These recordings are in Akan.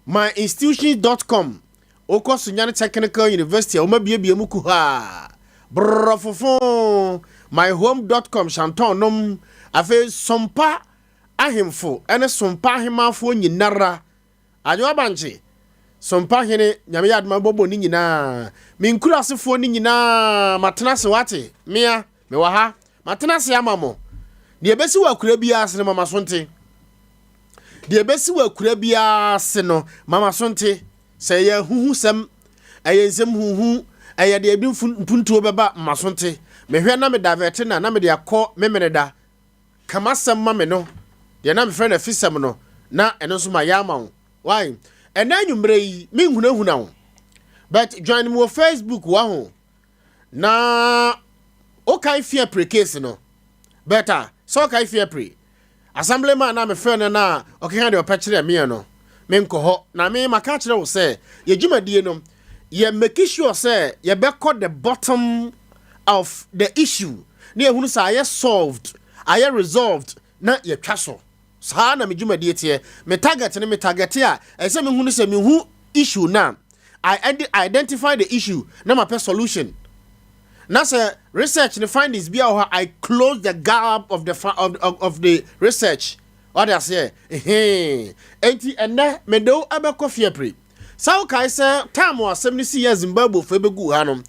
Myinstitution dot com, wokɔ Sunyani Technical University a, wɔabiebie mu kuhaa borɔfofo. Myhome dot com, Shanton nom. Afei Sompa ahemfo ne Sompa ahemafoɔ nyinara, Adwoa Bankye, Sompa hene, Nyame yɛ adoma bɔbɔ ne nyinaa. Me nkurasefoɔ no nyinaa, matena ase, wate mea mewɔ ha, matena ase ama mo. Deɛ ɛbɛsi wɔ akura biara ase no, mama so nte. Deɛ ɛbɛsi wɔ akura biara ase no, mama so nte. Sɛ ɛyɛ ahuhusɛm, ɛyɛ nsɛm huhu, ɛyɛ deɛ ebi mpuntuo bɛba, mama so nte. Mehwɛ na me divert na mede akɔ Memeneda. Ka m'asɛm ma me no, deɛ na mefrɛ no afisɛm no, na ɛno nso mayɛ ama wo. Why? Ɛnɛ anwummerɛ yi, menhunahuna wo. But join me wɔ Facebook wɔ ho. Na wokae Fiapre case no. Better, sɛ wokae Fiapre. Assemblyman na mefrɛ no na ɔkeka deɛ ɔpɛ kyerɛ meɛ no. Menkɔ hɔ. Na me maka kyerɛ wo sɛ, yɛ dwumadie no, yɛ make sure sɛ yɛbɛkɔ the bottom of the issue. Na yɛhunu sɛ ayɛ solved, ayɛ resolved, na yɛtwa so. Saa na me dwumadie teɛ. Me target no, me target a, ɛsɛ mehunu sɛ mehu issue na I identify the issue na mapɛ solution. Na sɛ research ne findings bi a wɔ hɔ, I close the gap of the research. Ɔde aseɛ ehee. Enti ɛnɛ mede wo ɛbɛkɔ Fiapre. Saa wokae sɛ time asɛm no si yɛ Zimbabwe fo bɛgu ha no,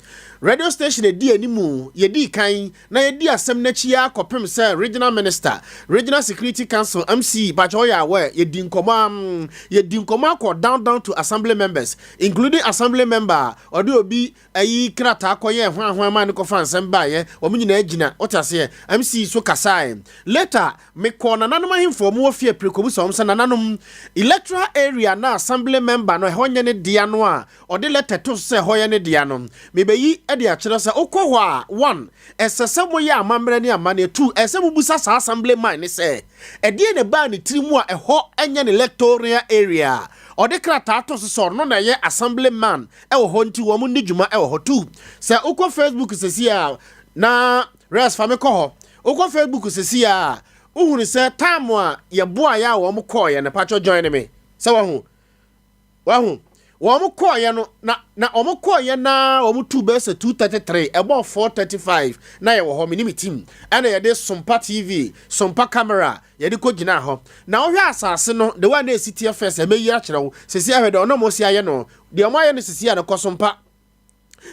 radio station edi animu, yɛdi kan na yɛdi asɛm n'akyi akɔpem sɛ regional minister, Regional Security Council, MC bakyɛ ɔyɛ awɛ. Yɛdi nkɔmɔ am, yɛdi nkɔmɔ akɔ down down to assembly members, including assembly member a ɔde obi ayi krataa kɔyɛ hwan hwan ma ne kɔfa nsɛm baayɛ. Wɔn nyinaa gyina, wɔte aseɛ. MC so kasae. Later mekɔ nananom ahemfo wɔn wɔ Fiapre kɔbu sɛ wɔn sɛ nananom electoral area na assembly member no ɛhɔ nyɛ ne dea no a ɔde letter to so sɛ ɛhɔ yɛ ne dea no, mebɛyi de akyerɛ sɛ wokɔ hɔ a, one, ɛsɛ sɛ moyɛ amammerɛ ne amanneɛ. Two, ɛsɛ mobusa saa assembly man ne sɛ ɛdeɛ ne baa ne tiri mu a ɛhɔ nyɛ ne electoral area a ɔde krataa to so sɛ ɔno na ɛyɛ assembly man ɛwɔ hɔ, nti wɔn ni dwuma ɛwɔ hɔ. Two, sɛ wokɔ Facebook sɛsi a, na res fa me kɔ hɔ. Wokɔ Facebook sɛsi a, wohunu sɛ time a yɛboa yɛ a wɔn kɔɔyɛ no, patwɔ join me sɛ wahu wahu wɔn kɔɔyɛ no na wɔn kɔɔyɛ na wɔn tu bɛyɛ sɛ 2:33, ɛbɔ 4:35 na yɛwɔ hɔ. Me ne me team ɛna yɛde Sompa TV, Sompa camera, yɛde kɔ gyina hɔ. Na wohwɛ asase no, the one na esi teɛ first, ɛmɛyi akyerɛ wo sisi ahwɛ deɛ ɔnam osi ayɛ no, deɛ ɔmo ayɛ no sisi a no. Kɔ Sompa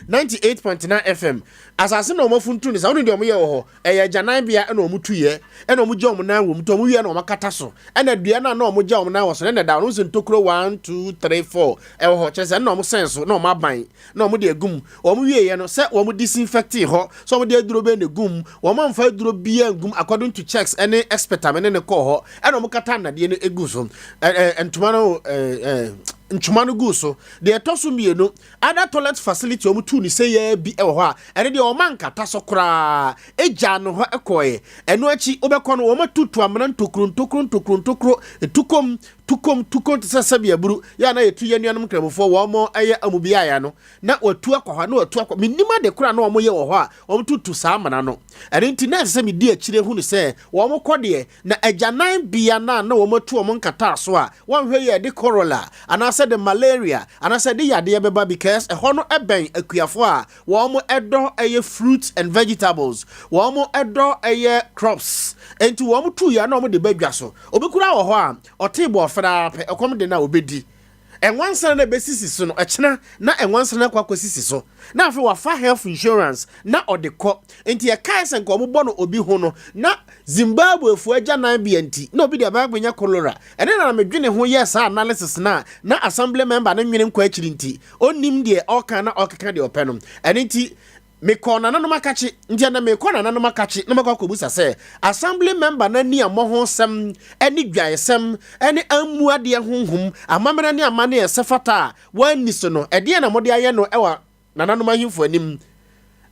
98.9 FM. Asase na wɔn afuntu ne sa wɔn deɛ wɔn yɛ wɔ hɔ, ɛyɛ agyananbea ɛna wɔn tu yɛ, ɛna wɔn gya wɔn nan wɔ mu. Nti wɔn wie na wɔn akata so, ɛna dua no a na wɔn gya wɔn nan wɔ so ɛna da wɔn sɛ ntokuro one, two, three, four ɛwɔ hɔ, kyerɛ sɛ ɛna wɔn sɛn so na wɔn aban na wɔn de egum. Wɔn wie yɛ no sɛ wɔn disinfect hɔ, sɛ wɔn de aduro bɛ na egum. Wɔn amfa aduro bia ngum according to checks ɛne expert a mene ne kɔɔ hɔ. Ɛna wɔn kata nnadeɛ no egu so, ɛɛ ɛɛ ntoma no, ɛɛ ɛɛ ntoma no gu so. Deɛ ɛtɔ so mmienu, other toilet facility wɔn tu ne sɛ yɛ bi wɔ hɔ a, ɛno deɛ wɔn ankata so koraa, egya no hɔ kɔɛ. Ɛno akyi wobɛkɔ no, wɔn atutu amena ntokuro ntokuro ntokuro ntokuro, etukom tukom tukom te sɛ sɛbi aburu yɛ a na yɛtu yɛn nuanom nkramofoɔ wɔn ɛyɛ amubiaya no, na watu akɔ hɔ na watu akɔ. Menim ade koraa na wɔn yɛ wɔ hɔ a wɔn tutu saa amena no. Ɛno nti na ɛsɛ sɛ medi akyire hu no sɛ wɔn kɔ deɛ na agyanan bea na wɔn atu wɔn nkata so a wɔnhwɛ yɛ de cholera anaasɛ de malaria anaasɛ de yadeɛ bɛba, because ɛhɔ no ɛbɛn akuafoɔ a wɔn ɛdɔ ɛyɛ fruits and vegetables, wɔn ɛdɔ ɛyɛ crops. Nti wɔn tu yɛ na wɔn de bɛdwa so. Obi kura wɔ hɔ a ɔte bɔɔfra pɛ, ɛkɔm de na obɛdi ɛnwansana na ɛbɛsisi so no, ɛkyena na ɛnwansana no akɔ akɔsisi so, na afei wafa health insurance na ɔde kɔ. Nti ɛkae sɛ nka ɔmobɔ no obi ho no na Zimbabwefoɔ agyanan bea nti na obi de abɛnya cholera. Ɛne na medwene ho yɛ saa analysis na assembly member no nwene nkɔ akyiri, nti ɔnnim deɛ ɔka na ɔkeka deɛ ɔpɛ no. Ɛno nti mekɔ nananom akakye, nti ɛnɛ mekɔ nananom akakye na makɔ akɔbusa sɛ assembly member no ani ammɔ ho sɛm ɛne dwaesɛm ɛne ammu adeɛ honhom amammerɛ ne amanne ɛsɛ fata a wɔanni so no, ɛdeɛ na mode ayɛ no ɛwɔ nananom ahemfo anim.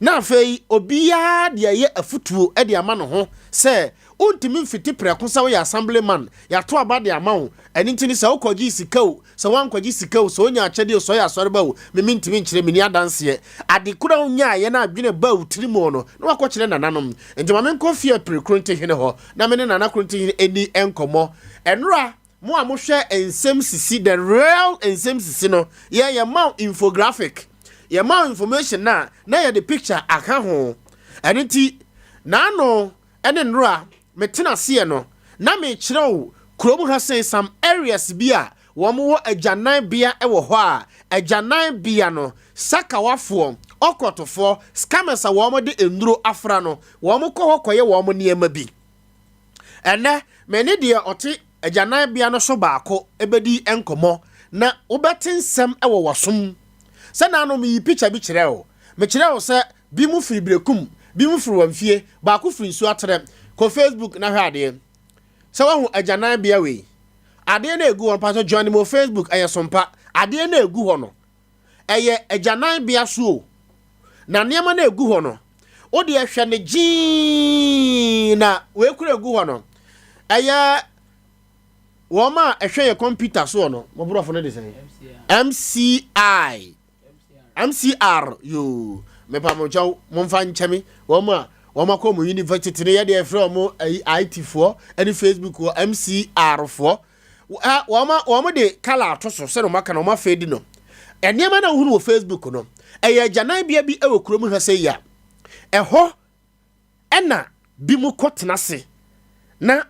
Na afei obiara de ɛyɛ afutuo de ama ne ho sɛ wontumi mfiti prɛko sɛ woyɛ assembly man, yɛato aba de ama wo. Ɛno nti ne sɛ wokɔgye sika o, sɛ woankɔgye sika o, sɛ wonya akyɛdeɛ o, sɛ ɔyɛ asɔreba o, meme ntumi nkyerɛ, menni adanseɛ. Ade koro a wonyaayɛ no adwene ba wo tiri mu no na wakɔkyerɛ nananom. Nti ma menkɔ Fiapre Krontihene hɔ na me ne Nana Krontihene ɛni nkɔmmɔ. Ɛnora Mo a mohwɛ nsɛm sisi, the real nsɛm sisi no, yɛn yɛma wo infographic, yɛma wo information na na yɛde picture aka ho. Ɛno nti, n'ano ne nnora metena aseɛ no, na mekyerɛ wo kurom ha sɛ some areas bi a wɔn wɔ agyananbea wɔ hɔ a, agyananbea no, sakawafoɔ, ɔkɔtofoɔ, scammers a wɔn de nnuro afra no, wɔn kɔ hɔ kɔyɛ wɔn nneɛma bi. Ɛnɛ, me ne deɛ ɔte agyananbea no so baako bɛdi nkɔmmɔ na wobɛte nsɛm wɔ w'asom. Sɛ nanom meyi picture bi kyerɛ wo. Mekyerɛ wo sɛ bi mu firi Berekum, bi mu firi Wamfie, baako firi Nsuaterɛ. Kɔ Facebook na hwɛ adeɛ. Sɛ woahu agyananbea wei. Adeɛ no a ɛgu hɔ no, pastor join me wɔ Facebook, ɛyɛ sompa. Adeɛ no a ɛgu hɔ no, ɛyɛ agyananbea so o. Na nneɛma no a ɛgu hɔ no, wo deɛ hwɛ no gyee na wei kura ɛgu hɔ no, ɛyɛ wɔn a ɛhwɛ yɛ kɔmputa soɔ no, mo borɔfo no de sɛn? MCI. MCR yoo mepa mo kyɛw momfa nkyɛ me wɔn a wɔn akɔ mo university no yɛde ɛfrɛ wɔn ayi IT foɔ ɛne Facebook wɔ MCR foɔ wɔn wɔn de kala ato so sɛdeɛ wɔn aka no wɔn afɛdi no nneɛma na wohunu wɔ Facebook no ɛyɛ agyananbea bi wɔ kurom ha sɛ yi a ɛhɔ ɛna bi mu kɔ tena ase na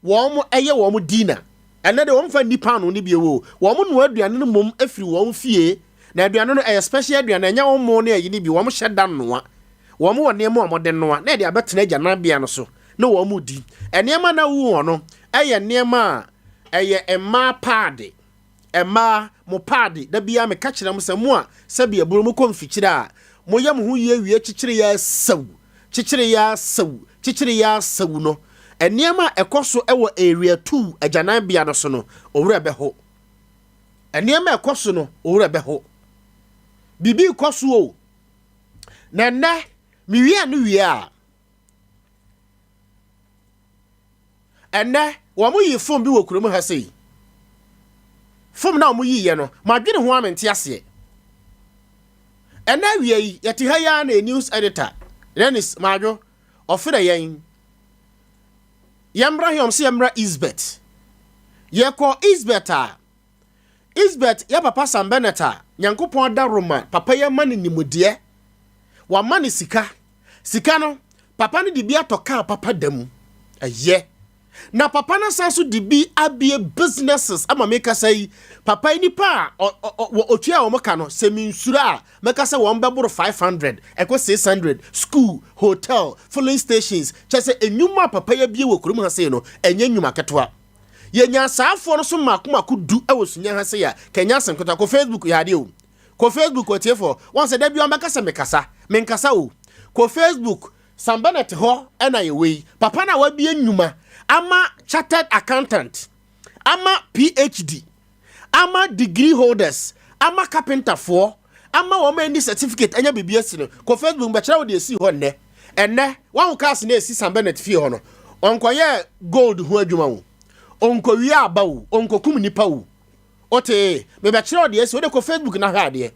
wɔyɛ wɔn dinner. Ɛnnɛ de wɔmfa nni paanoo no bio o, wɔnoa aduane no mmom firi wɔn fie. Na aduane no, ɛyɛ special aduane, ɛnyɛ wo mo ne ayi no bi, wɔhyɛ da noa. Wɔn wɔ nneɛma a wɔde noa na ɛde abɛtena agyananbea no so na wɔredi. Nneɛma no a wohu hɔ no yɛ nneɛma a ɛyɛ mmaa paade. Mmaa, mo paade, da biara meka kyerɛ mo sɛ mo a sɛbi aburo mokɔ mfikyire a, moyɛ mo ho yie wie kyekyere yɛ asawu, kyekyere yɛ asawu, kyekyere yɛ asawu no, nneɛma a ɛkɔ so wɔ Area 2 agyananbea no so no, wo werɛ bɛho. Nneɛma a ɛkɔ so no, wo werɛ bɛho. Biribi rekɔ so o. Na ɛnnɛ, mewie no wie a, Ɛnnɛ, wɔyii fom bi wɔ kurom ha sei. Fom no a wɔyiiɛ no, madwene ho ara mente aseɛ. Ɛnnɛ awia yi, yɛte ha yi ara na yɛn news editor, Dennis Madwo, ɔfrɛ yɛn. Yɛmmra he, wɔn se yɛmmra Isbet. Yɛkɔɔ Isbet a, Isbet yɛ papa Sam Bennett a, Nyankopɔn adaworoma, papa yi ama no nimdeɛ, wama no sika. Sika no, papa no de bi atɔ kaa papa da mu. Ɛyɛ. Na papa no asan so de bi abie businesses ama me kasa yi. Papa yi nipa a ɔtua wɔn ka no, sɛ mensuro a, mɛka sɛ wɔn bɛboro 500, ɛkɔ 600, school, hotel, filling stations. Kyɛ sɛ nnwuma a papa yi abie wɔ kurom ha sei no, ɛnyɛ nnwuma ketewa. Yɛnya saafoɔ no so mmaako mmaako du wɔ Sunya ha sei a, kɛnyɛ asɛm ketewa. Kɔ Facebook yɛ adeɛ o. Kɔ Facebook ɔtiefo, wɔn sɛ da bi wɔn bɛka sɛ mekasa, menkasa o. Kɔ Facebook, Sam Bennett hɔ ɛna yɛ wei. Papa no a wabie nnwuma ama chartered accountant, ama PhD, ama degree holders, ama carpenterfoɔ, ama wɔn a ɛni certificate ɛnyɛ biribi asi no. Kɔ Facebook bɛkyerɛ wo deɛ esi hɔ nnɛ. Ɛnnɛ, wɔn cars na esi Sam Bennett fie hɔ no, ɔnkɔyɛ gold ho adwuma o, ɔnkɔwie aba o, ɔnkɔkum nipa o. Wotee? Mebɛkyerɛ wo deɛ asi. Wode kɔ Facebook na hwɛ adeɛ.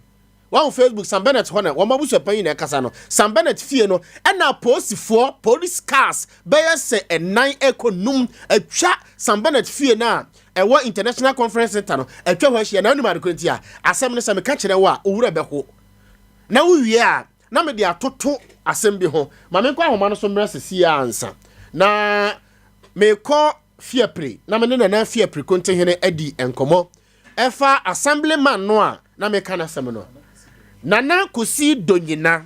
Wahu Facebook, Sam Bennett hɔ na wɔn abusuapanyin na ɛkasa no. Sam Bennett fie no, ɛna apolisifoɔ, police cars, bɛyɛ sɛ ɛnan ɛkɔ num atwa Sam Bennett fie no a ɛwɔ International Conference Center no, atwa hɔ ahyia. Na wonim ade koro nti a? Asɛm no sɛ meka kyerɛ wo a, wo werɛ bɛho. Na wowie a, na mede atoto asɛm bi ho. Ma menkɔ ahoma no so mmerɛ sesie ara ansa. Na mekɔ Fiapre na me ne Nana Fiapre Kontihene adi nkɔmmɔ ɛfa Assemblyman no a na meka n'asɛm no. Nana Kosi Donyina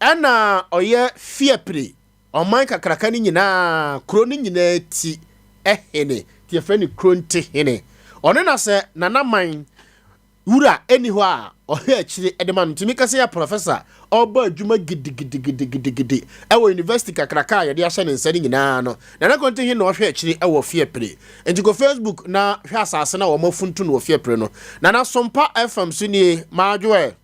ɛna ɔyɛ Fiapre ɔman kakraka no nyinaa, kuro no nyinaa ti hene, nti yɛfrɛ no Kurontihene. Ɔno na sɛ Nana man Wura nni hɔ a ɔhwɛ akyire de ma no. Nti meka sɛ yɛ professor ɔbɔ adwuma gidigidigidigidi wɔ university kakraka a yɛde ahyɛ ne nsa no nyinaa no, Nana Kontinhe na ɔhwɛ akyire wɔ Fiapre. Nti kɔ Facebook na hwɛ asase no a wɔafuntu no wɔ Fiapre no. Nana Sompa FM so nie, Madwoɛ.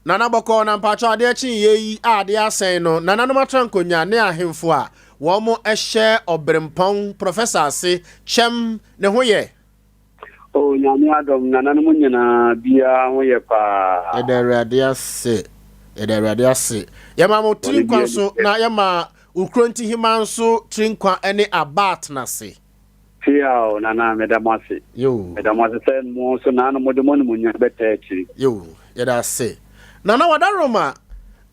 Nana bɔkɔɔ na mpakyɛw adeɛ kye yɛ yi a adeɛ asɛn no nananom atra nkonya ne ahemfo a wɔn hyɛ ɔberempɔn professor ase kyɛm ne ho yɛ. Oh Nyame adom nananom nyinaa biaa ho yɛ paa. Yɛda Awurade ase yɛda Awurade ase yɛma mo tiri nkwa nso na yɛma. Wo kuro nti hemaa nso tiri nkwa ne aba atenase. Tiaw, Nana, meda mo ase. Yoo. Meda mo ase sɛ mo nso naano mode mo animuonyam bɛtaa akyiri. Yoo, yɛda ase. Nana Wadaroma,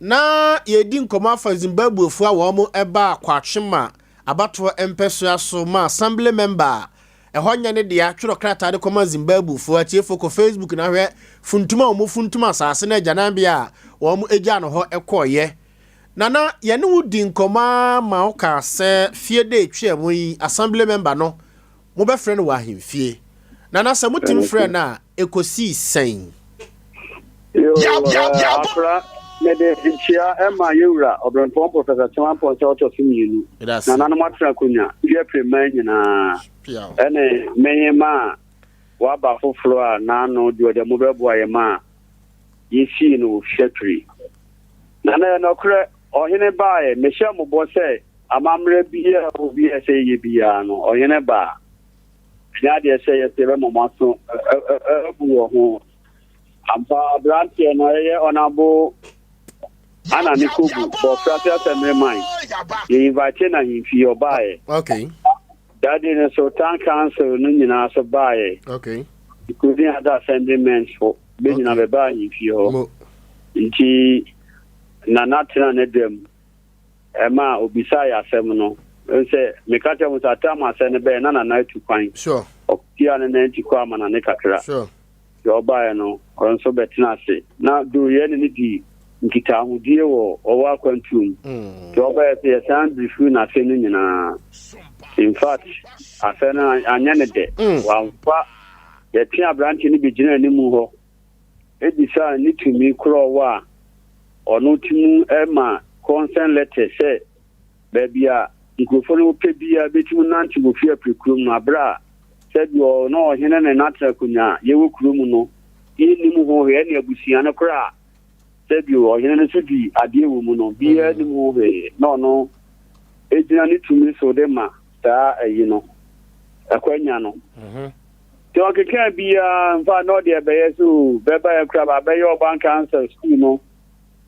na yɛredi nkɔmmɔ afa Zimbabwefoɔ a wɔn baa Kwatwema abatoɔ mpɛsoa so ma Assembly member a ɛhɔ nyɛ ne dea twerɛ krataa de kɔma Zimbabwefoɔ. Atiefoɔ kɔ Facebook na hwɛ funtum a wɔn funtum asaase no agyananbea a wɔn gyaa no hɔ kɔeɛ. Nana, yɛne wo dii nkɔmmɔ ara ma wokaa sɛ fie da ɛtwaa mu yi Assembly member no mobɛfrɛ no wɔ ahemfie. Nana, sɛ motumi frɛɛ no a, ɛkɔsii sɛn? Yoo, eh, akora, mede nkyia ma yɛwura Ɔberempɔn Professor Kyema Mpɔnsah ɔtɔ so mmienu, nananom atena akonnwa, wiapire mmaa nyinaa, ɛne menye ma a waba foforɔ a n'ano deɛ ɔde mobɛboa yɛ ma a yɛsii no wɔ Fiapire. Na na ɛyɛ nɔkorɛ, ɔhene baeɛ, mehyɛɛ mo bɔ sɛ amammerɛ biara a ɛwɔ biara sɛ yɛyɛ biara no, ɔhene ba a, ɛnyɛ adeɛ sɛ yɛsɛ yɛbɛma mo aso abu wɔ ho. Ampa, aberanteɛ no, ɛyɛ Ɔnabo Ana ne Kobu, Bɔfrase Assembly man, yɛ invite no ahemfie, ɔbaeɛ. Okay. That day no so, town council no nyinaa so baeɛ. Okay. Including other assemblymen fo, bɛ nyinaa bɛbaa ahemfie hɔ. Nti Nana tena ne dam ɛma obisaa yɛ asɛm no. Sɛ meka kyerɛ mo sɛ atam asɛ no bɛyɛ na Nana atu kwan. Sure. Ɔtia ne nan ti kɔ ama nane kakra. Sure. Deɛ ɔbaeɛ no, ɔno nso bɛtena ase. Na Doyɛ ne no di nkitahodie wɔ ɔwɔ akwantuo mu. Deɛ ɔbaeɛ sɛ yɛsan brifuu no asɛm no nyinaa. In fact, asɛm no anyɛ ne dɛ. Wamfa. Yɛtwee aberanteɛ no bɛgyinaa anim hɔ bisaa ne tumi korɔ ɔwɔ a ɔno tumi ma consent letter sɛ baabi a nkurɔfoɔ no pɛ biara bɛtumi nante wɔ fie apire kurom no aberɛ a sɛdeɛ ɔno ɔhene ne n'atena akonnwa a yɛwɔ kurom no yɛnnim ho hwee ɛne abusua no koraa sɛdeɛ ɔhene no nso di adeɛ wɔ mu no biara nim ho hwee na ɔno ɛgyina ne tumi so de ma saa ayi no akwanya no nti ɔkeka biara mfa na ɔde ɛbɛyɛ so bɛba yɛ koraa bɛyɛ ɔban council school no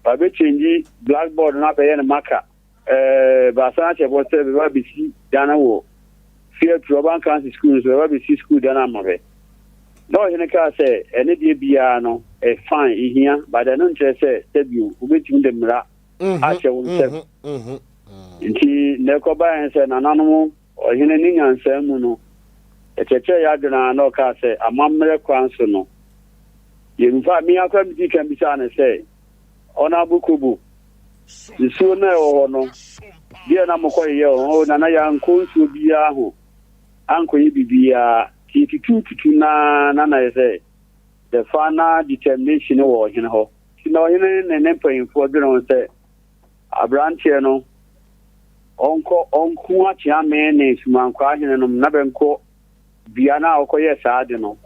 babɛkyɛngyi blackboard no abɛyɛ no maka Ɛɛ, baasan ahyɛ bɔ sɛ bɛba abɛsi dan wɔ Fiatru Urban Council School no so, bɛba abɛsi school dan ama bɛ. Na ɔhene kaa sɛ, ɛne deɛ biara no, ɛ fine, ɛhia, but ɛno nkyerɛ sɛ sɛbio wobɛtumi de mmara ahyɛ wo nsam. Nti na ɛkɔbaeɛ sɛ nananom ɔhene ne nyansaa mu no, ɛkyerɛkyerɛ yɛ adwene ara na ɔkaa sɛ amammerɛ kwan so no, yɛmfa, me akora medii kan bisaa no sɛ, Honourable Kobo, nsuo no a ɛwɔ hɔ no, deɛ na mokɔyeyɛ wɔ hɔ? Oh, Nana, yɛankɔ nsuo biara ho ankɔyɛ biribiara. Nti yɛtutututu no ara na na yɛ sɛ the final determination wɔ ɔhene hɔ. Nti na ɔhene ne ne mpanyimfoɔ dwene ho sɛ aberanteɛ no ɔnkɔ ɔnko akyeame ne Sumankwaa hene nom na bɛnkɔ dua no a ɔkɔyɛɛ saa ade no.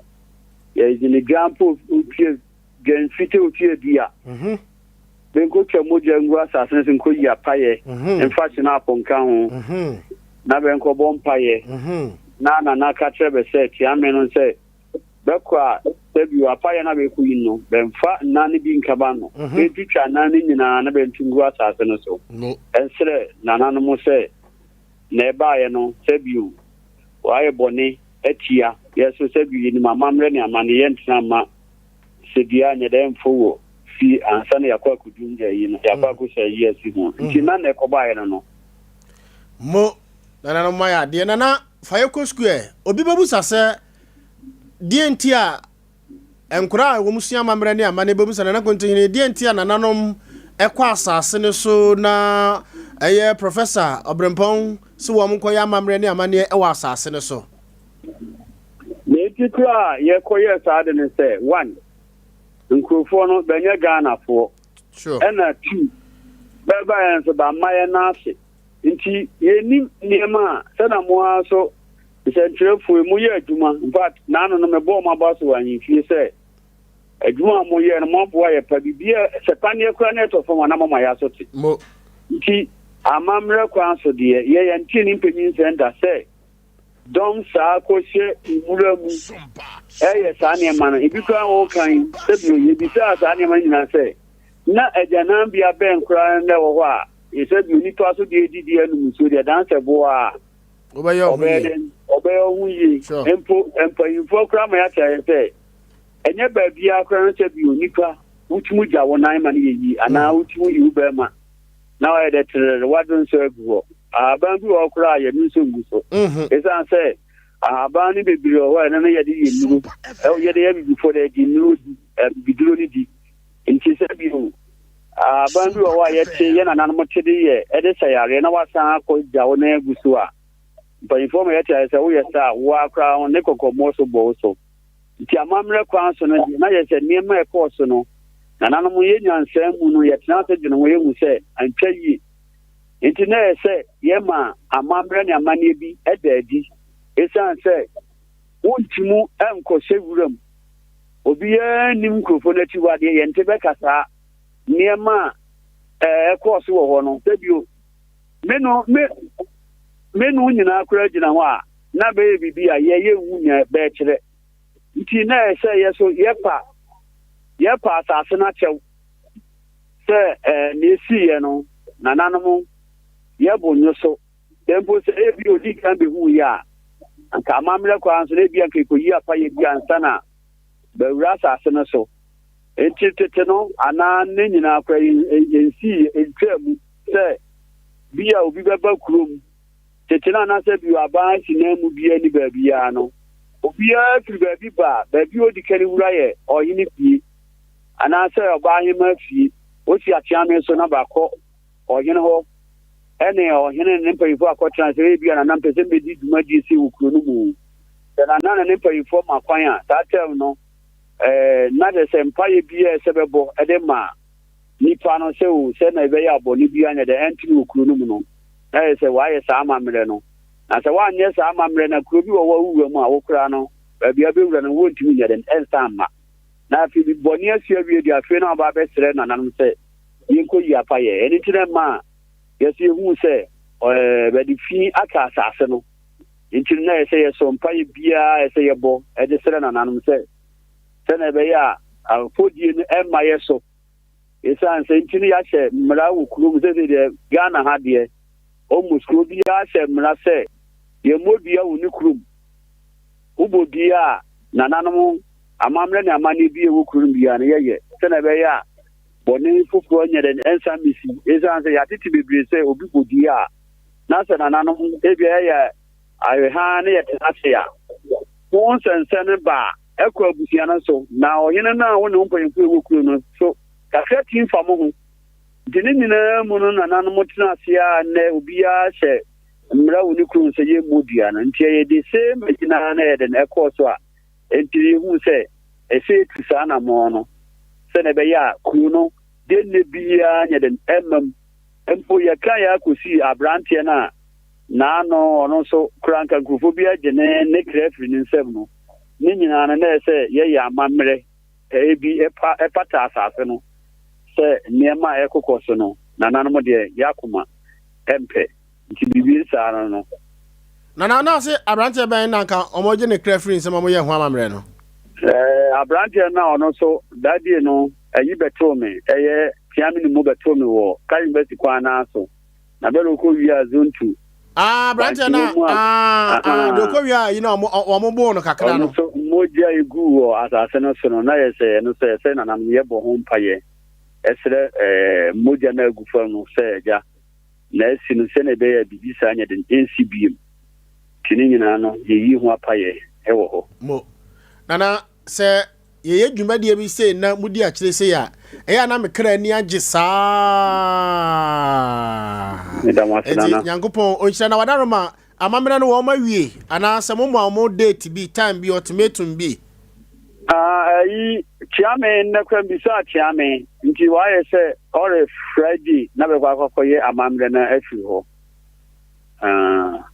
Yɛgye ne dwa mpo ɔtua dwamfite otua dua. Mhm. Bɛnkɔtwa mogya ngu asase no so nkɔyi apayɛ mhm. mfa hyenapo nka ho mhm. na bɛnkɔbɔ mpayɛ na nana ka kyerɛ bɛ sɛ kyeame no sɛ bɛkɔ a sɛbio apayɛ no a bɛkɔyi no bɛmfa nna no bi nkaba no bɛntwitwa nna no nyinaa na bɛnto ngu asase no so ɛnsrɛ nananom sɛ na ɛbaeɛ no sɛbio wɔayɛ bɔne atia yɛ so sɛbio yɛnim amammerɛ ne amanne yɛntena mma sɛ dua nyɛ dɛ mfo wɔ fie ansa na yɛakɔ akɔdum ayi no yɛakɔ akɔhyɛ ayi asi ho nti na na ɛkɔbaeɛ no no. Mo nananom moayɛ adeɛ. Nana fa yɛ kɔ sukuu ɛ. Obi bɛbusa sɛ deɛ nti a nkwadaa a wɔn sua amammerɛ ne amanneɛ bɛbusa Nana Kontinhene deɛ nti a nananom ɛkɔ asase no so na ɛyɛ Professor Ɔbrempɔn sɛ wɔn nkɔyɛ amammerɛ ne amanneɛ ɛwɔ asase no so. Nea enti koraa a yɛkɔyɛɛ saa ade ne sɛ, one, nkurofoɔ no, bɛnyɛ Ghanafoɔ. Sure. Ɛna two, bɛbaeɛ nso, bɛamma yɛn nan ase. Nti, yɛnnim nneɛma a, sɛna mo ara nso, nsɛntwerɛfoɔ yi, moyɛ adwuma. In fact, n'ano no, mebɔɔ mo aba so wɔ ahemfie sɛ, adwuma a moyɛ no, moaboa yɛ pa. Biribiara, sɛ paneɛ koraa na ɛtɔ fam a, na moama yɛaso te. Mo. Nti, amammerɛ kwan so deɛ, yɛ yɛntee ne mpanyinsɛm da sɛ, dɔm saa kɔhyɛ nwura mu ɛyɛ saa nneɛma no ebi koraa wɔka yi sɛbi yɛbisaa saa nneɛma no nyinaa sɛ na agyananbea bɛn koraa na ɛwɔ hɔ a Sɛ bi onipa so deɛ didi anum nsuo deɛ dansɛ boa a wobɛyɛ ɔho ɔbɛyɛ yie. dɛn ɔbɛyɛ ɔho yie. Mpo mpanyinfoɔ koraa ma yɛate ayɛ sɛ ɛnyɛ baabiara koraa no sɛ bi onipa wotumi gya wo nan ma no yɛ yie anaa wotumi yi wo bɛrima na wayɛ dɛ terere wado nso agu hɔ. Ahaban bi wɔ hɔ koraa a yɛno nso ngu so. Ɛsiane sɛ ahaban no bebree wɔ hɔ a ɛno no yɛde yɛ nnuro, yɛde yɛ abibifoɔ de yɛde nnuro di, abibiduro no di. Nti sɛ bio ahaban bi wɔ hɔ a yɛte yɛ nananom te de yɛ ɛde sɛ yareɛ na wasan akɔ gya wo nan agu so a, mpanyinfoɔ ma yɛte ayɛ sɛ woyɛ saa a woa koraa ho ne kɔkɔmmɔ so bɔ wo so. Nti amammerɛ kwan so no deɛ na yɛ sɛ nneɛma a ɛkɔɔ so no, nananom yɛ nyansaa mu no yɛtena ase dwene ho yɛhu sɛ antwa yie. Nti na ɛyɛ sɛ yɛma amammerɛ ne amanneɛ bi da adi ɛsiane sɛ wontumi nkɔhyɛ wuram. Obiara nnim nkurɔfoɔ no akyiwadeɛ, yɛnte bɛka saa nneɛma a ɛkɔɔ so wɔ hɔ no. Sɛ bio, me no me me no nyinaa koraa gyina hɔ a, na bɛyɛ biribi a yɛ yɛnhu nea bɛkyerɛ. Nti na ɛyɛ sɛ yɛ so yɛpa yɛpa asase no akyɛw sɛ ɛɛ nea esiiɛ no nananom yɛbo nyo so. Sɛ mpo sɛ ebi odi kan behuu yɛ a, anka amammerɛ kwan so na ebi anka ekoyi apayɛ bi ansa na bɛwura asase no so. Enti tete no anaa ne nyinaa koraa ensii entwaa mu sɛ bi a obi bɛba kurom tete no anaasɛ bi aban asi nan mu biara ni baabiara no, obiara firi baabi ba a, baabi a odi kan wura yɛ ɔhene fie anaasɛ ɔbaahemaa fie. Osi akyeame so na bakɔ ɔhene hɔ ne ɔhene ne ne mpanyimfoɔ akɔtena sɛ ebia nana mpɛ sɛ mbɛdi dwumadie sei wɔ kuro no mu. Sɛ nana ne ne mpanyimfoɔ ma kwan a, saa term no eh, na kyerɛ sɛ mpaeɛ biara ɛsɛ bɛbɔ de ma nipa no sɛ o sɛ na ɛbɛyɛ a bɔne biara nyɛ dɛ ɛntene wɔ kuro no mu no, na yɛ sɛ wɔayɛ saa amammerɛ no. Na sɛ woanyɛ saa amammerɛ no a, kuro bi wɔ hɔ a wowura mu a wo koraa no baabi a wobɛwura no wontumi nyɛ dɛn ɛnsan mma. Na afei bi bɔne asi awie deɛ afei na wɔba abɛsrɛ nananom sɛ yɛnkɔyi apayɛ. Ɛno nti na ɛmaa yɛso yɛhuu sɛ bɛde fi aka asase no. Nti no na ɛyɛ sɛ yɛsɔ mpaeɛ biara ɛsɛ yɛbɔ de srɛ nananom sɛ sɛnea ɛbɛyɛ a afɔdie no ɛmma yɛ so. Ɛsiane sɛ nti no yɛahyɛ mmara wɔ kurom sɛ sɛ deɛ Ghana ha deɛ almost kuro biara hyɛ mmara sɛ yɛmmɔ dua wɔ ne kurom. Wobɔ dua a nananom amammerɛ ne amanneɛ bi a ɛwɔ kuro no biara no yɛyɛ sɛnea ɛbɛyɛ a bɔne foforɔ nyɛ dɛn ɛnsan mmɛsi. Ɛsiane sɛ yɛatete bebree sɛ obi bɔ dua a, na sɛ nananom ebia yɛyɛ awehaa ne yɛtena ase a, ho nsɛnsɛn ba a, ɛkɔ abusua no so, na ɔhene no a wo ne wo mpanyimfo a ɛwɔ kuro no so kakra ti mfa mo ho. Nti ne nyinaa mu no nananom tena ase a nnɛ obiara hyɛ mmara wɔ ne kurom sɛ yɛmmɔ dua no. Nti ɛyɛ the same nyinaa na ɛyɛ dɛn ɛkɔɔ so a Enti yehuu sɛ ɛsɛ yɛtu saa anammɔn no sɛnea ɛbɛyɛ a kuro no denne biara nyɛ den mma mu. Mpo yɛkae ara kosii aberanteɛ no a n'ano ɔno nso koraa anka nkurɔfoɔ bi agye ne ne kra afiri ne nsam no. Ne nyinaa no, na ɛsɛ sɛ yɛyɛ amammerɛ bi pa pata asase no sɛ nneɛma a ɛrekokɔ so no, nananom deɛ, yɛn akoma mpɛ. Nti biribi saa no no. Nana na ɔse abranteɛ bɛn na nka ɔmo gye ne kra firi nsam ɔmo yɛ ho amammerɛ no? Ɛɛ abranteɛ no a ɔno nso that day no ayi bɛtoo me ɛyɛ Tiamini mu bɛtoo me wɔ Ka University kwan no ara so na bɛrɛ ɔkɔ wiaa zone 2. Ah abranteɛ no a ah ah deɛ ɔkɔ wiaa ayi no a ɔmo ɔmo boo no kakra no. Ɔno nso mogya eguu wɔ asase no so no na yɛ sɛ ɛno nso ɛsɛ nananom yɛbɔ ho mpaeɛ ɛsrɛ ɛɛ mogya no agu fam no sɛ agya. Na asi no sɛnea ɛbɛyɛ a biribi saa nyɛ den nsi bio. Nti ne nyinaa no, yɛyi ho apayɛ wɔ hɔ. Mo. Nana, sɛ yɛyɛ dwumadie bi sei na modi akyire sei a, ɛyɛ a na me kra ani agye saa. Meda mo ase, Nti Nana. Nyankopɔn ɔnhyira na wadaroma amammerɛ no wɔn awie anaa sɛ mo ma wɔn date bi, time bi, ultimatum bi. Ah, ayi, Kyeame, nnɛ koraa mbisaa Kyeame, nti wayɛ sɛ ɔre Friday na bɛkɔ akɔkɔyɛ amammerɛ no afiri hɔ. Ah.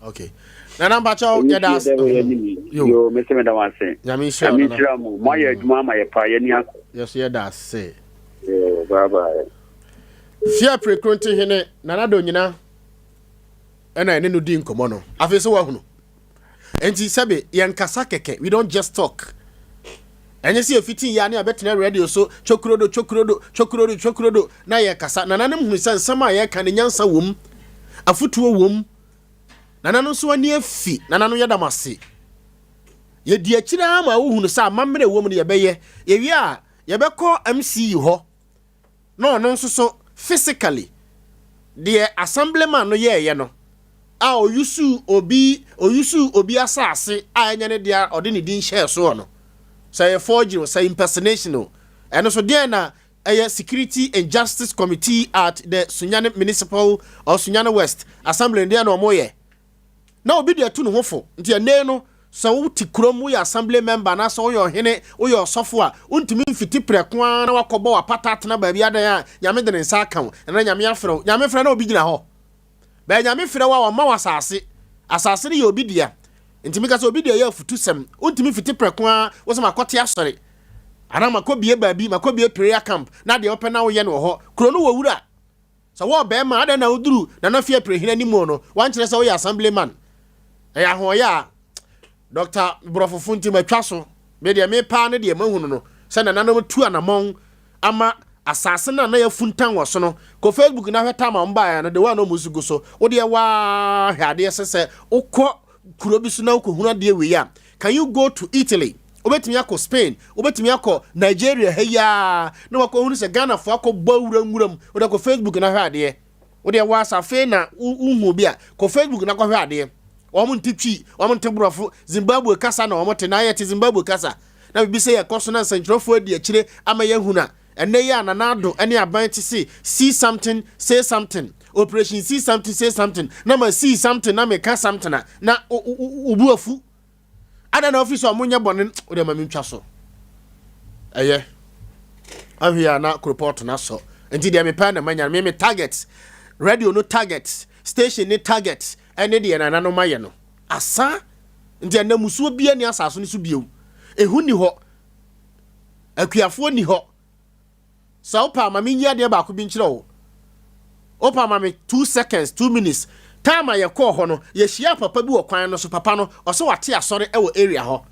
Okay. Nana mpakyɛw Ɛyi yɛda fie ase. dɛ wɔyɛ anim yi. Yo. Yo, mese meda wo ase. Nyame nhyira wo Nyame Nana. nhyira mo. Moayɛ adwuma ama yɛ paa, yɛni asɔ. Yɛso yɛda ase. Yo, bye bye. Fia Pirekonti hene Nana Donyina ɛna ɛne no di nkɔmmɔ no. Afei sɛ woahunu. Enti sɛbe yɛnkasa kɛkɛ, we don't just talk. Ɛnyɛ sɛ yɛfiti yɛ a ne yɛbɛtena radio so chokrodo chokrodo chokrodo chokrodo na yɛkasa. Nananom hunu sɛ nsɛm a yɛka no nyansa wom, afotuo wom. Nananom nso ani afi. Nananom, yɛda mo ase. Yɛdi akyire ara ma wohunu sɛ amammerɛ wɔ mu no yɛbɛyɛ. Yɛwie a, yɛbɛkɔ MC hɔ na ɔno nso so physically deɛ assemblyman no yɛɛyɛ no a ɔuse obi asase a ɛnyɛ ne deɛ, ɔde ne din hyɛɛ soɔ no, sɛ ɛyɛ forgery o, sɛ impersonation o, ɛno so deɛ na ɛyɛ Security and Justice Committee at the Sunyani Municipal or Sunyani West Assembly deɛ na ɔmo yɛ na obi de atu ne ho fo. Nti ɛnɛ no, sɛ wote kurom, woyɛ assembly member anaasɛ woyɛ ɔhene, woyɛ ɔsɔfo a, wontumi mfiti prɛko ara na wakɔbɔ wapata atena baabi adan a Nyame de ne nsa aka wo ɛna Nyame afrɛ wo. Nyame frɛ na obi gyina hɔ bɛɛ. Nyame frɛ wo a, ɔma wo asase. Asase no yɛ obi dea. Nti meka sɛ obi deɛ yɛ afutu sɛm, wontumi mfiti prɛko ara wo sɛ makɔte asɔre anaa makɔ bie baabi, makɔ bie prayer camp na deɛ wopɛ na woyɛ no wɔ hɔ. Kuro no wɔ wura. Sɛ wɔɔ bɛrima adɛn na woduru Nana Fie Pirehene anim no, wankyerɛ sɛ woyɛ assemblyman? Ɛyɛ ahoɔyɛ a Dr Borɔfofo. Nti matwa so. Me deɛ, mepaa ne deɛ mahunu no sɛ nananom tu anammɔn ama asase no a na yɛfuntan wɔ so no. Kɔ Facebook na hwɛ tam a ɔmbaeɛ no de wa na ɔmu si gu so. Wodeɛ waa hwɛ adeɛ sɛ wokɔ kuro bi so na wokɔhunu adeɛ wei a, can you go to Italy? Wobɛtumi akɔ Spain, wobɛtumi akɔ Nigeria ha yi a na wakɔhunu sɛ Ghanafoɔ akɔbɔ awura nwuram. Wode kɔ Facebook na hwɛ adeɛ. Wodeɛ wɔ asafei na wohu bi a, kɔ Facebook na kɔhwɛ adeɛ. Wɔn nte Twi, wɔn nte Borɔfo, Zimbabwe kasa na wɔn te. Na yɛte Zimbabwe kasa na biribi sɛ yɛkɔ so na nsɛntwerɛfoɔ adi akyire ama yɛahunu a, ɛnɛ yi a Nana Addo ne aban te se "See something, say something", Operation See Something Say Something, na ma see something na meka something a na wobu afu ada na ofi sɛ ɔmo nyɛ bɔne. Wode ma mentwa so. Ɛyɛ ahwɛ a na kuropɔt no asɔ. Nti deɛ mepɛ na manya me target radio no, target station ne target ɛne deɛ nananom ayɛ no asa. Nti ɛnɛ musuo bia ni asase no so bio. Ehu ni hɔ, akuafoɔ ni hɔ. Sɛ wopɛ ama menyi adeɛ baako bi nkyerɛ wo. Wopɛ ama me 2 seconds, 2 minutes time a yɛkɔɔ hɔ no, yɛhyia papa bi wɔ kwan no so. Papa no ɔsɛ wate asɔre wɔ area hɔ.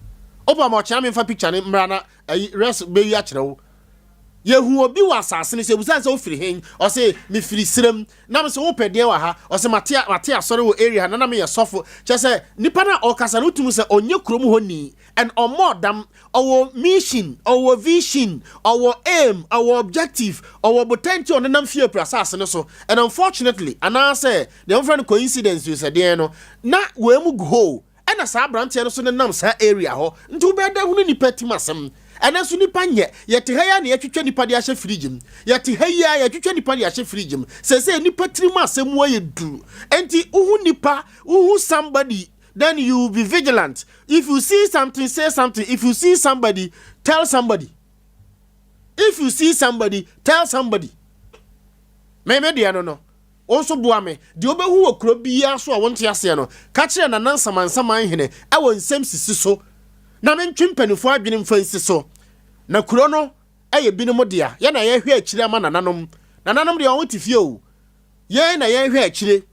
Wopɛ ama ɔkyena memfa picture ne mmra na ayi res bɛyi akyerɛ wo. Yɛhu obi wɔ asase no so, ebusa sɛ wofiri hen? Ɔsɛ mefiri Serem. Na sɛ wopɛ deɛ wɔ ha? Ɔsɛ mate asɔre wɔ area ha na meyɛ sɔfo. Kyerɛ sɛ nipa no a ɔkasa no, wotumi sɛ ɔnyɛ kurom hɔ ni and ɔmmɔ dam. Ɔwɔ mission, ɔwɔ vision, ɔwɔ aim, ɔwɔ objective, ɔwɔ botanti ɔnenam fie apira asase no so. And unfortunately, anaasɛ deɛ wɔfrɛ no coincidence sɛ deɛ no na wɔn mu gu hɔ, ɛna saa aberanteɛ no so nenam saa area hɔ. Nti wobɛda hunu nipa tim asɛm. Ɛnɛ nso nipa nyɛ yɛte ha yi a na yɛtwitwa nipa de ahyɛ fridge mu. Yɛte ha yi a yɛtwitwa nipa de ahyɛ fridge mu. Sɛsɛ nipa tirim asɛm mu ayɛ duru. Nti wohu nipa, wohu somebody, then you will be vigilant. If you see something, say something. If you see somebody, tell somebody. If you see somebody, tell somebody. Mɛmɛ deɛ no, wɔn nso boa me. Deɛ wobɛhu wɔ kuro biara so a wɔnte aseɛ no, ka kyerɛ Nana Nsamansaman hene ɛwɔ nsɛm sisi so na mentwe mpanimfoɔ adwene mfa nsi so. Na kuro no ɛyɛ binom dea. Yɛn na yɛhwɛ akyire ama nananom. Nananom deɛ, wɔn te fie o. Yɛn na yɛhwɛ akyire,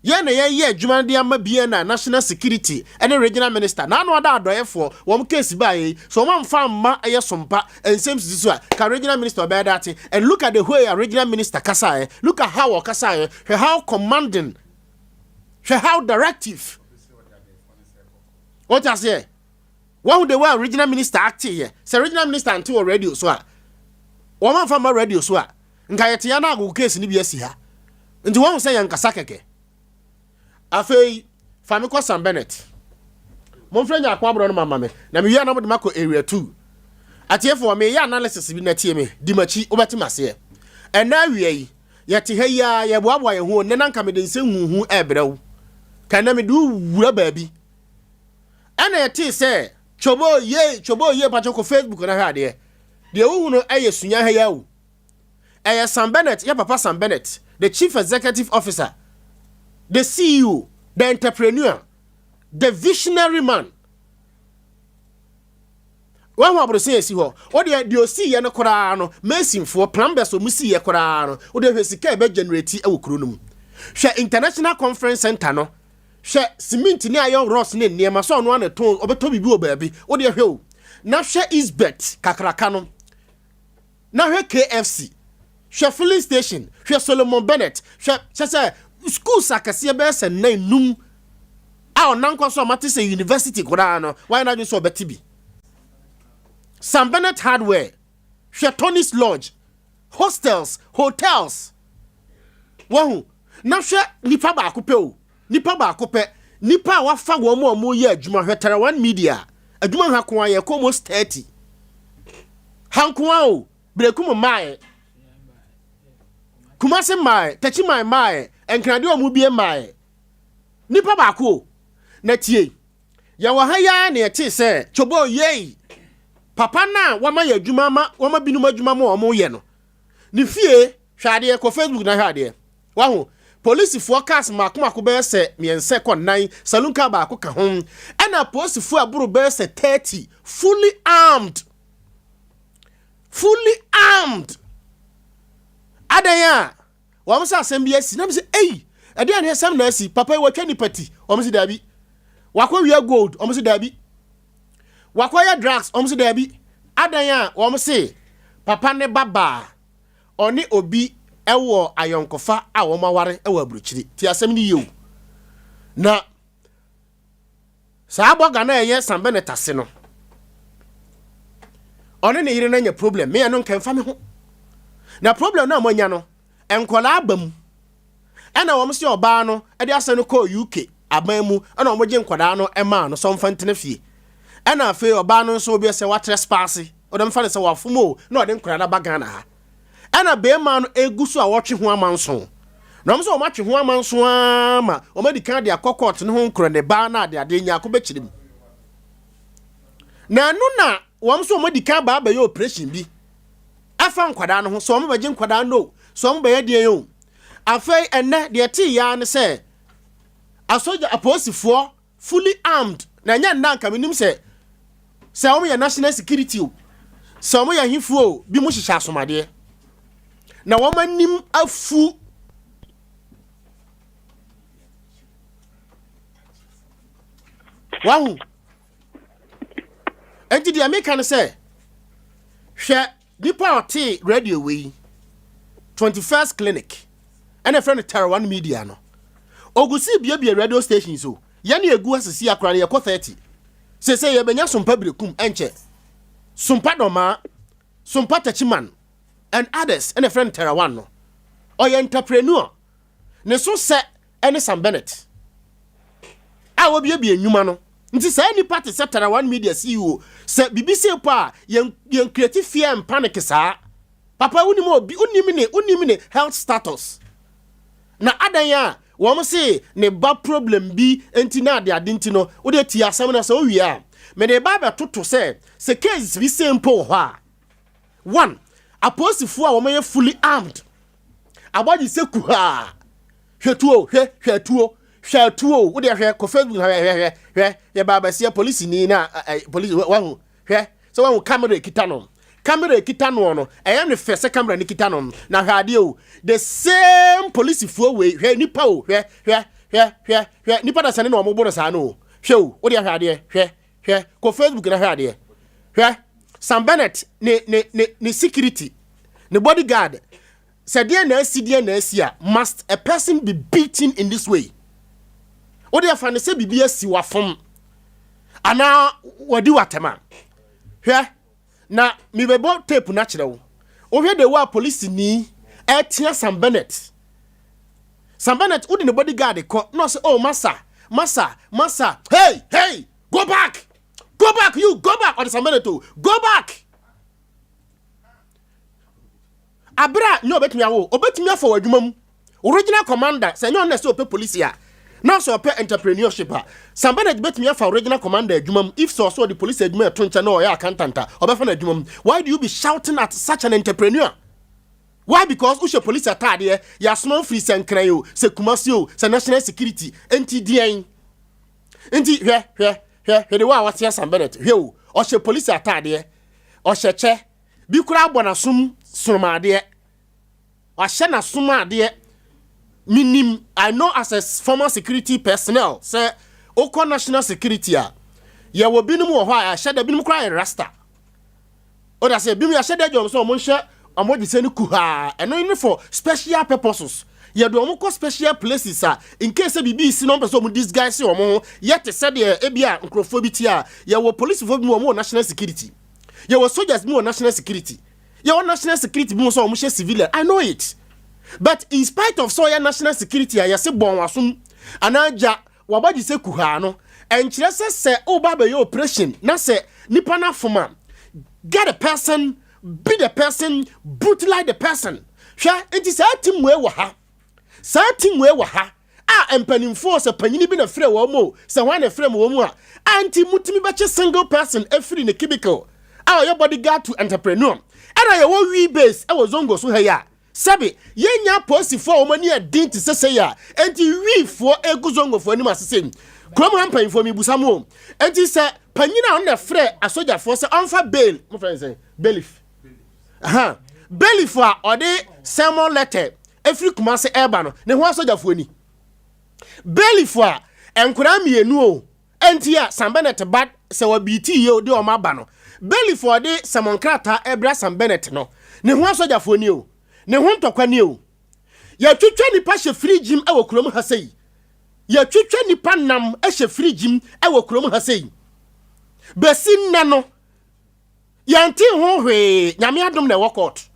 yɛn na yɛyɛ adwuma de ama bia national security ɛne regional minister na ano ada adɔyɛfoɔ wɔn case baa yi so. Wɔn amfa amma ɛyɛ sompa nsɛm sisi so a, ka regional minister ɔbɛyɛ date. And look at the way a regional minister kasa yɛ. Look at how ɔkasa yɛ. Hwɛ how commanding, hwɛ how directive. Wɔte aseɛ? Wɔn the way a regional minister ate yɛ sɛ regional minister nte wɔ radio so a, wɔn amfa ma radio so a, nka yɛte ya na agogo case ni bi asi ha. Nti wɔn sɛ yɛn kasa kɛkɛ. Afei fa me kɔ Sam Bennett. Momfrɛ Nyako aborɔ no mama me na mewia na mode makɔ Area 2. Atiefoɔ, meyɛ analysis bi na tie me di m'akyi, wobɛte m'aseɛ. Ɛnɛ awia yi, yɛte ha yi a yɛboaboa yɛn ho. Nnɛ na nka mede nsɛm huhu ɛbrɛ wo ka. Ɛnɛ mede wo wura baabi ɛna yɛtee sɛ twobo ye, twobo ye. Pakyɛ, kɔ Facebook na hwɛ adeɛ. Deɛ wohu no ɛyɛ sunya ha yi awo. Ɛyɛ Sam Bennett, yɛ papa Sam Bennett, the chief executive officer, the CEO, the entrepreneur, the visionary man. Wɔn ho aborɔsɛn esi hɔ. Wɔdeɛ deɛ osi yɛ no koraa no, masonfoɔ, plumbers, wɔn si yɛ koraa no, wɔde hwɛ sika ɛbɛ generate ɛwɔ kuro no mu. Hwɛ International Conference Center no, hwɛ cement ne iron rods ne nneɛma sɛ ɔno ana tɔn. Ɔbɛtɔ biribi wɔ baabi. Wɔde hwɛ o. Na hwɛ Isbet kakraka no, na hwɛ KFC, hwɛ filling station, hwɛ Solomon Bennett, hwɛ kyɛ sɛ schools akɛseɛ bɛyɛ sɛ nnan num a ɔnam kɔ so a mate sɛ university koraa no wayɛ n'adwene sɛ ɔbɛte bi. Sam Bennett Hardware, hwɛ Tony's Lodge, hostels, hotels. Wahu? Na hwɛ nipa baako pɛ o, nipa baako pɛ, nipa a wafa wɔn a wɔyɛ adwuma. Hwɛ Tarawan Media, adwuma ha ko a yɛkɔ almost 30 ha nko a o. Berekum mmaeɛ, Kumase mmaeɛ, Takyiman mmaeɛ, Nkradeɛ a wɔn bie mmaeɛ. Nipa baako o. Na tie, yɛwɔ ha yi ara na yɛte sɛ Chobo yei papa no a wama yɛ adwuma ma wama binom adwuma ma wɔn yɛ no ne fie. Hwɛ adeɛ, kɔ Facebook na hwɛ adeɛ. Waho polisifoɔ cars mako mako bɛyɛ sɛ mmiɛnsa kɔ nnan, saloon car baako ka ho, ɛna polisifoɔ aboro bɛyɛ sɛ 30, fully armed, fully armed. Adan a wɔn sɛ asɛm bi asi, nam sɛ eyi ɛdeɛ ne asɛm na asi. Papa yi wɔtwa nipa ti, wɔn sɛ daabi. Wakɔ wia gold, wɔn sɛ daabi. Wakɔyɛ drugs, wɔn sɛ daabi. Adan a wɔn se papa ne ba baa ɔne obi ɛwɔ ayɔnkofa a wɔn aware ɛwɔ aburokyire. Ti asɛm no yie o. Na saa bɔga na ɛyɛ Sam Bennett ase no, ɔne ne yere no anya problem. Meyɛ no nkɛmfa me ho na problem no a moanya no, nkɔlaa aba mu, ɛna wɔn sɛ ɔbaa no ɛde asɛm no kɔɔ UK aban mu, ɛna wɔn gye nkɔdaa no ɛmaa no sɛ ɔmfa ntena fie. Ɛna afei ɔbaa no nso obi sɛ watrespass, ɔdɛm fa no sɛ wafom o, na ɔde nkɔdaa no aba Ghana ha. Ɛna bɛrima no egu so a wɔtwe ho amanso, na wɔn nso wɔn atwe ho amanso ama wɔn adi kan de akɔ court ne ho nkorɔ ne ba na ade ade nyaako bɛkyerɛ mu. Na ɛno na wɔn nso wɔn adi kan ba abɛyɛ operation bi ɛfa nkwadaa no ho, sɛ wɔn bɛgye nkwadaa no, sɛ wɔn bɛyɛ deɛ o. Afei ɛnɛ deɛ te ya ne sɛ asogya apolisifoɔ fully armed, na ɛnyɛ nna nka menim sɛ wɔn yɛ national security o, sɛ wɔn yɛ ahefoɔ o, bi mo hyehyɛ asomadeɛ na wɔn anim afu. Wahu? Nti deɛ meka no sɛ, hwɛ nipa a ɔte radio wei, 21st Clinic, ɛna ɛfrɛ no Tarawan Media no, ogu si biebie radio station so. Yɛne egu asisi akora no yɛkɔ 30 sese. Yɛbɛnya Sompa Berekum, ɛnkyɛ Sompa Dɔmaa, Sompa Tachiman and others. Ɛna ɛfrɛ no Tarawan no, ɔyɛ entrepreneur ne so sɛ ɛne Sam Bennett a wɔbiebie nnwuma no. Nti saa nipa te sɛ Tarawan Media CEO, sɛ biribi se po a, yɛn create fear and panic saa. Papa, wonim obi, wonim ne health status na adan a wɔn se ne ba problem bi nti na ade ade nti no, wode tie asɛm no sɛ wowie a, mede ba bɛtoto sɛ case bi se mpo wɔ hɔ a, one apolisifoɔ a wɔyɛ fully armed abɔgye sɛ kuhaa. Hwɛ tuo, hwɛ, hwɛ tuo, hwɛ tuo. Wode hwɛ, kɔ Facebook, hwɛ, hwɛ, hwɛ, hwɛ. Yɛ baabasia polisini na ɛ polisi. Wahu? Hwɛ sɛ wahu camera ekita no, camera ekita no, ɛyɛ ne fɛ sɛ camera ne kita no. Na hwɛ adeɛ o, the same polisifoɔ wei, hwɛ nipa o, hwɛ, hwɛ, hwɛ, hwɛ, hwɛ nipa da sɛne na ɔmo bɔ no saa no o. Hwɛ o, wode hwɛ adeɛ, hwɛ, hwɛ, kɔ Facebook na hwɛ adeɛ. Hwɛ Sam Bennett ne security, ne bodyguard, sɛ deɛ na asi, deɛ na asi a, must a person be beaten in this way? Wode afa ne sɛ biribi asi, wafom anaa wadi watɛm a, hwɛ na mebɛbɔ tape no akyerɛ wo. Wohwɛ de wo a polisini ɛtea Sam Bennett. Sam Bennett wode ne bodyguard kɔ na ɔsɛ, "Oh, massa, massa, massa, hey, hey, go back, go back, you go back." Ɔde Sam Bennett o, go back. Abere a nyɛ ɔbɛtumi awo, ɔbɛtumi afa wɔ adwuma mu regional commander, sɛ nyɛ ɔno na sɛ ɔpɛ polisi a, na sɛ ɔpɛ entrepreneurship a, Sam Bennett bɛtumi afa regional commander adwuma mu. If sɛ ɔsɛ ɔde police adwuma ɛto nkyɛn na ɔyɛ accountant a, ɔbɛfa no adwuma mu. Why do you be shouting at such an entrepreneur? Why? Because wohyɛ police ataadeɛ, yɛasoma firi sɛ Nkran o, sɛ Kumasi o, sɛ national security nti deɛn nti? Hwɛ, hwɛ, hwɛ, hwɛ de wo a watea Sam Bennett. Hwɛ o, ɔhyɛ police ataadeɛ, ɔhyɛ kyɛ bi koraa, bɔ n'asom sonomadeɛ, wahyɛ n'asom adeɛ. Minim, I know as a former security personnel sɛ okɔ national security a, Yɛwɔ binom wɔ hɔ a yɛahyɛ da, binom koraa yɛ rasta. O da sɛ binom yɛahyɛ da agya wɔn sɛ wɔn nhyɛ wɔn gyesɛ no kuhaa. Ɛno ne for special purposes. Yɛde wɔn kɔ special places a in case sɛ biribi si na wɔn pɛ sɛ wɔn disguise wɔn ho yɛ te sɛ deɛ ebi a nkurɔfoɔ bi te a. Yɛwɔ polisifoɔ bi wɔn wɔ national security. Yɛwɔ soldiers bi wɔ national security. Yɛwɔ national security bi wɔ sɛ wɔn hyɛ civilian. I know it. But in spite of sɛ ɔyɛ national security a yɛse bɔn wasom anaa gya wabagye sɛ kuhaa no, ɛnkyerɛ sɛ woba bɛyɛ operation na sɛ nipa no afom a, get a person, be the person, brutalize the person. Hwɛ, nti saa team wei wɔ ha, saa team wei wɔ ha a mpanimfoɔ sɛ panyini bi na frɛ wɔn mu o, sɛ wɔn na frɛ wɔn mu a, a nti mutumi bɛkye single person efiri ne cubicle a ɔyɛ bodyguard to entrepreneur. Ɛna yɛwɔ wii base ɛwɔ Zongo so ha yi a, sɛbi, yɛnya polisifoɔ a wɔn ani ɛden te sɛ sɛ yi a, nti wiifoɔ egu Zongofoɔ anim asese kurom ha. Mpanyinfoɔ mi busa mu o, nti sɛ panyin a ɔno na frɛ asogyafoɔ sɛ ɔnfa bail, mo frɛ no sɛ bailiff, aha, bailiff a ɔde sermon letter efiri Kumase ɛɛba no, ne ho asogyafoɔ ni bailiff a nkwadaa mmienu o, nti a Sam Bennett ba sɛ wɔbiiti yie o de wɔn aba no, bailiff a ɔde sermon krataa ɛbra Sam Bennett no, ne ho asogyafoɔ ni o, ne ho ntɔkwa ni o. Yɛtwitwa nipa hyɛ fridge mu ɛwɔ kurom ha sɛyi, yɛtwitwa nipa nam hyɛ fridge mu ɛwɔ kurom ha sɛyi, bɛsi nnɛ no yɛnte ho hwee. Nyame adom na ɛwɔ court.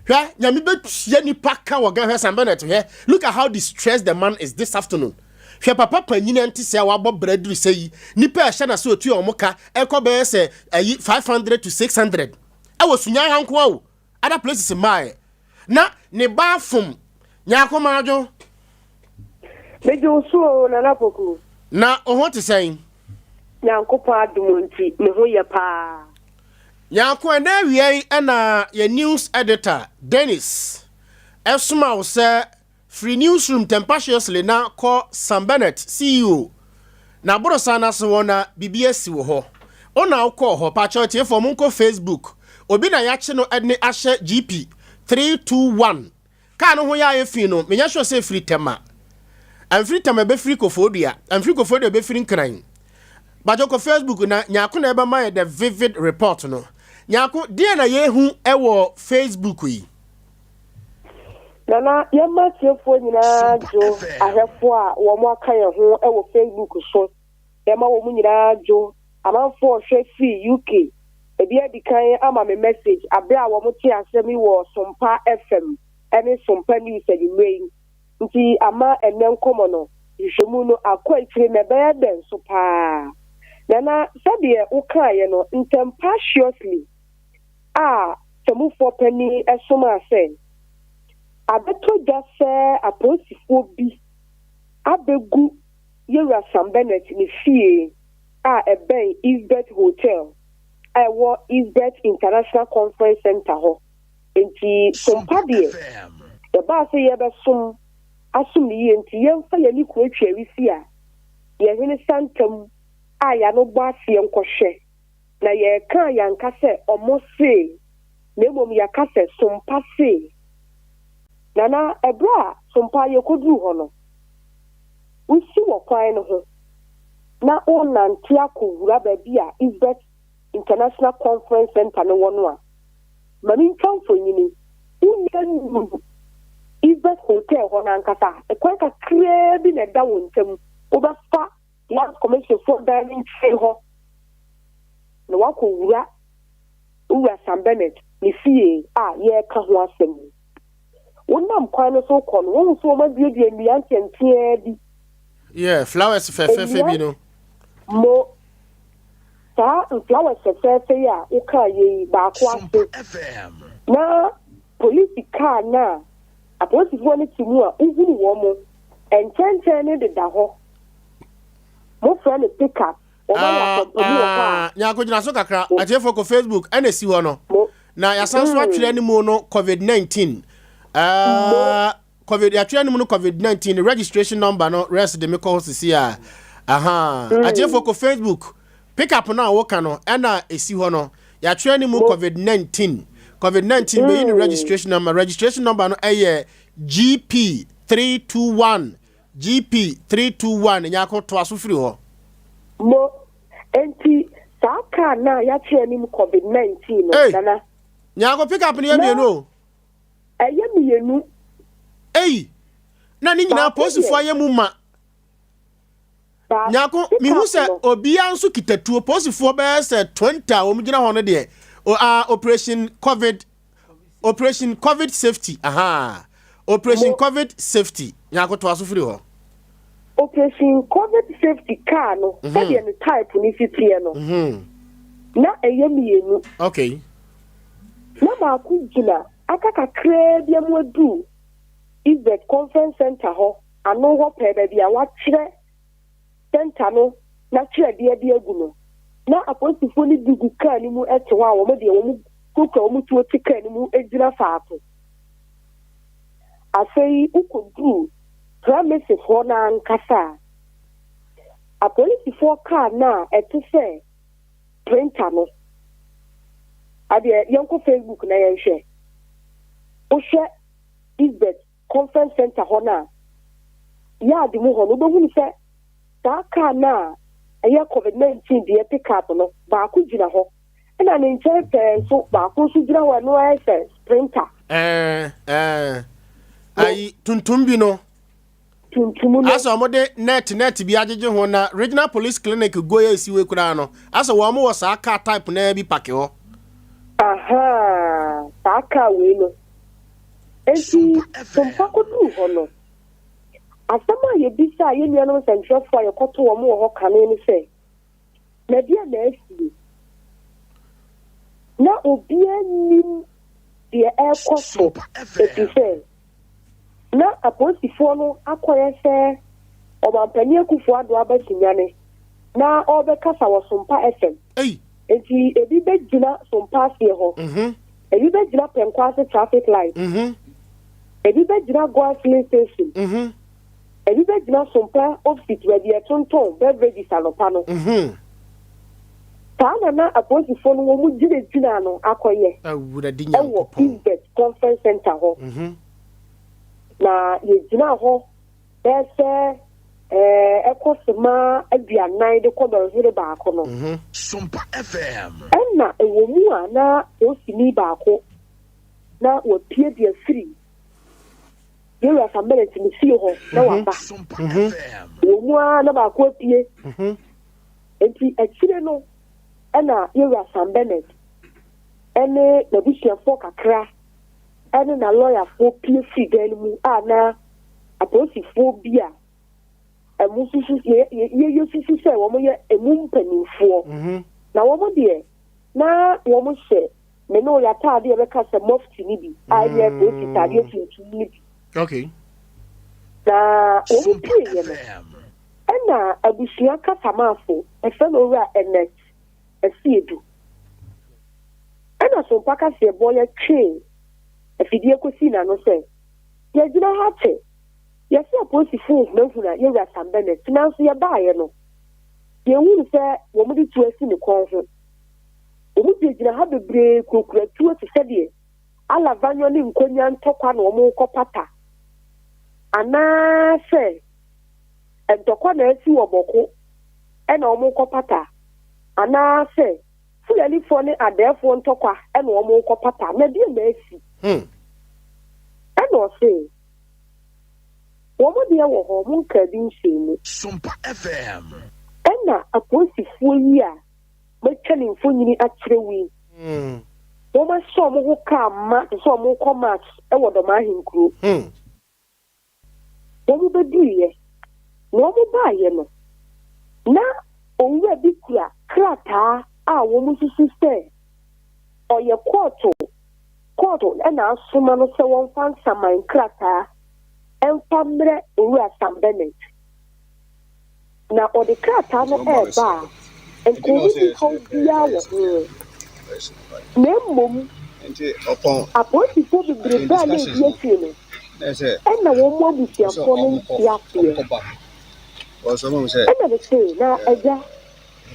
Hwɛ, Nyame bɛtua nipa ka wɔ Ghana. Hwɛ Sam Bennett, hwɛ, look at how distressed the man is this afternoon. Hwɛ, papa panyin nte sɛ wabɔ brɛ duru sɛ yi, nipa a ɛhyɛ na sɛ otua wɔn ka ɛkɔ bɛyɛ sɛ ɛyi 500 to 600 ɛwɔ Sunyani ha nko a o, other places mmaa na ne ba fom Nyaako Maadwo. Megye wo so o, Nana Poku. Na wo ho te sɛn? Nyankopɔn adom nti, me ho yɛ paa. Nyaako, ɛnɛ awia yi ɛna yɛ news editor Dennis ɛsoma wo sɛ firi newsroom tempaciously na kɔ Sam Bennett CEO na aborosan no ase hɔ na biribi asi wɔ hɔ. Wona wokɔɔ hɔ. Pakyɛw tiefoɔ, monkɔ Facebook. Obi na yɛakye no ne ahyɛ GP 321 kaa no ho yɛ ayɛ fi no. Menyɛ sure sɛ ɛfiri Tɛma, ɛmfiri Tɛma, ɛbɛfiri Kofoɔdua, ɛmfiri Kofoɔdua, ɛbɛfiri Nkran. Bakyɛ kɔ Facebook na Nyaako na ɛbɛma yɛ the vivid report no. Nyaako, deɛ na yɛhu ɛwɔ Facebook yi? Nana, yɛma tiefoɔ nyinaa dwo, ahwɛfoɔ a wɔn aka yɛn ho wɔ Facebook so. Yɛma wɔn nyinaa dwo. Amanfoɔ hwɛ firi UK. Ebi adi kan ama me message abere a wɔn te asɛm yi wɔ Sompa FM ne Sompa News anwummerɛ yi. Nti ama ɛnɛ nkɔmɔ no, nhwehwɛmu no akɔ akyire na ɛbɛyɛ dɛ nso paa. Nana, sɛdeɛ wokaeɛ no, ntɛmpaciously a tɛmufoɔ panin somaa sɛ abɛtɔ dwa sɛ apolisifoɔ bi abɛgu Yɛwura Sam Bennett ne fie a ɛbɛn Eastbet Hotel a ɛwɔ Eastbet International Conference Center hɔ. Nti Sompa deɛ, yɛbaa sɛ yɛbɛsom asom ne yie, nti yɛmfa yɛne kuro twɛrisi a yɛhwene santam a yɛano bɔ aseɛ nkɔhwɛ. Na yɛreka a, yɛanka sɛ ɔmo see, na mmom yɛaka sɛ Sompa see. Nana, ɛberɛ a Sompa yɛkɔduru hɔ no, wosi wɔ kwan no ho na wonante akɔwura baabi a Eastbet International Conference Center no wɔ no a, ma mentwa mfonyini, wonya nuru Eastbet Hotel hɔ no ankasa, ɛkwan kakraa bi na ɛda wo ntam. Wobɛfa Lands Commission foɔ dan no nkyɛn hɔ na wakɔwura Owura Sam Bennett ne fie a yɛreka ho asɛm yi. Wonam kwan no so kɔ no, wohu sɛ wɔn aduadua nnua ntiantiaa bi. Yeah, flowers fɛfɛɛfɛ bi no. Mo saa flowers fɛfɛɛfɛ yi a wokaa yɛ yi baako ase na polisi kaa no a apolisifoɔ no te mu a wohunu wɔn mo nkyɛnkyɛn no deda hɔ. Mofrɛ no pickup. Wɔn ayɛ apampamu wɔ hɔ a. Nyaako, gyina so kakra. Atiefo, kɔ Facebook, ɛna esi hɔ no. Na yɛasan so atwerɛ no mu no COVID-19. COVID, yɛatwerɛ no mu no COVID-19 registration number no rest de me kɔ hɔ sisi a. Aha. Atiefo, kɔ Facebook. Pickup no a woka no ɛna esi hɔ no. Yɛatwerɛ no mu COVID-19. COVID-19 bɛyi no registration number. Registration number no ɛyɛ GP 321, GP 321. Nyaako, toa so firi hɔ. Mo, enti saa kaa no a yɛatwerɛ anim Covid 19 no, Ei! Nana. Nyarko pick up no yɛ Na mmienu o. ɛyɛ mmienu. Ei! Na ne nyinaa Baako polisifoɔ deɛ. ayɛ mu ma. Ba Nyarko, pick mehu up sɛ no. obiara nso kita tuo. Polisifoɔ bɛyɛ sɛ 20 a wɔn gyina hɔ no deɛ, o, ah, Operation Covid, Operation Covid Safety, aha. Operation Mo. Covid Safety. Nyarko toa so firi hɔ. Operation Covid Safety car no, sɛdeɛ ne type no si teɛ no, na ɛyɛ mmienu. Na baako gyina aka kakraa bi mu aduru Izbet Conference Center hɔ, ano hɔ pɛɛ baabi a wɔatwerɛ center no n'atwerɛdeɛ de agu no. Na apolisifoɔ no bi gu kaa no mu te hɔ a wɔn deɛ wɔn kurakura wɔn tuo te kaa no mu gyina faako. Afei wokɔduru premises hɔ no ankasa a, apolisifoɔ kaa no a ɛte sɛ printer no, adeɛ yɛnkɔ Facebook na yɛnhwɛ. Wohwɛ Izbet Conference Center hɔ no a, yard mu hɔ no, wobɛhunu sɛ saa kaa no a ɛyɛ COVID-19 deɛ pick up no, baako gyina hɔ. Ɛna ne nkyɛn pɛɛ nso baako nso gyina hɔ, ɛno ayɛ sɛ sprinter. Ɛɛ ɛɛ ayi tuntum bi no. Tuntum no. Asɛ wɔn de net bi agyegye ho na Regional Police Clinic goyɛ esiwe koraa no. Asɛ wɔn wɔ saa car type naa bi park hɔ. Aha, saa kaa wei no. Enti Sompa kɔduu hɔ no, asɛm a yɛbisaa yɛn nuanom nsɛntwerɛfoɔ a yɛkɔto wɔn wɔ hɔ kane ne sɛ, na deɛ na asie? Na obiara nim deɛ ɛrekɔ so, ɛfiri sɛ na apolisifoɔ no akɔyɛ sɛ Ɔmampanin Akufo Addo aba Sunyani na ɔrebɛkasa wɔ Sompa FM. Ei! Enti ebi bɛgyina Sompa aseɛ hɔ, ebi bɛgyina Pɛnkɔ ase traffic light, ebi bɛgyina Goil filling station, ebi bɛgyina Sompa opposite baabi a yɛtontɔn beverages anɔpa no. Saa na na apolisifoɔ no wɔn mu gyinagyina no akɔyɛ Awurade ɛwɔ Nyankopɔn. Izbet Conference Center hɔ. Na yɛgyina hɔ bɛyɛ sɛ ɛkɔ sema 40 de kɔ dɔnhwere baako no. Sompa FM. Ɛna ɛwɔ mu a na polisini baako na wapue de afiri yɛwura Sam Bennett ne fie hɔ na waba. Sompa FM. Wɔ mu a na baako apue. Nti akyire no ɛna yɛwura Sam Bennett ɛne n'abusuafoɔ kakra ɛne na lɔyafoɔ pue firi dan no mu a na apolisifoɔ bi a ɛmo susu yɛ yɛ susu sɛ wɔn yɛ emu mpanimfoɔ. Na wɔn deɛ na wɔn hyɛ me ne oyɛ ataadeɛ bɛka sɛ mufti ni bi a ɛyɛ polisi taadeɛ tuntum ni bi. Na wɔn Sompa pue yɛ no, FM. ɛna abusua kasamaafo ɛfɛ no Owura Ernest Asiedu ɛna Sompa kaseɛbɔ yɛtwee afidie kɔsii n'ano sɛ yɛgyina ha kyɛ yɛsɛ apolisifoɔ hunahuna yɛwura Sam Bennett, nanso yɛbaeɛ no yɛhunu sɛ wɔn de tuo asi ne kɔn ho. Wɔn gyinagyina ha bebree kurakura tuo te sɛdeɛ Alavanyo ne Nkonya ntɔkwa na wɔn rekɔ pata anaasɛ ntɔkwa na asi wɔ Bɔko ɛna wɔn rekɔ pata anaasɛ Fulanifoɔ ne adɛɛfoɔ ntɔkwa ɛna wɔn rekɔ pata, na deɛ na asi. Ɛna ɔse wɔn deɛ wɔ hɔ, wɔn nkaa bi nhyɛn mu. Sompa FM. Ɛna apolisifoɔ yi a matwa ne mfonyini akyerɛ wo yi, wɔn ahyɛ wɔn ho kaa ma te sɛ wɔn rekɔ march ɛwɔ Dɔm Ahenkuro. Wɔn bɛduiɛ na wɔn baeɛ no, na owura bi kura krataa a wɔn susu sɛ ɔyɛ kɔɔto ɛna asoma no sɛ wɔmfa nsaman krataa ɛmfa mmerɛ Owura Sam Bennett. Na ɔde krataa no ɛreba a nka ɔno ni haw biara wɔ ho, na mmom apolisifoɔ bebrebe a na edi akyire no ɛna wɔn mu abusuafoɔ no nte aseɛ. Ɛna de se na agya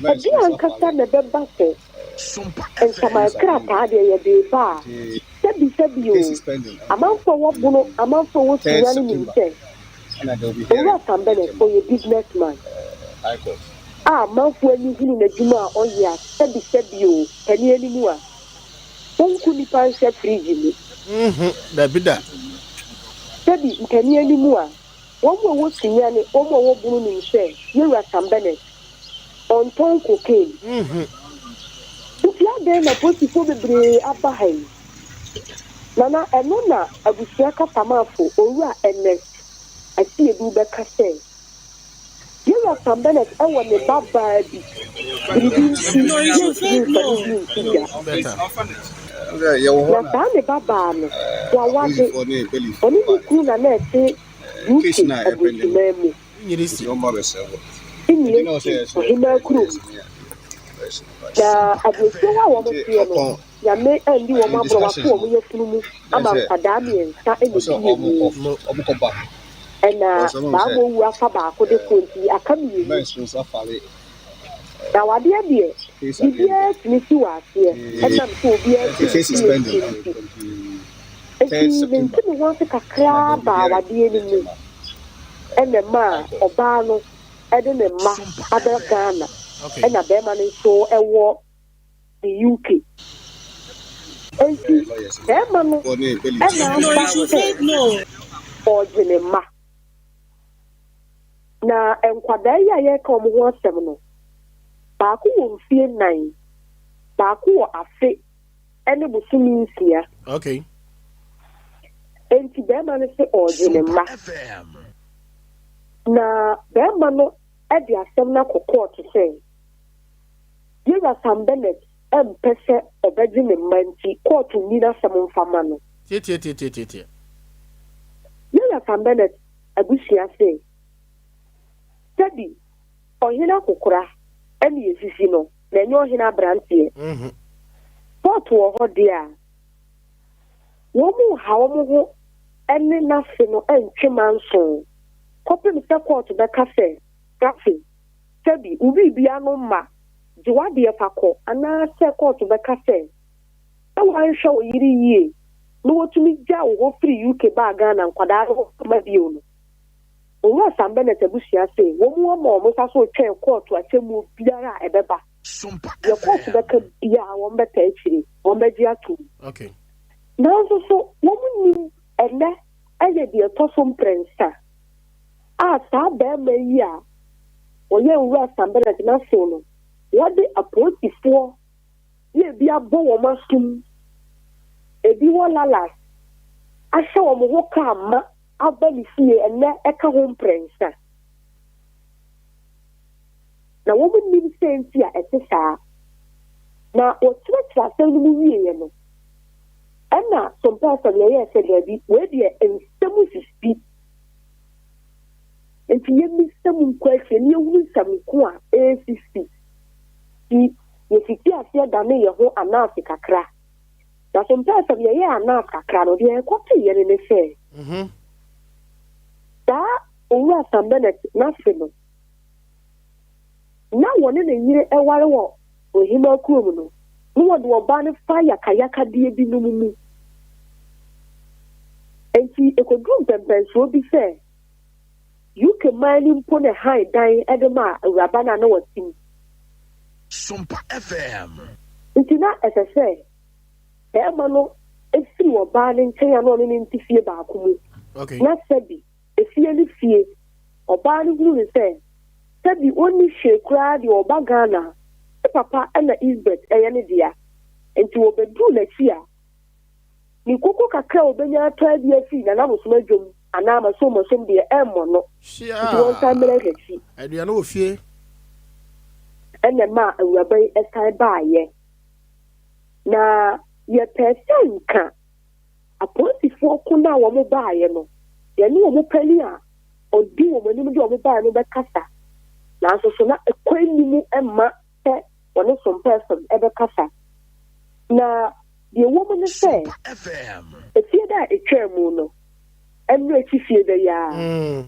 ɛde ankasa na ɛbɛba sɛ Sompa nsaman FM. krataa deɛ yɛde ba a, sɛbi sɛbi o, amanfoɔ a wɔbono, amanfoɔ a wɔsua no nim sɛ Owura Sam Bennett ɔyɛ businessman. a amanfoɔ ani hunu n'adwuma a ɔyɛ a, sɛbi sɛbi o, panin anim a, wonku nnipa nhyɛ fridge mu. Dabi da. Sɛbi mpanin anim a, wɔn a wɔwɔ Sunya ne wɔn a wɔwɔ Bono nim sɛ Yɛwura Sam Bennett, ɔntɔn cocaine. Nti adɛn na polisifoɔ bebree aba ha yi? Nana, ɛno na abusua kasamafo Owura Ernest Asiedu bɛka sɛ, Yɛwura Sam Bennett wɔ ne ba baa bi, biribi nti yɛntumi mfa ne din nto dwa. Na saa ne ba baa no, wawade, ɔne ne kunu na na ɛte UK aburokyiman mu. Nyeresi, ɔhemaa kurom. Na aburokyire hɔ a wɔteɛ no, Nyame anndi wɔn aborɔ, wato wɔn yafunu mu ama nkwadaa mmiɛnsa na ɛdi mu. Ɛna baamo awu afa baako de kɔ nti aka mmienu. Na awadeɛ deɛ, biribiara tumi si wɔ aseɛ ɛnam sɛ obiara te ne fie nti. Enti mente me ho ase kakraa baa awadeɛ no mu ɛna ɛmaa ɔbaa no de ne mma aba Ghana ɛna barima no nso wɔ ne UK. Enti barima no na aba sɛ ɔregye ne mma. Na nkwadaa yi a yɛreka wɔn ho asɛm no, baako wɔ mfie nnan, baako wɔ afe ne bosome nsia. Okay. Enti barima no se ɔregye ne mma. Na barima no de asɛm no akɔ kɔɔto sɛ Yewura Sam Bennett mpɛ sɛ ɔbɛgye ne mma nti kɔɔto nni n'asɛm mfa mma no. Tiatiatiatiatia. Yewura Sam Bennett abusua se, Sɛbi ɔhene akokora ne yɛsisi no na ɛnyɛ ɔhene abranteɛ. Kɔɔto wɔ hɔ deɛ a, wɔn nha wɔn ho ne n'ase no ntwe manso kɔpem sɛ kɔɔto bɛka sɛ, Rafi, Sɛbi, wo biribiara no mma, gye w'adeɛ fa kɔ, anaasɛ kɔɔto bɛka sɛ, sɛ woanhwɛ wo yere yie na wɔtumi gyaa wo hɔ firi UK baa Ghana nkwadaa no amma bio no. Owura Sam Bennett abusua se wɔn ama wɔn nsa so retwɛn kɔɔto atemmuo biara a ɛbɛba. Deɛ kɔɔto bɛka biara wɔn bɛtaa akyire, wɔn bɛgye atom. Nanso so wɔn nnim ɛnnɛ ɛyɛ deɛ ɛtɔ so mprɛnsa a saa barima yi a ɔyɛ Owura Sam Bennett n'asew no, wɔde apolisifoɔ yɛ bi abɔ wɔn asom, ebi wɔ lalas, ahyɛ wɔn ho kaa ma aba ne fie ɛnnɛ ɛka ho mprɛnsa. Na wɔn nnim sɛ nti a ɛte saa. Na wɔkyerɛkyerɛ asɛm no mu wieɛ no, ɛna Sompɛsɛm yɛyɛɛ sɛ daabi, wei deɛ nsɛm sisi. Enti yɛmmisa mu nkɔ akyire na yɛhunu nsɛm ko a ɛresisi. Nti yɛfiti aseɛ dane yɛn ho anaase kakra. Na so mpɛɛ sɛ yɛyɛɛ anaase kakra no, deɛ yɛkɔteeɛ no ne sɛ, saa Owura Sam Bennett n'ase no, na wɔne ne yere ware wɔ Ohemaa kurom no, na wɔde ɔbaa no fa yakayakadeɛ binom mu. Enti ɛkɔduruu mpɛnpɛnsoɔ bi sɛ UK man no mpo na ɛhan dan de maa awuraba no a na ɔte mu. Sompa FM. Nti na ɛsɛ sɛ barima no firi ɔbaa no nkyɛn a na ɔne no nte fie baako mu. Na sɛbi efie ne fie, ɔbaa no hunu no sɛ sɛbi ɔnni hwee koraa deɛ ɔba Ghana a, ne papa na Isbeth yɛ ne dea. Nti wɔbɛduru n'akyi a, Ne koko kakra a obenya atɔ adi afi Nana Abosom adwam anaa Masom Masom deɛ ɛmmɔ no, nti wɔnsan mmrɛ n'akyi. Aduane wɔ fie. Ɛna ɛmaa awuraba yi san baeɛ. Na yɛpɛɛ sɛ nka apolisifoɔ ko no a wɔn baeɛ no, yɛne wɔn panin a ɔdi wɔn anim de wɔn baeɛ no bɛkasa. Nanso so na kwan nni mu mma sɛ wɔne Sompɛsɛm bɛkasa. Na deɛ ɛwɔ mu ne sɛ, efie da a ɛtwaa mu no, ɛno akyi fie da yi ara,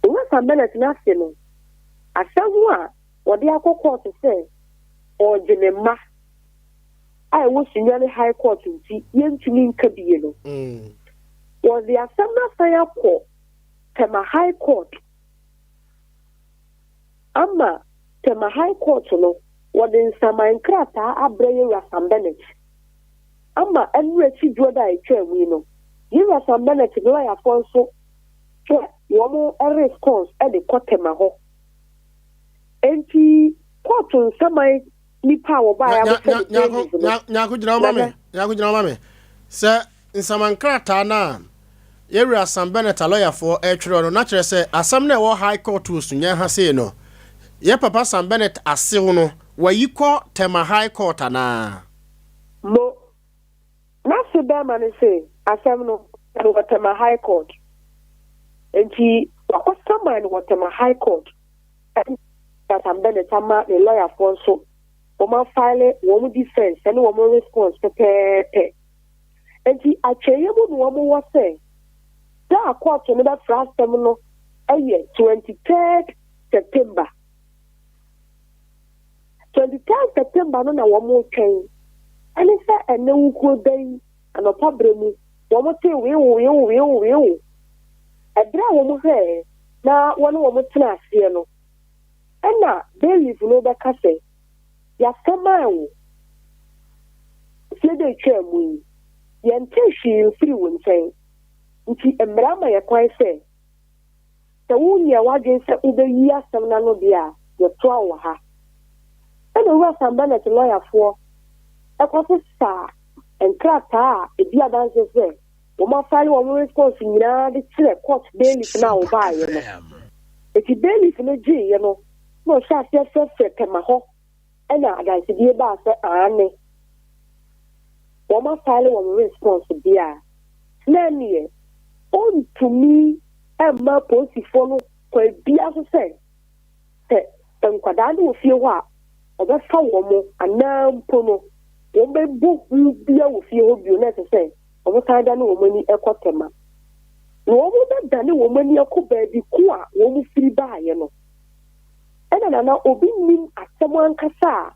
Owura Sam Bennett n'ase no, asɛm a wɔde akɔ kɔɔto sɛ ɔregye ne mma a ɛwɔ Sunyani High Court nti yɛntumi nka bie no, wɔde asɛm no asan akɔ Tema High Court. Ama Tema High Court no, wɔde nsaman nkrataa abrɛ Yewura Sam Bennett. Ama ɛno akyi dwoda a etwaa mu yi no, Yewura Sam Bennett ne lɔyafoɔ nso hwɛ wɔn response de kɔ Tema hɔ. Enti kɔɔto nsaman nipa a wɔbaeɛ abɛsɛ ne bailiff no. Nyako gyina hɔ ma me. Nyako gyina hɔ ma me. Sɛ nsaman krataa no a Yɛwura Sam Bennett a lɔyafoɔ retwerɛ no, na kyerɛ sɛ asɛm no a ɛwɔ High Court wɔ Sunyani ha sei no, yɛ papa Sam Bennett asew no, wayi kɔ Tema High Court anaa? Mo. N'ase barima no se asɛm no, ɔpɛ no wɔ Tema High Court. Enti wakɔ saman no wɔ Tema High Court. Ɛna Sam Bennett ama ne lɔyafoɔ nso wɔn afile wɔn defence ne wɔn response pɛpɛɛpɛ. Enti atwɛeɛ mu na wɔwɔ sɛ da a kɔɔto no bɛfrɛ asɛm no yɛ 23rd September. 23rd September no na wɔretwɛn. Ɛne sɛ ɛnnɛ wukuo da yi anɔpa berɛ mu wɔtee weewo weewo weewo weewo. Ɛberɛ a wɔhwɛɛ na wɔne wɔn tena aseɛ no, ɛna bailiff no bɛka sɛ, Yɛasɛman wo. Mfeɛ dɛ etwaa mu yi, yɛntee hwee mfirii wo nkyɛn, nti mmara ma yɛ kwan sɛ, sɛ wonyɛɛ w'adwene sɛ wobɛyi asɛm no ano deɛ a, yɛtoa wo wɔ ha. Ɛna Owura Sam Bennett lɔyafoɔ kɔsesaa nkrataa a ɛdi adanseɛ sɛ wɔafile wɔn response nyinaa de kyerɛ court bailiff no a wɔbaeɛ no. Enti bailiff no gyeeɛ no, na ɔhyɛɛ aseɛ frɛfrɛ Tema hɔ Ɛna adansedie baa sɛ aane, wɔn afile wɔn response deɛ a, na ɛneɛ ɔntumi mma apolisifoɔ no kwan biara so sɛ, sɛ nkwadaa no wɔ fie hɔ a, ɔbɛfa wɔn anaa mpo no wɔn bɛbɔ hu biara wɔ fie hɔ bio na ɛsɛ sɛ wɔn san dane wɔn ani kɔ Tema. Na wɔn bɛdane wɔn ani akɔ baabi ko a wɔn firi baeɛ no. Ɛna na na obi nnim asɛm ankasa a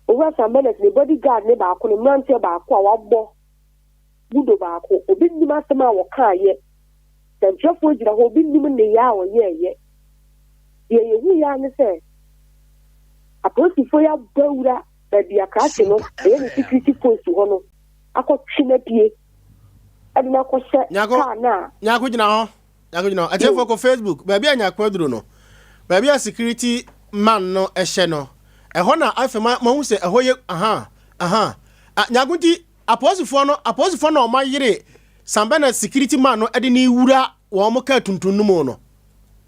Owura Sam Bennett ne body guard ne baako ne mmeranteɛ baako a wabɔ budo baako, obi nnim asɛm a wɔkaeɛ. Sɛnkyerɛfoɔ gyina hɔ, obi nnim nneyɛɛ a wɔyɛeɛ. Deɛ yɛhuiɛ ara ne sɛ apolisifoɔ yi abɔ awura baabi a krakye no ɛyɛ ne security post hɔ no akɔtwe no apue de no akɔhyɛ kaa no a. Nyako gyina hɔ. Nyako gyina hɔ. Atiefoɔ kɔ Facebook, baabi a Nyako aduru no, baabi a security man no hyɛ no, ɛhɔ na afei ma mahu sɛ ɛhɔ yɛ aha aha. Ah, Nyako nti apolisifoɔ no apolisifoɔ na wɔn ayere Sam Bernard security man no de ne wura wɔn kaa tuntum no mu no.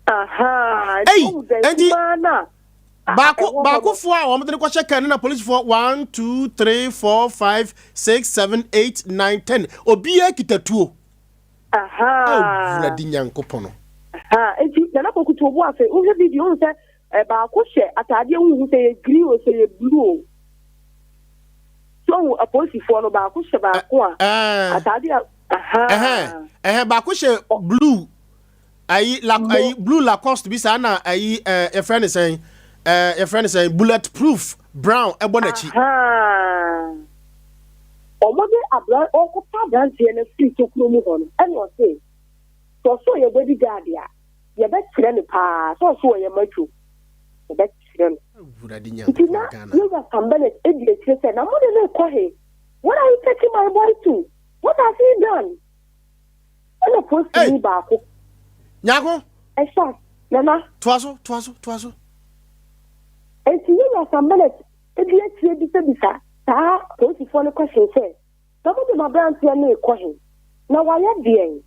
Aha, nti Ei, wohu dan nti kumaa no a baako ɛwɔ hɔ no. baakofoɔ a wɔn de no kɔhyɛ kaa no na polisifoɔ 1 2 3 4 5 6 7 8 9 10 obiara kita tuo. Ahaa. Awurade Nyankopɔn. Ahaa, enti Nana Poku to bo ase. Wohwɛ video wohu sɛ eh, baako hyɛ ataadeɛ wohu sɛ yɛ green o sɛ yɛ blue o. So wohu apolisifoɔ no baako hyɛ baako a ataadeɛ a ahaa. Ɛhɛn baako hyɛ blue ayi la ayi blue Lacoste bi saa na ayi ɛɛ yɛfrɛ ne sɛn ɛɛ yɛfrɛ ne sɛn bullet proof brown ɛbɔ n'akyi. Ahaa. Wɔde abran ɔrekɔfa aberanteɛ no afiri tokuro mu hɔ no, ɛna ɔse, sɛ ɔse ɔyɛ body guard a, yɛbɛkyerɛ no paa, sɛ ɔse ɔyɛ macho, yɛbɛkyerɛ no. Awurade Nti na Nyankopɔn Ghana. Yɛwura Sam Bennett di akyire sɛ, na mode no rekɔ he? What are you taking my boy to? What has he done? Ɛna Hey! polisini baako Nyako! ɛhyɛ as, Nana. Toa so, toa so, toa so. Enti Yɛwura Sam Bennett di akyire bisabisa saa polisifoɔ no question sɛ, Na mode m'aberanteɛ no rekɔ he? Na wayɛ deɛn?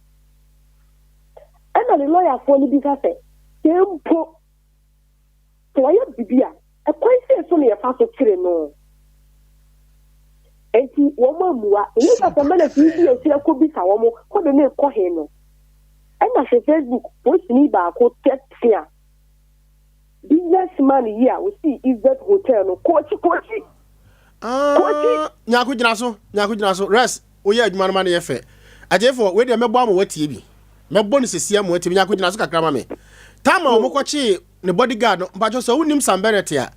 Ɛna ne lɔyafoɔ no bisa sɛ, Sɛ mpo sɛ wayɛ biribi a, ɛkwan sei so na yɛfa so kyere no? Enti wɔn ammua. Ɛyɛ sɛ Bennett yi di akyire kɔbisa wɔn, mode no rekɔ he no? Ɛna hwɛ Facebook, polisini baako teatea Business man yi a osii Izzet Hotel no, Kochi, Kochi! Kochi! Ah, Nyako gyina so, Nyako gyina so. Res, woyɛ adwuma no ma no yɛ fɛ. Agyefoɔ, wei deɛ mɛbɔ ama watie bi. Mɛbɔ no sɛsi ama watie bi. Nyako gyina so kakra ma me. Time a wɔn kɔkyee ne bodyguard no, mpakyɛ sɛ wonim Sam Bennett a,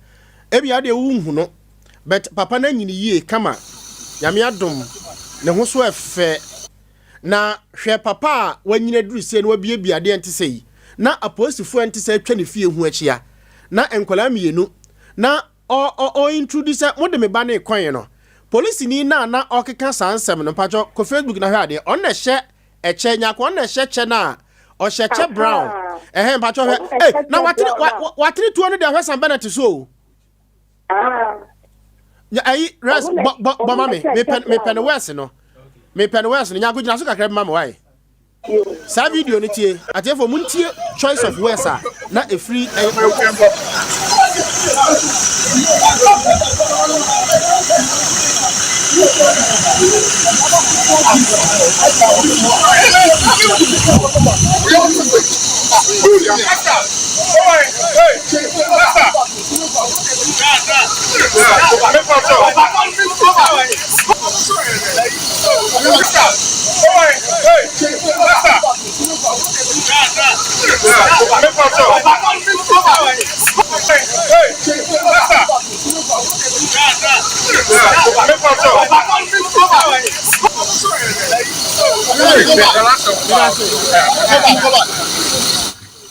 ebi adeɛ wonhu no. But papa no anyini yie kama. Nyame adom, ne ho so ɛfɛ. Na hwɛ papa a wanyini aduru sei na wabiabia adeɛ nte sɛ yi, na apolisifoɔ a ɛnte sɛ atwa ne fie ho ahyia. na nkwadaa mmienu na ɔ ɔ ɔ introduce sɛ mode me ba ne kɔn no. Polisini na na ɔkeka saa nsɛm no, mpakyɛ kɔ Facebook na hwɛ adeɛ. Ɔno na ɛhyɛ ɛkyɛ Nyako, ɔno na ɛhyɛ kyɛ no a ɔhyɛ kyɛ brown. Ɛhɛn, mpakyɛ hwɛ. Ɔno na Ee, ɛhyɛ na kyɛ watene brown wa na watene tuo no de ahwɛ Sam Bennett so o. Nya ayi res Ɔno na bɔ bɔ bɔ ɔno ma na me ɛhyɛ mepɛ kyɛ mepɛ brown no no. wɛs no, mepɛ no wɛs no. Nyako, gyina so kakra bi ma me wae. Yo. Saa video no, tie. Atiefo, muntie choice of words a na ɛfiri ɛyɛ.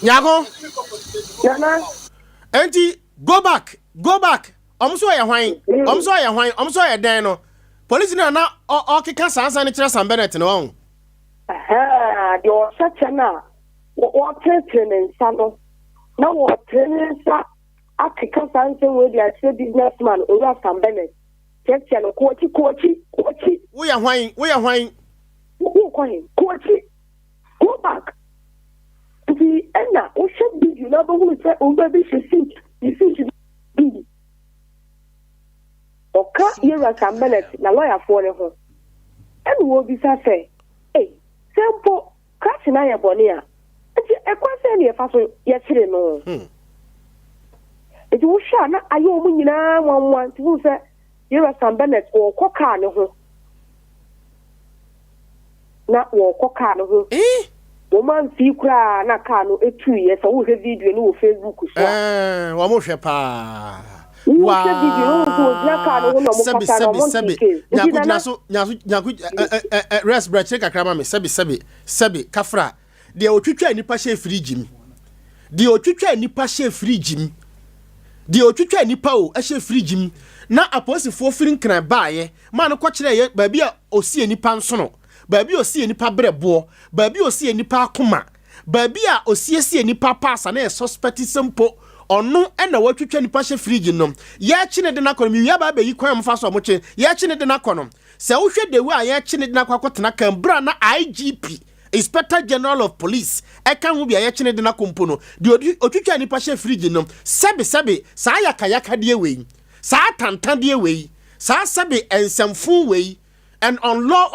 Nyako. Nana. Enti "Go back, go back." Ɔmo so ɔyɛ hwan? Ɔmo so ɔyɛ hwan? Ɔmo so ɔyɛ dɛn no? Polisi no na ɔkeka saa nsa no kyerɛ Sam Bennett no ɔho. Deɛ ɔhyɛ kyɛ no a wɔtenetene ne nsa no na wɔtene ne nsa akeka saa nsɛm wei de akyerɛ businessman Owura Sam Bennett, kyerɛkyerɛ no, "Kɔ akyi, kɔ akyi, kɔ akyi." Woyɛ hwan? Woyɛ hwan? Wokɔ he? Kɔ akyi, go back. Nti ɛna wohwɛ video na wobɛhunu sɛ owura bi hyɛ suit, ne suit bi ɔka yɛwura Sam Bennett na lɔyafoɔ ne ho, ɛna wɔbisa sɛ, ei, sɛ mpo krakye no ayɛ bɔne a, nti ɛkwan sɛ ne yɛfa so yɛkyere no? Nti wohwɛ a, na ayɛ ɔmo nyinaa nwanwa. Nti wohu sɛ yɛwura Sam Bennett wɔkɔ kaa ne ho na wɔkɔ kaa ne ho. Wɔn amfii koraa na kaa no etuiɛ. Sɛ wohwɛ video no wɔ Facebook so a, Wɔn hwɛ paa. Wohwɛ video no, wohu sɛ wɔgyina kaa no ho na ɔmo Sɛbi, kasa na sɛbi, ɔmo sɛbi. nte case. Nti Nyako, Nana gyina so. Nyako, Nyako, ɛ ɛ ɛ rest brɛ kyerɛ kakra ma me. Sɛbi, sɛbi, sɛbi, kafra. Deɛ otwitwa nipa hyɛ fridge mu, deɛ otwitwa nipa hyɛ fridge mu, deɛ otwitwa nipa o hyɛ fridge mu, na apolisifoɔ firi Nkran baayɛ maa no kɔkyerɛ yɛ baabi a osie nipa nsono, baabi a osie nipa brɛboɔ, baabi a osie nipa akoma, baabi a osiesie nipa paasa na yɛ suspect sɛ mpo ɔno ɛna watwitwa nipa hyɛ fridge no. Yɛkye ne de no akɔ no, miwia ba abɛyi kwan a wɔfa so a wɔkye yɛkye ne de no akɔ no. Sɛ wohwɛ dewu a yɛkye ne de no akɔ akɔtena kan bere a na IGP, Inspector General of Police, ɛka ho bi a yɛkye ne de no akɔ mpo no, deɛ otwitwa nipa hyɛ fridge no, sɛbe, sɛbe, saa yakayakadeɛ wei, saa tantadeɛ wei, saa sɛbe nsɛmfo wei and unlaw,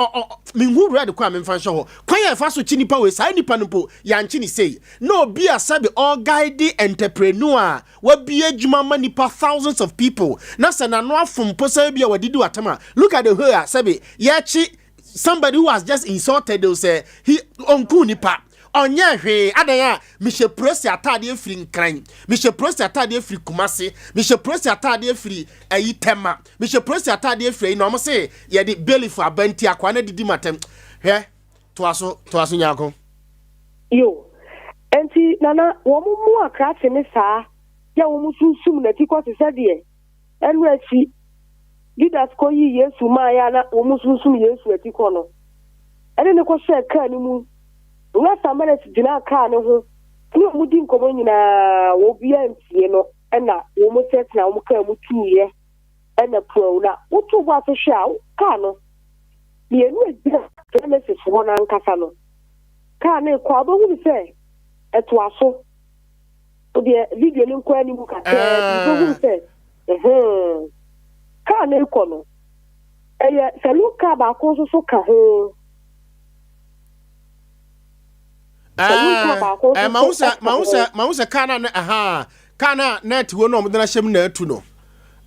menhu red kɔ a memfa nhyɛ hɔ, kwan a ɛfa so kyi nipa wei, saa nipa no mpo yɛankye ne sei, na obi a sɛbe ɔguide entrepreneur a wabie adwuma ma nipa, thousands of people, na sɛ n'ano afom mpo sɛ bi a wadidi watam a, look at the way a sɛbe yɛkye somebody who has just insulted o, sɛ he ɔnku nipa, ɔnyɛ hwee. Adan a mehyɛ polisi ataadeɛ firi Nkran, mehyɛ polisi ataadeɛ firi Kumase, mehyɛ polisi ataadeɛ firi ayi Tɛma, mehyɛ polisi ataadeɛ firi ayi, na ɔmo se yɛde bailiff aba nti akoa no didi matam. Hwɛ, toa so, toa so, Nyako. Yo, nti Nana, wɔn mu akrakye ne saa yɛ wɔn sunsum n'akyi kɔ te sɛ deɛ ɛno akyi Judas kɔyi Yesu maa a na wɔn sunsum Yesu akyi kɔ no, ɛne ne kɔhyɛɛ kaa no mu. Owura Sam Bennett gyinaa kaa no ho ne wɔn di nkɔmmɔ nyinaa, wɔbiara ntie no, ɛna wɔn sɛtena wɔn kaa mu tuiɛ ɛna puaw. Na wotu bɔ ase hwɛ a, kaa no mmienu egyina premises hɔ n'ankasa no, kaa no ekɔ a, wobɛhunu sɛ ɛtoa so. Deɛ video no nkɔ anim kakraa bi, wobɛhunu sɛ kaa no ekɔ no, ɛyɛ saloon car baako nso so ka ho. Saloon car baako nso mahu so sɛ ka mahu ho. Sɛ mahu sɛ kaa na aha kaa na na ɛte hɔ na ɔmo de no ahyɛ mu na atu no,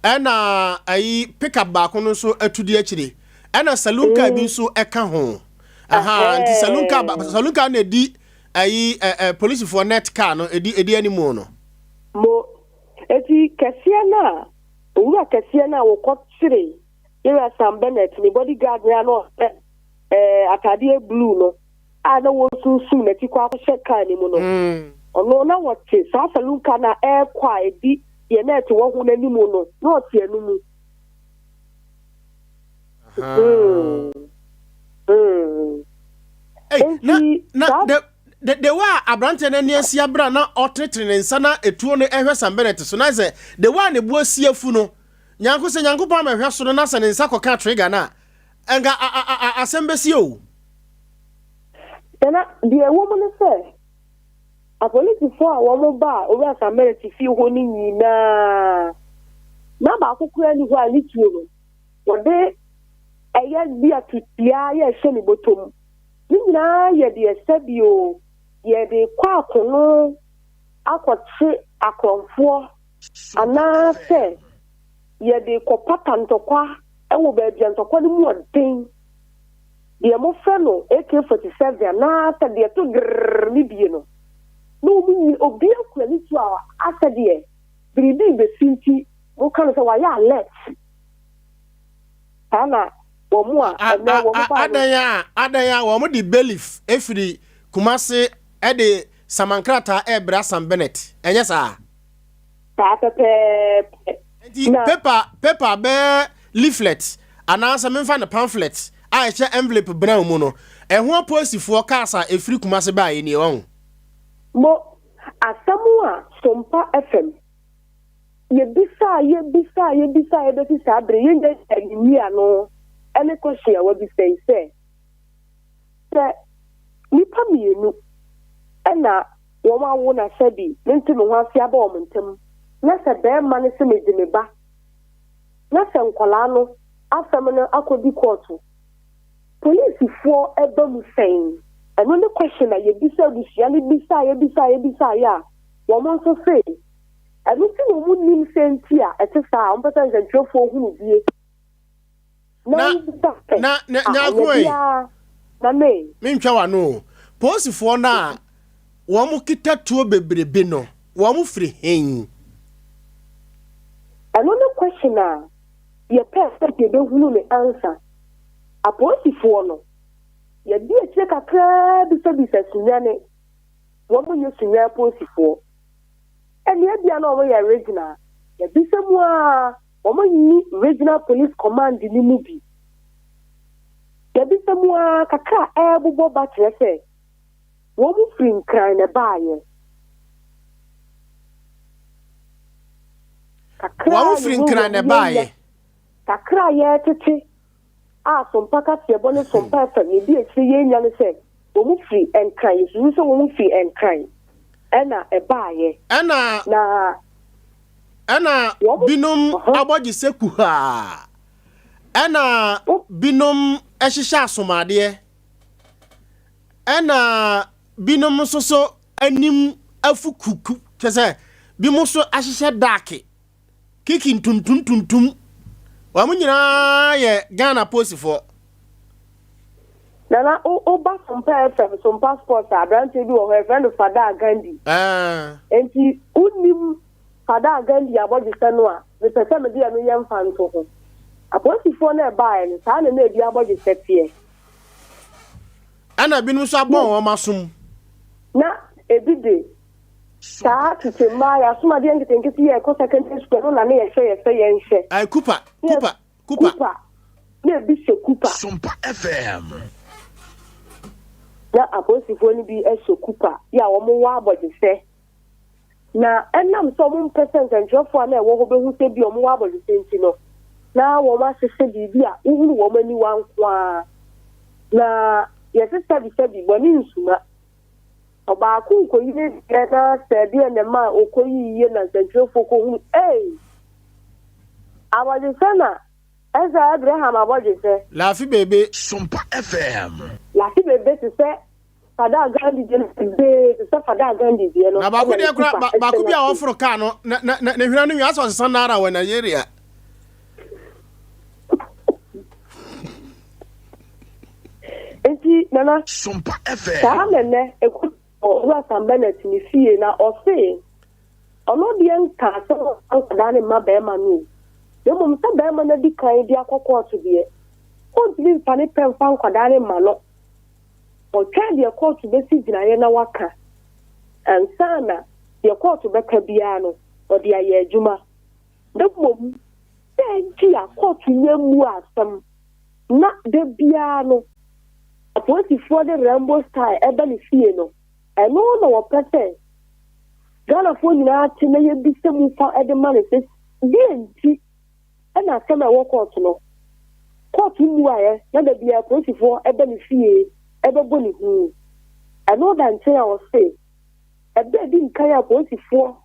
ɛna ayi pickup baako no nso atu di akyire, ɛna saloon car bi nso ɛka ho aha. Nti saloon car saloon car na edi ayi ɛ ɛ polisifoɔ net car no edi anim no. Mo eti kɛseɛ no a owura kɛseɛ no a wɔkɔkyere yɛwura Sam Bennett ne bodyguard no a na ɔhyɛ ataadeɛ blue no a na wɔsunsum n'akyi kɔ akɔhyɛ kaa no mu no. Ɔno na wɔte saa saloon car no a ɛrekɔ a ɛdi deɛ na ɛte wɔ ho no anim no, na ɔte ɛno mu. Hey, na na the the the way a aberanteɛ no ani asi abere a na ɔtenetene ne nsa na etuo no ɛhwɛ Sam Bennett so na sɛ the way a ne bo asi afu no nyanko sɛ Nyankopɔn ama ɛhwɛ so no na sɛ ne nsa kɔka trigger no a nka asɛm bɛsi o. Nana, deɛ ɛwɔ mu ne sɛ apolisifoɔ a wɔn baa Owura Sam Bennett fie hɔ no nyinaa na baako koraa ni hɔ a ne tuo no wɔde ɛyɛ bi a tutia yɛ ɛhyɛ ne bɔtɔ mu. Ne nyinaa yɛ deɛ sɛbio yɛde kɔ akono akɔkye akorɔmfoɔ anaasɛ yɛde kɔpata ntɔkwa wɔ baabi a ntɔkwa no mu ɔden. Deɛ mofrɛ no AK-47 anaasɛ deɛ ɛto grrrr no bie no, na wɔn nyina obiara kura ne tuo a asɛ deɛ biribi rebɛsi nti moka no sɛ wayɛ alert. Saa na wɔn a ɛnɛ wɔn baeɛ no. Adɛn a adɛn a wɔn de bailiff efiri Kumasi de samankrataa ɛrebrɛ Sam Bennett ɛnyɛ saa? Saa pɛpɛɛpɛ. Nti paper paper bɛyɛ leaflet anaasɛ memfa no pamphlet a ɛhyɛ envelope brown mu no ɛho apolisifoɔ cars a ɛfiri Kumasi baeɛ nie wahu. Mo, asɛm a Sompa FM Yɛbisaa, yɛbisaa, yɛbisaa bɛsi saa bere yi, yɛnnya nyiano ne question a wabisa yi sɛ, sɛ nnipa mmienu na wɔn awo na sɛbi mente me ho ase aba wɔn ntam, na sɛ barima no se megye me ba, na sɛ nkwadaa no asɛm no akɔdi kɔɔto, polisifoɔ ba mu sɛn? Ɛno ne question a yɛbisa abusua no bisaa, yɛbisaa, yɛbisaa a wɔn nso se Ɛno nti na wɔnnim sɛ nti a ɛte saa a wɔpɛ sɛ nsɛntwerɛfoɔ hunu bie. Na wobisa sɛ, na, na, Ah, Nyarko anya ei, biara na me. mentwa w'ano o. Polisifoɔ no a wɔkita tuo bebrebe no, wɔn firi hen? Ɛno ne question a yɛpɛɛ sɛ yɛbɛhunu ne answer. Apolisifoɔ no, yɛdi akyire kakraa bisabisa Sunyani, wɔn nyɛ Sunyani apolisifoɔ. Ɛnneɛ ebia na wɔyɛ regional. Yɛbisa mu ara, wɔnni regional police command no mu bi. Yɛbisa mu ara, kakra a ɛrebobɔ ba kyerɛ sɛ wɔfiri Nkran na ɛbaeɛ. Kakra a Wɔfiri Nkran na ɛbaeɛ. Kakra a yɛretete a Sompa kaseɛbɔ ne Sompa FM yɛdi akyire yɛnya ne sɛ wɔn firi Nkran, yɛsusu sɛ wɔn firi Nkran ɛna ɛbaeɛ. Ɛna Na ɛna wɔn binom ɔhɔ. abɔgyesɛ kuhaa, ɛna binom hyehyɛ asomadeɛ, ɛna binom nso so anim afu kuku, kyerɛ sɛ binom nso ahyehyɛ daake. Kiki ntuntum tuntum. Wɔn nyinaa yɛ Ghana posifoɔ. Nana wo wo ba Sompa FM Sompa Sports a aberanteɛ bi wɔ hɔ yɛfrɛ no Fadaa Gandhi. Ɛɛ. Nti wonim Fadaa Gandhi abɔdwesɛ no a mepɛ sɛ mede ɛno yɛ mfa nto ho. Apolisifoɔ no a ɛbaeɛ no saa na na ebi abɔdwesɛ teɛ. Ɛna binom nso abɔn wɔn asom. Na ebi de Saa tete mmaa yi asomadeɛ nketenkete yi a ɛkɔ secondary school ɛno na ne yɛhyɛ yɛ sɛ yɛnhyɛ. Ayi kupa Ne yɛ kupa kupa. kupa na ebi hyɛ kupa. Sompa FM. Na apolisifoɔ no bi hyɛ kupa yi a wɔn wɔ abɔgyesɛ. Na ɛnam sɛ wɔn mpɛ sɛ nsɛntwerɛfoɔ a na ɛwɔ hɔ bɛhu sɛ bi wɔn wɔ abɔgyesɛ nti no, na wɔn ahyehyɛ biribi a wohunu wɔn aniwa nko ara. Na yɛse sɛbisɛbi bɔne nsuma. Ɔbaako nkoyi ne deɛ na sɛ ɛdeɛ na ɛma ɔkɔyi yie na nsɛntwerɛfoɔ kɔhunu ei! Abɔdwesɛ na ɛsɛ Abraham abɔdwesɛ. Lafi bebe. Sompa FM. Lafi bebe te sɛ Fada Gandhi deɛ no bebee te sɛ Fada Gandhi deɛ no Na baako ɛna ne deɛ koraa kupa ba ɛhyɛ baako bi a n'ase. ɔforo kaa no na na na ne hwene no nwi asɛ ɔsesa naira wɔ Nigeria. Nti Nana, Sompa saa FM. na nnɛ ɛkɔ Owura Sam Bennett ne fie na ɔse ɔno deɛ nkaa sɛ ɔmfa nkwadaa no mma barima no o, na mmom sɛ barima no adi kan de akɔ kɔɔto deɛ, ɔntumi mfa ne pɛ mfa nkwadaa no mma no. Ɔtwɛn deɛ kɔɔto bɛsi gyinaeɛ na waka. ansa na deɛ kɔɔto bɛka biara no ɔde ayɛ adwuma. Na mmom dɛn nti a kɔɔto nya mmu asɛm na da biara no apolisifoɔ de Rambo style ɛba ne fie no, ɛno na wɔpɛ sɛ Ghanafoɔ nyinaa te na yɛbisa mu fa de ma no sɛ deɛ nti ɛna asɛm a ɛwɔ kɔɔto no, kɔɔto mmuaeɛ na da biara apolisifoɔ ɛba ne fie ɛbɛbɔ ne hu. Ɛno da nkyɛn a ɔse ɛbɛ a ɛdi nkan a apolisifoɔ,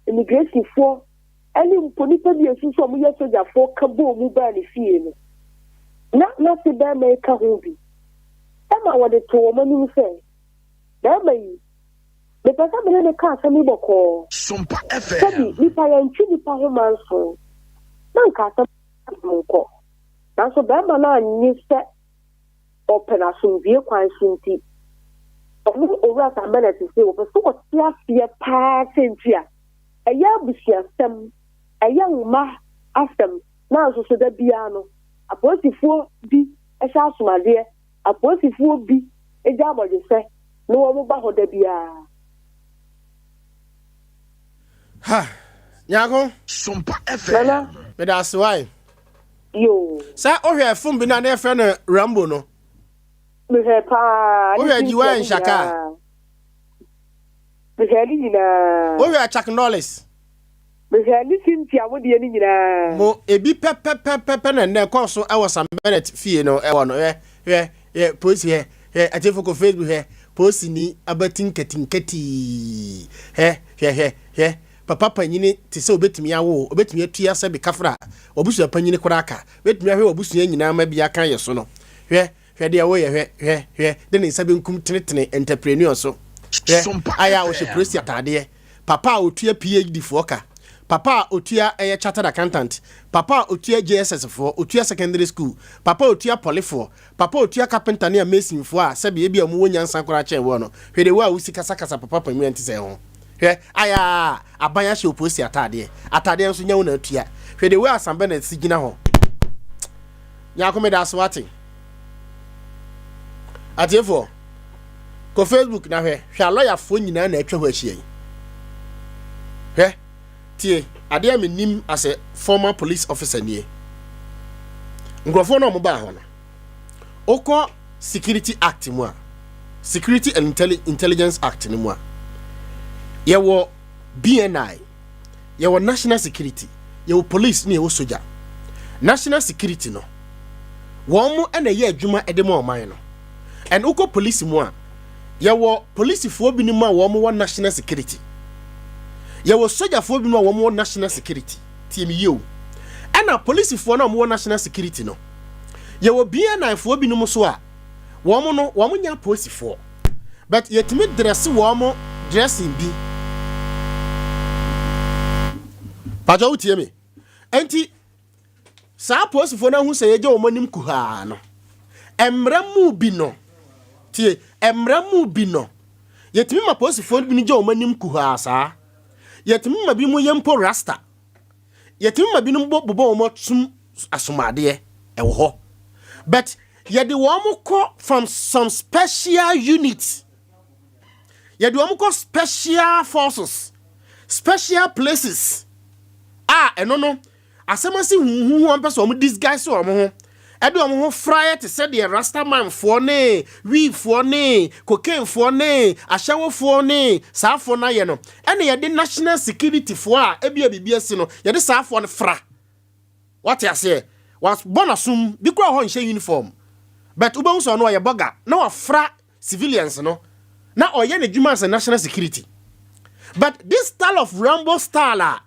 immigrationfoɔ ɛne mpo nnipa bi a ɛsusu a wɔyɛ sogyafoɔ ka bɔɔ mu baa ne fie no, na n'ase bɛrima yi ka ho bi. Ɛma wɔde too wɔn anim sɛ, bɛrima yi, mepɛ sɛ mene ne ka asɛm yi bɔkɔɔ. Sompa Sɛbi FM. nipa yɛntwe nipa ho manso na nka asɛm nkɔ. Nanso bɛrima no annye sɛ ɔpɛ no asomdwie kwan so nti, ɔno Owura Sam Bennett sɛ wɔpɛ sɛ wɔte aseɛ paa sɛ nti a ɛyɛ abusuasɛm, ɛyɛ nwoma asɛm, na nso so da biara no, apolisifoɔ bi hyɛ asomadeɛ, apolisifoɔ bi gya abɔdwesɛ na wɔn ba hɔ da biara. Ha, Nyako. Sompa Nana. FM. Meda ase wae. Yoo. Sɛ wohwɛ film bi no a na yɛfrɛ no Rambo no. Mehwɛ paa. Ne Wohwɛ Cynthia Jiwa ne Nshaka a? nyinaa. Mehwɛ ne nyinaa. Wohwɛ Chuck Norris. Mehwɛ ne Cynthia mo deɛ ne nyinaa. Mo ebi pɛpɛpɛpɛ na nnɛ ɛkɔɔ so ɛwɔ Sam Bennett fie no ɛwɔ no. Hwɛ, hwɛ, hwɛ, polisi hwɛ, hwɛ, atiefo kɔ Facebook hwɛ, polisini abati nkatinkati. Hwɛ, hwɛ, hwɛ, hwɛ, papa panyini te sɛ obetumi awo, obetumi atua sɛ bi kafra, wabusua panyini koraa ka, obetumi ahwɛ wabusua nyinaa ma bi aka yɛ so no. Hwɛ, hwɛ deɛ woyɛ, hwɛ, hwɛ, hwɛ, de ne nsa benkum tenetene entrepreneur so. Hwɛ, Sompa ayɛ a ɔhyɛ FM. polisi ataadeɛ. Papa a otua PhD foɔ ka, papa a otua ɛyɛ chartered accountant, papa a otua JSS foɔ, otua secondary school, papa a otua polyfoɔ, papa a otua carpenter ne a mason foɔ a sɛbi ebi a ɔmo wɔ nyansa koraa kyɛn woɔ no. Hwɛ de wo a wosi kasakasa papa panyin nte sɛ ho. Hwɛ, ayɛ a aban ahyɛ opolisi ataadeɛ, ataadeɛ nso nyɛ wo na atua. Hwɛ de wo a Sam Bennett si gyina hɔ. Nyako meda ase wate. Atiefoɔ, kɔ Facebook na hwɛ, hwɛ alɔyafoɔ nyinaa na atwa hɔ ahyia yi. Hwɛ, tie, adeɛ a menim as a former police officer nie. Nkurɔfoɔ no a wɔbaa hɔ no, wokɔ Security Act mu a, Security and Intelligence Act no mu a, yɛwɔ BNI, yɛwɔ National Security, yɛwɔ police ne yɛwɔ soja. National Security no, wɔn mo na ɛyɛ adwuma de ma ɔman no. And wokɔ police mu a, yɛwɔ polisifoɔ binom a wɔn wɔ national security. Yɛwɔ sogyafoɔ binom a wɔn wɔ national security. Tie me yie o. Ɛna polisifoɔ no a wɔn wɔ national security no, yɛwɔ BNI foɔ binom so a wɔn no wɔn nyɛ apolisifoɔ, but yɛtumi dress wɔn dressing bi. Pàtó wotie me? Enti saa apolisifoɔ no ahu sɛ yɛgye wɔn anim kuhaa no, mmerɛ mu bi no, tie, mmerɛ mu bi no, yɛtumi ma polisifoɔ bi no gye wɔn anim kuhaa saa. Yɛtumi ma bi mu yɛ mpo rasta. Yɛtumi ma binom bɔ bobɔ wɔn asom asomadeɛ ɛwɔ hɔ. But yɛde wɔn kɔ from some special unit. Yɛde wɔn kɔ special forces, special places a ɛno no asɛm asi huhuhu wɔn pɛ sɛ wɔn disguise wɔn ho ɛde wɔn ho fraeɛ te sɛ deɛ rastamanfoɔ ne wiifoɔ ne cocainefoɔ ne ahyɛwofoɔ ne saafoɔ no ayɛ no, ɛna yɛde national security foɔ a ebi a biribi asi no yɛde saafoɔ no fra. Wate aseɛ? Wabɔ n'asom bi koraa hɔ nhyɛ uniform, but wobɛhu sɛ ɔno ɔyɛ bɔga na wafra civilians no na ɔyɛ n'adwuma as a national security. But this style of Rambo style a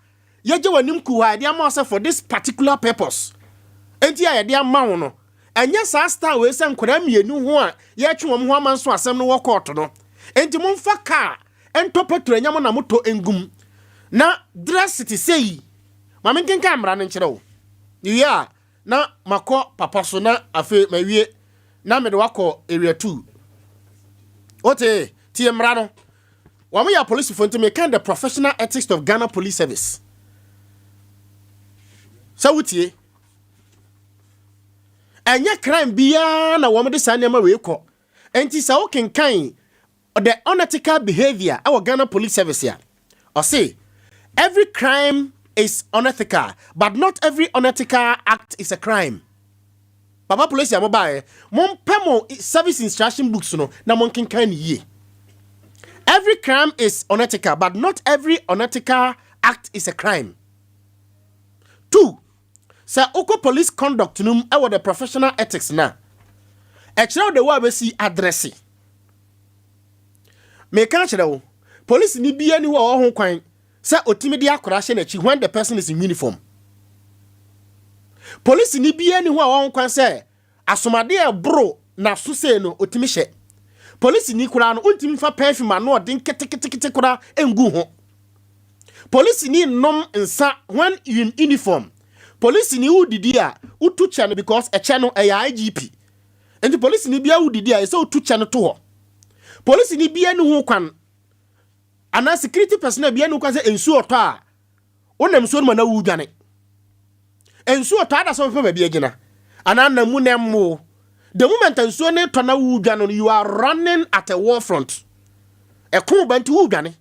yɛgye w'anim ku hɔ a yɛde ama wo sɛ for this particular purpose enti a yɛde ama wo no, ɛnyɛ saa style wei sɛ nkwadaa mmienu ho a yɛtwe wɔn ho ama nso asɛm no wɔ court no enti momfa car ntɔ petrol ɛnyɛ mo na motɔ ngum na dress te sɛ yi. Ma menkenkan mmara no nkyerɛ wo wie a na makɔ papa so na afei mawie na mede wakɔ area 2. Wote? Tie mmara no. Wɔn yɛ apolisifoɔ nti meka the professional ethics of Ghana Police Service sɛ wotie, ɛnyɛ crime biara na wɔn de saa nneɛma wei kɔ. Nti sɛ wokenkan The unethical behaviour ɛwɔ Ghana Police Service a, ɔse every crime is unethical, but not every unethical act is a crime. Papa police a mobaeɛ, mompɛ mo service instruction books no na monkenkan ne yie. Every crime is unethical, but not every unethical act is a crime. Two, sɛ wokɔ police conduct no mu ɛwɔ the professional ethics na ɛkyerɛ wo de wo a bɛsi address. Meka kyerɛ wo, police ni bia ni hɔ a ɔwɔ ho kwan sɛ otimi de akora hyɛ n'akyi when the person is in uniform. Police ni bia ni hɔ a ɔwɔ ho kwan sɛ asomadeɛ ɛboro n'aso sei no otimi hyɛ. Police ni koraa no, wontumi fa perfume ano ɔden ketekete koraa ngu ho. Police ni nom nsa when in uniform. Police ni wodidi a, wotu kyɛ no because ɛkyɛ no ɛyɛ IGP. Nti police ni bia wodidi a, ɛsɛ wotu kyɛ no to hɔ. Police ni bia ni ho kwan anaa security personnel bia ni ho kwan sɛ nsuo ɔtɔ a, wonam nsuo no ma na wodwane. Nsuo ɔtɔ ada sɛ wopɛ baabi agyina anaa nam mu na mmo. The moment nsuo ne tɔ na wodwane no, you are running at a war front. Ɛko ba nti wodwane.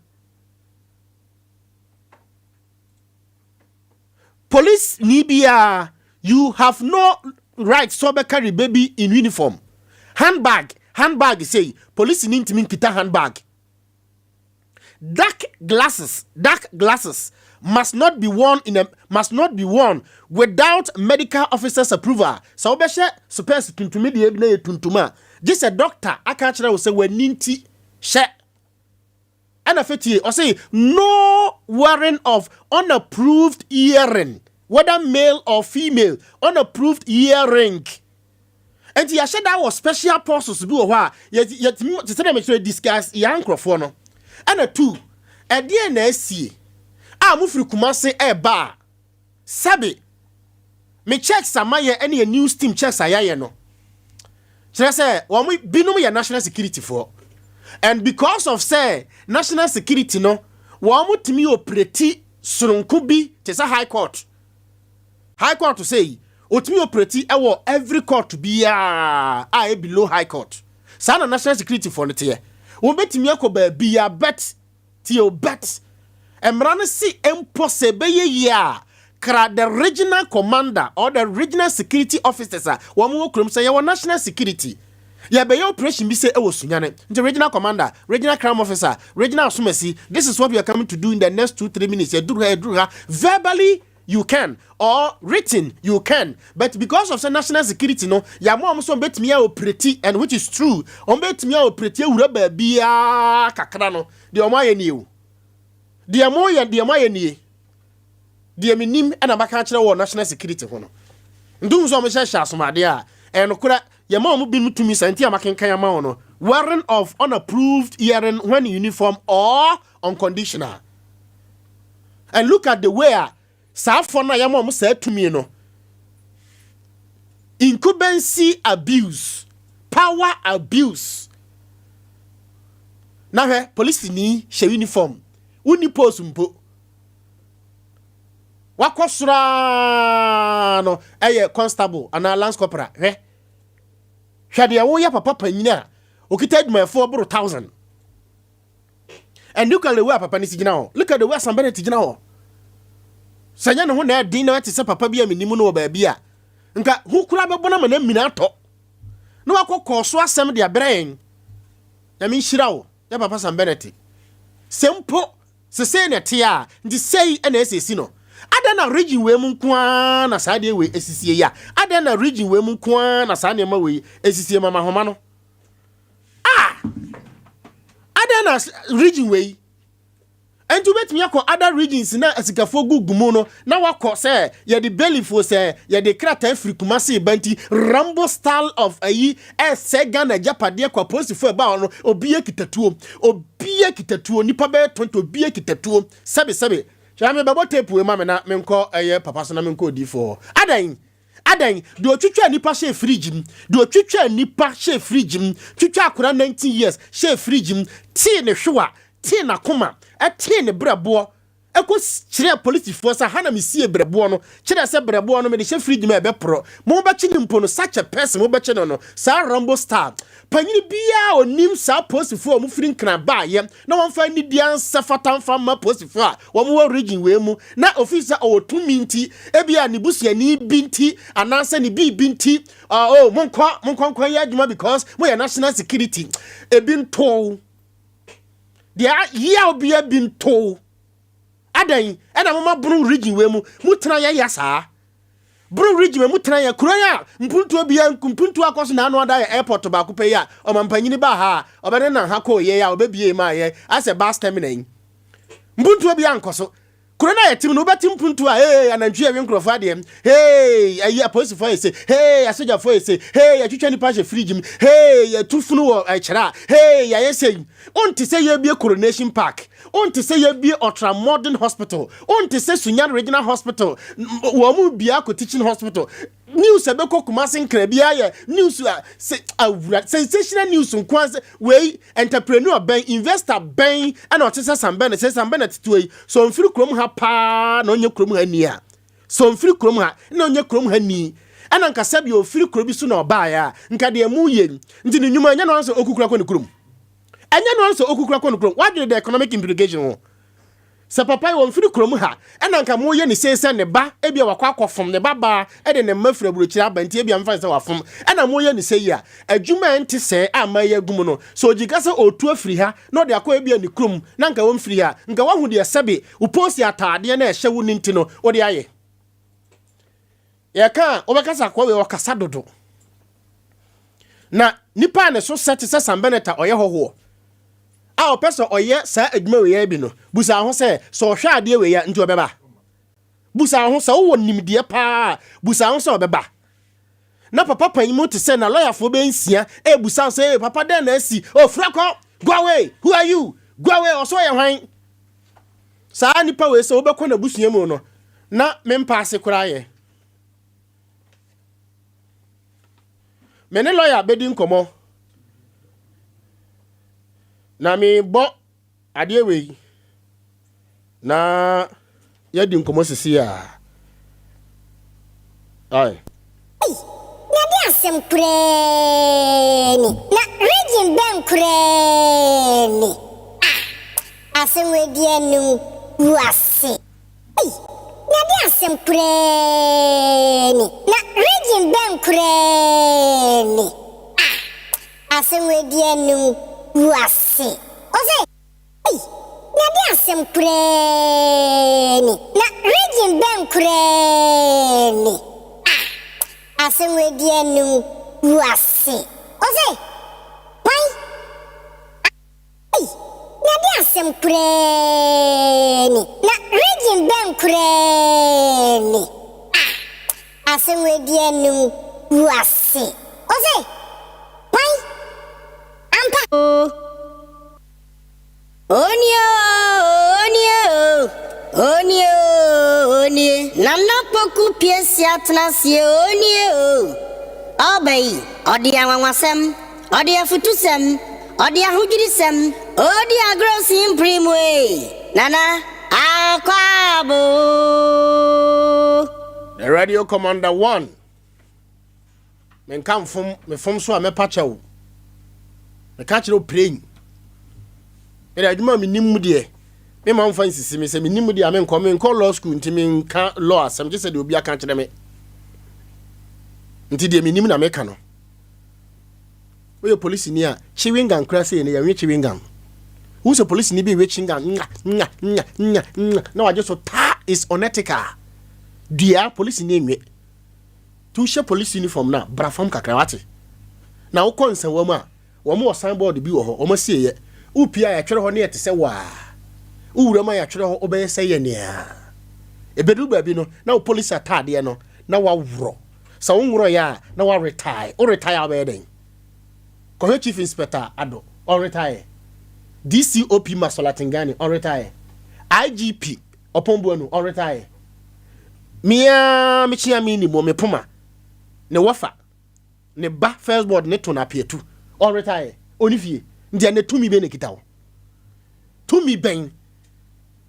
Police ni biara, you have no right sɛ ɔbɛ baby in uniform. Handbag, handbag sei, police ni ntumi nkita handbag. Dark glasses, dark glasses must not be worn without medical officer's approval. Sɛ wobɛhyɛ specs tuntumi deɛ bi na yɛ tuntum a, gye sɛ doctor aka akyerɛ wo sɛ w'ani nti hyɛ. Ɛna fɛ tie, ɔse no wearing of unapproved earring, whether male or female, unapproved earring. Nti yɛahyɛ da wɔ special purses bi wɔ hɔ a yɛtumi te sɛ dɛ mekyerɛ discuss yɛn nkurɔfoɔ no. Ɛna two, ɛdeɛ na asie a mofiri Kumase ɛɛba a, sɛbe me checks a mayɛ ɛne yɛ news team checks a yɛayɛ no kyerɛ sɛ wɔn binom yɛ national security foɔ, and because of sɛ national security no wɔn tumi operate soronko bi te sɛ high court. High court sɛ yi otumi operate ɛwɔ every court biara a ɛ below high court. Saa na national security foɔ no teɛ. Wɔn bɛtumi akɔ baabi a bet tie o, bet mmara no si mpo sɛ ɛbɛyɛ yie a, kra the regional commander or the regional security officers a wɔn wɔ kurom sɛ yɛwɔ national security, yɛbɛyɛ operation bi sɛ ɛwɔ Sunyane, nti regional commander, regional crime officer, regional asomasi, this is what we are coming to do in the next 2-3 minutes. Yɛduru ha, yɛduru ha. Verbally you can or written you can, but because of say national security no yàmú wɔn nso bɛtumi a operate, and which is true, wɔn bɛtumi a operate ewura baabiara kakra no, deɛ wɔn ayɛ nie o, deɛ mo yɛ, deɛ mo ayɛ nie. Deɛ mi nim ɛna baka akyerɛ wɔ national security ho no, ntum nso a wɔn hyehyɛ asomadeɛ a ɛyɛ nokora, yɛma wɔn binom tumi sa nti a makenkan ama wɔn no, wearing of unapproved earring when in uniform or unconditional. And look at the way a saa afɔ no a yɛma wɔn saa tumi no, incumbency abuse, power abuse. Na hwɛ, polisi ni hyɛ uniform, wonni post mpo, wakɔ soraa no ɛyɛ constable anaa lance corporal. Hwɛ, hwɛ deɛ woyɛ papa panyin a okita adwumayɛfoɔ boro 1,000. And look at the way a papa ne si gyina hɔ. Look at the way Sam Bennett gyina hɔ. Sɛ nyɛ ne ho na ɛden na ɛte sɛ papa bi a menim no wɔ baabi a nka ho kura bɛbɔ no ama no amina atɔ na wakɔ kɔɔ so asɛm de abrɛ yɛn. Nyame nhyira wo, yɛ papa Sam Bennett. Sɛ mpo sesei na ɛte a, nti sei ɛna ɛsɛsi no. Adɛn na region wei mu nko ara na saa deɛ wei esisie yi a? Adɛn na region wei mu nko ara na saa nneɛma wei esisie? Mama homa no ah, adɛn na region wei? Nti wobɛtumi akɔ other regions na asikafoɔ gugu mu no na wakɔ sɛ yɛde bailifoɔ sɛ yɛde krataa firi Kumase ba, nti Rambo style of ayi ɛsɛ Ghana agyapadeɛ kɔ. Apolisifoɔ ɛba hɔ no, obi akita tuo, obi akita tuo, nipa bɛyɛ 20, obi akita tuo. Sɛbe sɛbe, hwɛ, me bɛbɔ tape wei ma me na menkɔ ɛyɛ papa so na menkɔ odiifoɔ hɔ. Adan adan deɛ otwitwa nipa hyɛ fridge mu, deɛ otwitwa nipa hyɛ fridge mu, twitwa akora 19 years hyɛ fridge mu, tee ne hwewa, tee n'akoma, ɛtee ne brɛboɔ. Ɛkɔ kyerɛɛ polisifoɔ sɛ ha na mesie berɛboɔ no, kyerɛ sɛ berɛboɔ no mede hyɛ fridge mu a ɛbɛporɔ. Mobɛkye no mpo no, such a person mobɛkye no no, saa Rambo style. Panyini biara a ɔnim saa polisifoɔ a wɔfiri Nkran baeɛ na wɔmfa anidie ansɛ fata mfa mma polisifoɔ a wɔwɔ region wei mu na ɔfiri sɛ ɔwɔ tumi nti, ebia ne busuani bi nti anaasɛ ne biribi nti, oh, monkɔ, monkɔ nkɔ yɛ adwuma because moyɛ national security. Ebi ntoo. Deɛ yaw bia bi ntoo. Adɛn ɛna moma Bono region wei mu mu tena yɛ ya saa? Bono region wei mu tena yɛ kuro yi a mpuntuo bia mpuntuo akɔ so na ano ada yɛ airport baako pɛ yi a ɔmampanyini baa ha a ɔbɛne nan ha kɔɔ yɛ a ɔbɛbie maa yɛ asɛ bus terminal yi. Mpuntuo bia nkɔ so. Kuro no a yɛte mu no, wobɛte mpuntuo a, hey, anantwie ɛwe nkurɔfoɔ adeɛ, hey, ayi apolisifoɔ ayɛ se, hey, asogyafoɔ ayɛ se, hey, yɛatwitwa nipa ahyɛ fridge mu, hey, yɛatu funu wɔ ɛkyerɛ a, hey, yɛayɛ sei. Wonte sɛ yɛrebue Coronation Park, wonte sɛ yɛrebue Ultra Modern Hospital, wonte sɛ Sunyani Regional Hospital, wɔn mu biako Teaching Hospital. News a ɛbɛkɔ Kumasi Nkran biara yɛ news a sɛ awura sensational news nko ara sɛ wei entrepreneur bɛn investor bɛn ɛna ɔte sɛ Sam Bennett sɛ Sam Bennett tewa yi sɛ ɔmfiri kurom ha paa na ɔnyɛ kurom ha ni a sɛ ɔmfiri kurom ha na ɔnyɛ kurom ha ni ɛna nka sɛbi ɔfiri kuro bi so na ɔbaeɛ a nka deɛ mu yɛ nti ne nnwuma ɛnyɛ no ara sɛ ɔkukura kɔ ne kurom ɛnyɛ no ara sɛ ɔkukura kɔ ne kurom wadwene the economic implication ho. Sɛ papa yi ɔmfiri kurom ha ɛna nka moyɛ ne sei sɛ ne ba ebia wakɔ akɔfom ne ba baa ɛde ne mma firi aburokyire aba nti ebia mfa ne sɛ wafom ɛna moyɛ ne sei a adwuma a ɛnte sɛɛ a mma yi agu mu no sɛ ɔgyi ka sɛ ɔretu afiri ha na ɔde akɔ ebia ne kurom na nka ɔmfiri ha nka wahu deɛ sɛbe wo posi ataadeɛ no a ɛhyɛ wo no nti no wode ayɛ. Yɛka a, wobɛka sɛ akoa wei ɔkasa dodo. Na nipa a ne so sɛ te sɛ Sam Bennett a ɔyɛ hɔhoɔ a ɔpɛ sɛ ɔyɛ saa adwuma wei bi no, busa ho sɛ, sɛ ɔhwɛ adeɛ wei a, nti ɔbɛba? Busa ho sɛ wowɔ nimdeɛ paa a, busa ho sɛ ɔbɛba. Na papa panyin mu te sɛ na lɔyafoɔ bɛyɛ nsia ɛrebusa wo sɛ, hey, papa dɛn na asi? Oh, fura kɔ! Go away! Who are you? Go away! Ɔsɛ ɔyɛ hwan? Saa nipa wei sɛ wobɛkɔ n'abusua mu no, na me mpa ase koraa yɛ. Me ne lɔya bɛdi nkɔmmɔ. Na mebɔ adeɛ wei na yɛadi nkɔmmɔ sisi a. Ae. Ei, na de asɛm koraa ni. Na region bɛn koraa ni? Ah, asɛm wei deɛ anim gu ase. Ei, na de asɛm koraa ni. Na region bɛn koraa ni? Ah, asɛm wei deɛ anim gu ase. Ose. Ei, na de asɛm koraa ni. Na region bɛn koraa ni? Ah, asɛm wei deɛ anim gu ase. Ose, hwan? Ei, na de asɛm koraa ni. Na region bɛn koraa ni? Ah, asɛm wei deɛ anim gu ase. Ose, hwan? Ampa. Onie oo, onie oo, onie oo, onie. Nana Poku Piesie atena aseɛ onie oo. Ɔɔba yi, ɔde anwanwasɛm, ɔde afutusɛm, ɔde ahodwirisɛm, ɔɔdi agorɔ simpiri mu ei. Nana, akwaaba oo. The Radio Commander One. Menka mfom, mefom so a mɛpa kyɛw. Meka kyerɛ wo prɛn. Mede adwuma a menim mu deɛ, mema mfa nsisi me sɛ menim mu deɛ a menkɔ menkɔ law school nti menka law asɛm gye sɛ deɛ obi aka kyerɛ me. Nti deɛ menim na meka no. Woyɛ polisini a, chewing gum kura sei no yɛnwe chewing gum. Wohu sɛ polisini bi we chewing gum nga nga nga nga nga na wagye so taa is unethical. Dua polisini nwe. Nti wohyɛ police uniform no a, bra fam kakra, wate? Na wokɔ nsɛnwa mu a, wɔn wɔ sign board bi wɔ hɔ, wɔn asieɛ. Wopie a, yɛatwerɛ hɔ ne ɛte sɛ waa. Wowura mu a, yɛatwerɛ hɔ wobɛyɛ sɛ yɛn a. Ɛbɛduru baabi no, na wo police ataadeɛ no, na waworɔ. Sɛ wonworɔeɛ a, na woaretae. Woretae a, wobɛyɛ dɛn? Kɔhwɛ Chief Inspector Addo, ɔnretaeɛ. DCOP Masola Tingani, ɔnretaeɛ. IGP Ɔpɔn Boanu, ɔnretaeɛ. Me ara me kyea me nim me poma ne wɔfa ne ba first board ne to no apeatu ɔretaeɛ ɔne fie nti ɛnɛ tumi bɛn na ɛkita wo tumi bɛn.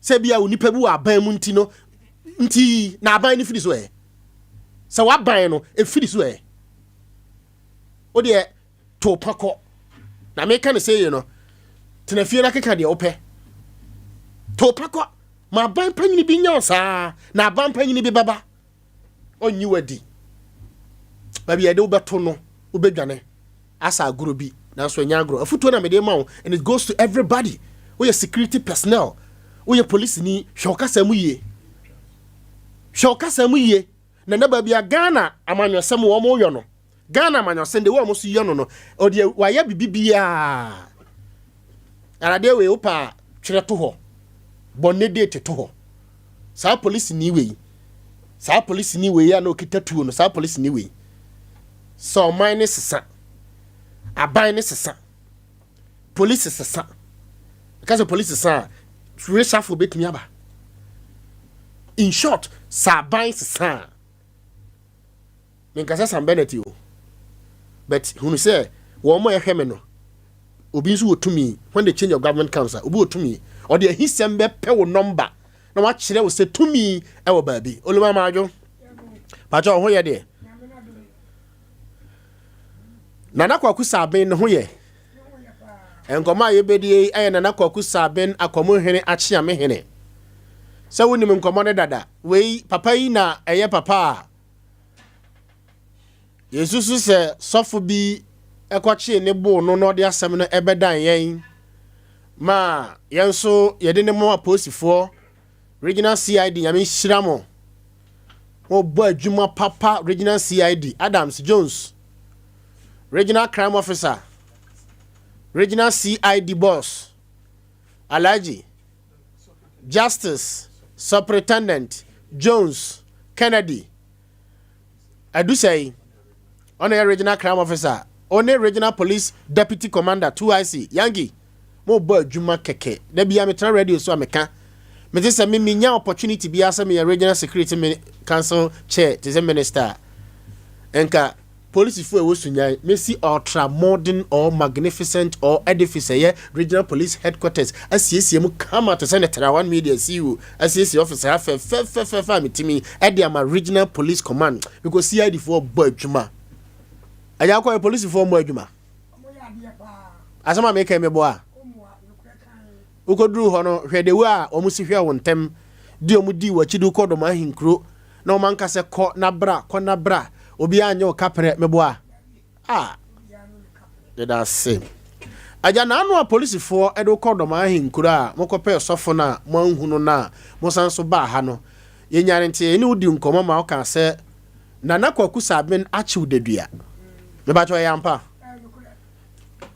Sɛ bi a onipa bi wɔ aban mu nti no nti na aban no firi so ɛ. Sɛ w'aban no ɛfiri so ɛ. Wo deɛ to pa kɔ. Na meka no sɛ yei no, tena fie na keka deɛ wopɛ. To pa kɔ. Ma aban panyini bi nya wo saa na aban panyini bi bɛba. Ɔnyi wadi. Baabi a yɛde wobɛto no, wobɛdwane. Asa agorɔ bi, nanso ɛnyɛ agorɔ. Afutuo na mede ma wo and it goes to everybody. Woyɛ security personnel, woyɛ polisini, hwɛ wo kasa mu yie. Hwɛ wo kasa mu yie. Na na baabi a Ghana amanyɔsɛm wɔn yɔ no, Ghana amanyɔsɛm de wɔn so yɛ no no, ɔde wayɛ bibi biara. Aradeɛ wei wopɛ a twerɛ to hɔ, bɔ ne date to hɔ. Saa polisini wei, saa polisini wei a na ɔkita tuo no, saa polisini wei, sɛ ɔman ne sesa, aban ne sesa, polisi sesa, ɛka sɛ polisi sesa a, reshuffle bɛtumi aba. In short, sɛ aban sesa a, menkasa Sam Bennett o, but hunu sɛ wɔn a ɛhwɛ me no, obi nso wɔ tumi. When the change of government comes a, obi wɔ tumi, ɔde ahisɛm bɛpɛ wo number na wakyerɛ wo sɛ tumi ɛwɔ baabi. Oluma Maadwo, pakyɛ ɔho yɛ deɛ. Nana Kwaku Saben ne ho yɛ. Nkɔmɔ a yɛbɛdi yi ɛyɛ Nana Kwaku Saben Akwamuhene Akyeame Hene. Sɛ wonim nkɔmɔ no dada, wei papa yi na ɛyɛ papa a yɛsusu sɛ sɔfo bi ɛkɔkyee ne boo no na ɔde asɛm no ɛbɛdan yɛn ma yɛn nso yɛde ne mo apolisifoɔ Regional CID. Nyame nhyira mo, wɔbɔ adwuma papa. Regional CID Adams Jones, Regional Crime Officer, Regional CID boss Alhaji Justice Superintendent Jones Kennedy Adusɛi, ɔna yɛ Regional Crime Officer, ɔne Regional Police Deputy Commander 2IC Yankee. Mobɔ adwuma kɛkɛ. Da bia metena radio so a meka mete sɛ me menya opportunity biara sɛ meyɛ Regional Security Council chair te sɛ minister a, nka polisifoɔ a ɛwɔ Sunyan mɛsi ultra modern or magnificent or edifice ɛyɛ Regional Police Headquarters, asiesie mu kama te sɛ ne Terawan Media CEO asiesie office ha fɛfɛfɛfɛ a metumi ɛde ama Regional Police Command, because CID foɔ bɔ adwuma. Agya akɔ yɛ polisifoɔ mmɔ adwuma. Asɛm a meka yi meboa a wokɔduruu hɔ no, hwɛ de wo a wɔn si hwɛɛ wo ntɛm de wɔn dii w'akyi de wokɔ dɔm ahenkuro na wɔn anka sɛ kɔ na bra, kɔ na bra, obiara anyɛ wo kaprɛ, meboa a yɛda ase. Agya, naano a polisifoɔ de wokɔ dɔm ahenkuro a mokɔpɛɛ sɔfo no a moanhu no no a mosan so baa ha no, yɛnyaa no nteɛ, yɛne wo dii nkɔmmɔ ma wokaa sɛ Nana Kwaku Sabin akyew dadua. Mebakyɛ ɔyɛ ampa?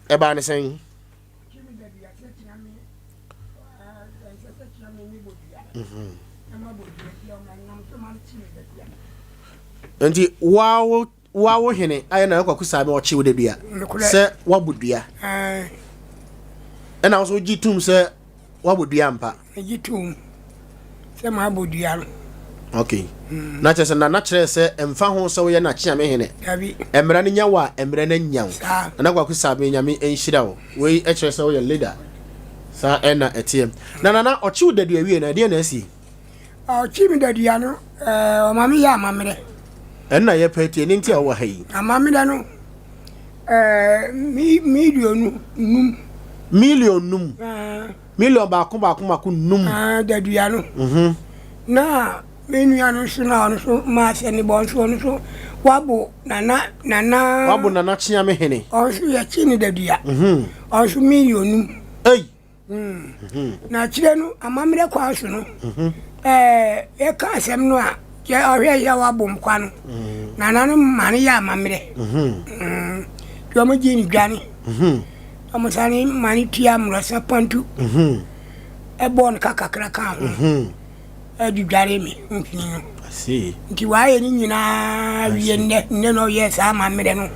Ɛbaa ne sɛn? Nti woawo woawo hene ayɛ Nana Kwaku Sabin ɔkyew dadua sɛ woabɔ dua. Ɛna wo nso wogye tom sɛ woabɔ dua ampa? Megye toom sɛ mabɔ dua no. Okay. Na kyerɛ sɛ Nana kyerɛɛ sɛ ɛmfa ho sɛ woyɛ n'akyeame hene. Dabi. Mmara no nya wo a, mmara no anya wo. Saa. Nana Kwaku Sabe, Nyame nhyira wo. Wei kyerɛ sɛ woyɛ leader. Saa ɛna ɛteɛ. Na Nana, ɔkye wo dadua wie no, ɛdeɛn na asi? Ɔkye me dadua no, ɛɛ, ɔma me yɛ amammerɛ. Ɛno na yɛpɛ tie, ne nti a wowɔ ha yi. Amammerɛ no, ɛɛ, mi, milionu num. Milion num? Ɛɛ. Milion baako baako baako num. Ɛɛ, dadua no. Mhm. Na me nua no nso na ɔno nso maa sɛ ne bɔ nso ɔno nso wabo nana nana. Wabo nana kyeame hene. Ɔno nso yɛkye ne dadua. Mhm. Ɔno nso milion num. Ei! Na akyire no, amammerɛ kwan so no, ɛɛ yɛka asɛm no a, yɛ ɔhwɛ yɛ wabom kwa no, nananom ma no yɛ amammerɛ. Nti wɔn gye no dwane. Wɔn sane ma no tua mmorɔsa pantu. Ɛbɔɔ no ka kakra ka ho. Ɛde dware me mfini no. Nti wayɛ ne nyinaa wie nnɛ, nnɛ na ɔyɛɛ saa amammerɛ no.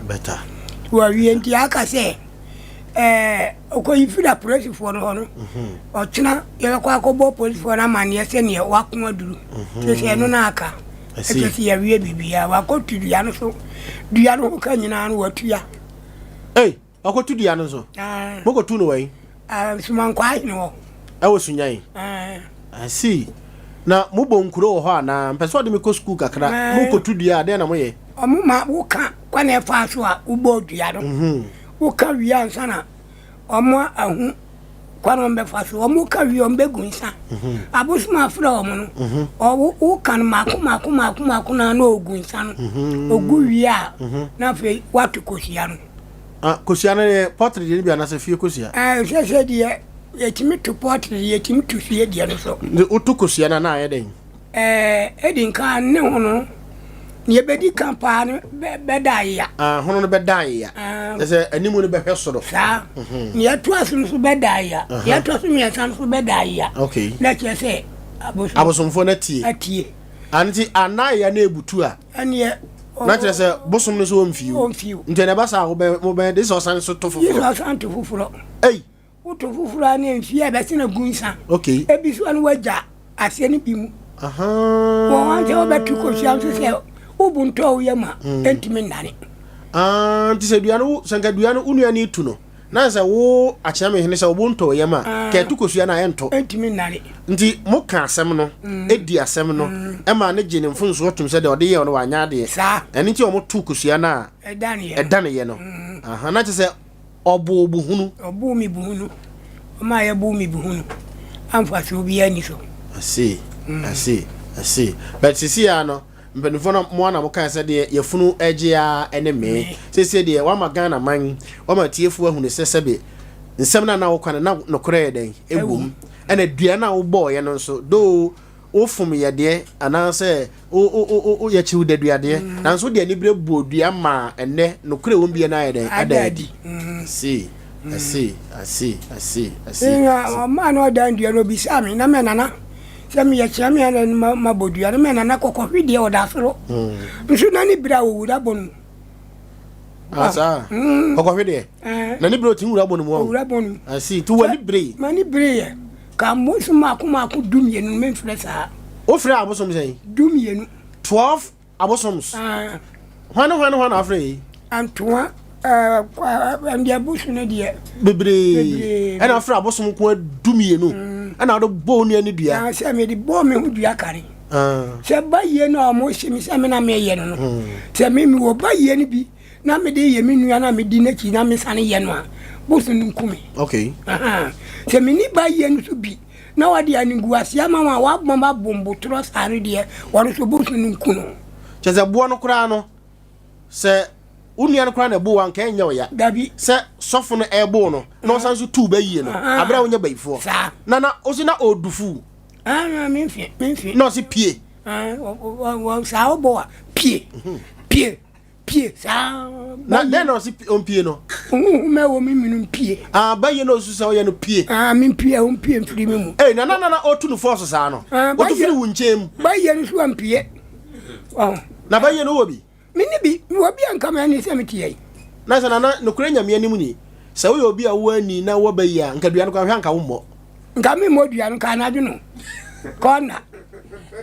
Wawie nti aka sɛ ɛɛ ɔkɔyi firi apolisifoɔ no hɔ no, ɔkyena yɛbɛkɔ akɔbɔ apolisifoɔ no amanneɛ sɛdeɛ wako aduru. Kyerɛ sɛ ɛno no aka. Ɛkyerɛ sɛ yɛawie biribiara. Wakɔtu dua no so. Dua no ho ka nyinaa no watua. Ei, wakɔtu dua no so? Mokɔtu no wɛn? Sumankwaa hene hɔ. Ɛwɔ Sunyan? I see. Na mobɔ nkuro wɔ hɔ anaa? Mpɛ sɛ ɔde me kɔ sukuu kakra. Mokɔtu dua a, dɛn na moyɛ? Ɔmo ma woka kwan a ɛfaa so a wobɔɔ dua no. Woka wie ansa na ɔmo ahu kwan a ɔmo bɛfa so. Ɔmo ka wie a, ɔmo bɛgu nsa. Abosom a afrɛ ɔmo no, ɔwo woka no mako mako mako mako na na ɔgu nsa no. Ɔgu wie a, na afei woato kosua no. Ah, kosua no yɛ pɔtre deɛ no bi anaasɛ fie kosua? Ɛɛ, sɛ sɛ deɛ yɛtumi to pɔtre deɛ, yɛtumi to fie deɛ no so. Nti woto kosua no a na ayɛ dɛn? Ɛɛ, edi nkan ne ho no, nea ebedi kan paa no bɛda ayea. Ah, hono no bɛda ayea. Ah. Kyerɛ sɛ anim no bɛhwɛ soro. Saa. Mhm. Nea ɛtoa so no nso bɛda ayea. Nea ɛtoa so mmiɛnsa no nso bɛda ayea. Okay. Na kyerɛ sɛ abosom. Abosomfoɔ no atie. Atie. Anti ana ayea no ebutu a. Ɛneɛ. Na kyerɛ sɛ bosom no nso ɔmfiw. Ɔmfiw. Nti ɛna ɛba saa a wobɛ mobɛ de sɛ ɔsan so to foforɔ. Yesu ɔsan to foforɔ. Ei. Woto foforɔ a ne mfie a ɛbɛsene gu nsa. Okay. Ebi so a na wagya aseɛ no bi mu. Ahaa. Wɔn sɛ wobɛto kosua nso sɛ wobu ntɔ wo yam a ɛntumi nnane. Ah, nti sɛ dua no sɛ nka dua no wo nua no tu no na sɛ wo akyea me hene sɛ wobo ntɔ wo yam a ka ɛto kosua no a ɛntɔ. Ɛntumi nnane. Nti moka asɛm no ɛdi asɛm no ɛma ne gye ne mfonsoɔ tom sɛ deɛ ɔde yɛɛ no wanyɛ adeɛ. Saa. Ɛno nti wɔn to kosua no a ɛdaneɛ no. Aha, na kyerɛ sɛ Ɔboo wo hunu. Ɔboo me buhunu. Ɔmaa yɛboo me buhunu. A mfasoɔ biara nni so. I see, I see, I see. But sisi ara no, mpanimfoɔ no mo ara na mo kae sɛ deɛ yafunu gye ara ne mee. Seesei deɛ wama Ghana man, wama atiefoɔ ahunu sɛ sɛbe nsɛm no a na woka no na nokorɛ yɛ dɛn? Ɛwom. Ɛna dua no a wobɔɔeɛ no nso, though wofom yɛ deɛ anaasɛ wo yɛkyi wo dadua deɛ mm. nanso wode anibere bɔɔ dua maa ɛnnɛ nokorɛ wɔm bia no ayɛ dɛn ada adi mm. see I see, I see, I see, I see. Ɔmaa no ɔdan dua no obisaa me na mɛ nana sɛ meyɛ kyerɛ me ana mabɔ dua no mɛ nana kɔkɔhwe deɛ ɔda soro mm. nso na ne berɛ a ɔwura bɔ no Ah, saa. Mm. Kɔkɔhwe deɛ. Eh. Na ne bere ɔtumi wura bɔ no mu. Ɔwura bɔ no mu. I see. To w'ani bere. M'ani bere yɛ. Ka abosom mako mako 12 no memfrɛ saa. Wofrɛ abosom sɛn? 12. 12 abosoms. Ah. Hwan ne hwan ne hwan na afrɛ yi? Antoa ɛɛ ɛnde abosom no deɛ. Bebree. Ɛna afrɛ abosom nko 12. Mm. Ɛna wode bɔ wo nua ne dua. Na sɛ mede bɔ me ho dua kare. Ah. Sɛ ba yie no a wɔn hyɛ me sɛ me na meyɛ no no. Mm. Sɛ me mewɔ ba yie no bi. na mede yɛ me nua na medi n'akyi na mesane yɛ no a, bosom no nku me. Okay. Sɛ menni ba yie no so bi na wɔde animguaseɛ ama wɔn a wɔabɔ ma bombotorɔ saa no deɛ, wɔn nso bosom no nku no. Kyerɛ sɛ boɔ no koraa no, sɛ wo nua no koraa na ɛbo wo a, nka ɛnyɛ wo ya. Dabi. Sɛ sɔfo no ɛbo no na ɔsan so tu ba yie no, aberɛ a wonyɛ bayifoɔ. Saa. Na na ɔsi na ɔredu Ah, memfie, memfie. Na ɔsi pie. Saa ɔbɔ a, pie, pie. Pie saa. Na dɛn na ɔsi ɔmpie no? Honhom a ɛwɔ me mu no mpie. Ah, bɛyɛ na ɔsu sɛ ɔyɛ no pie. Ah, mempie a ɔmpie mfiri me mu. Ei, na na na na ɔtu no fɔɔso saa no. Ah, Ɔtu firi wo nkyɛn mu. Bɛyɛ no so ampie. Oh. Na bɛyɛ no wɔ bi? Menni bi. Mewɔ bi a nka m'ani sɛ mete yɛi. Na sɛ nana, nokorɛ Nyame anim ni, sɛ woyɛ obi a wowɔ ani na wowɔ bɛyie a, nka dua no koraa hwɛ a nka wommɔ. Nka memmɔ dua no, nka anadwo no, kɔ nna.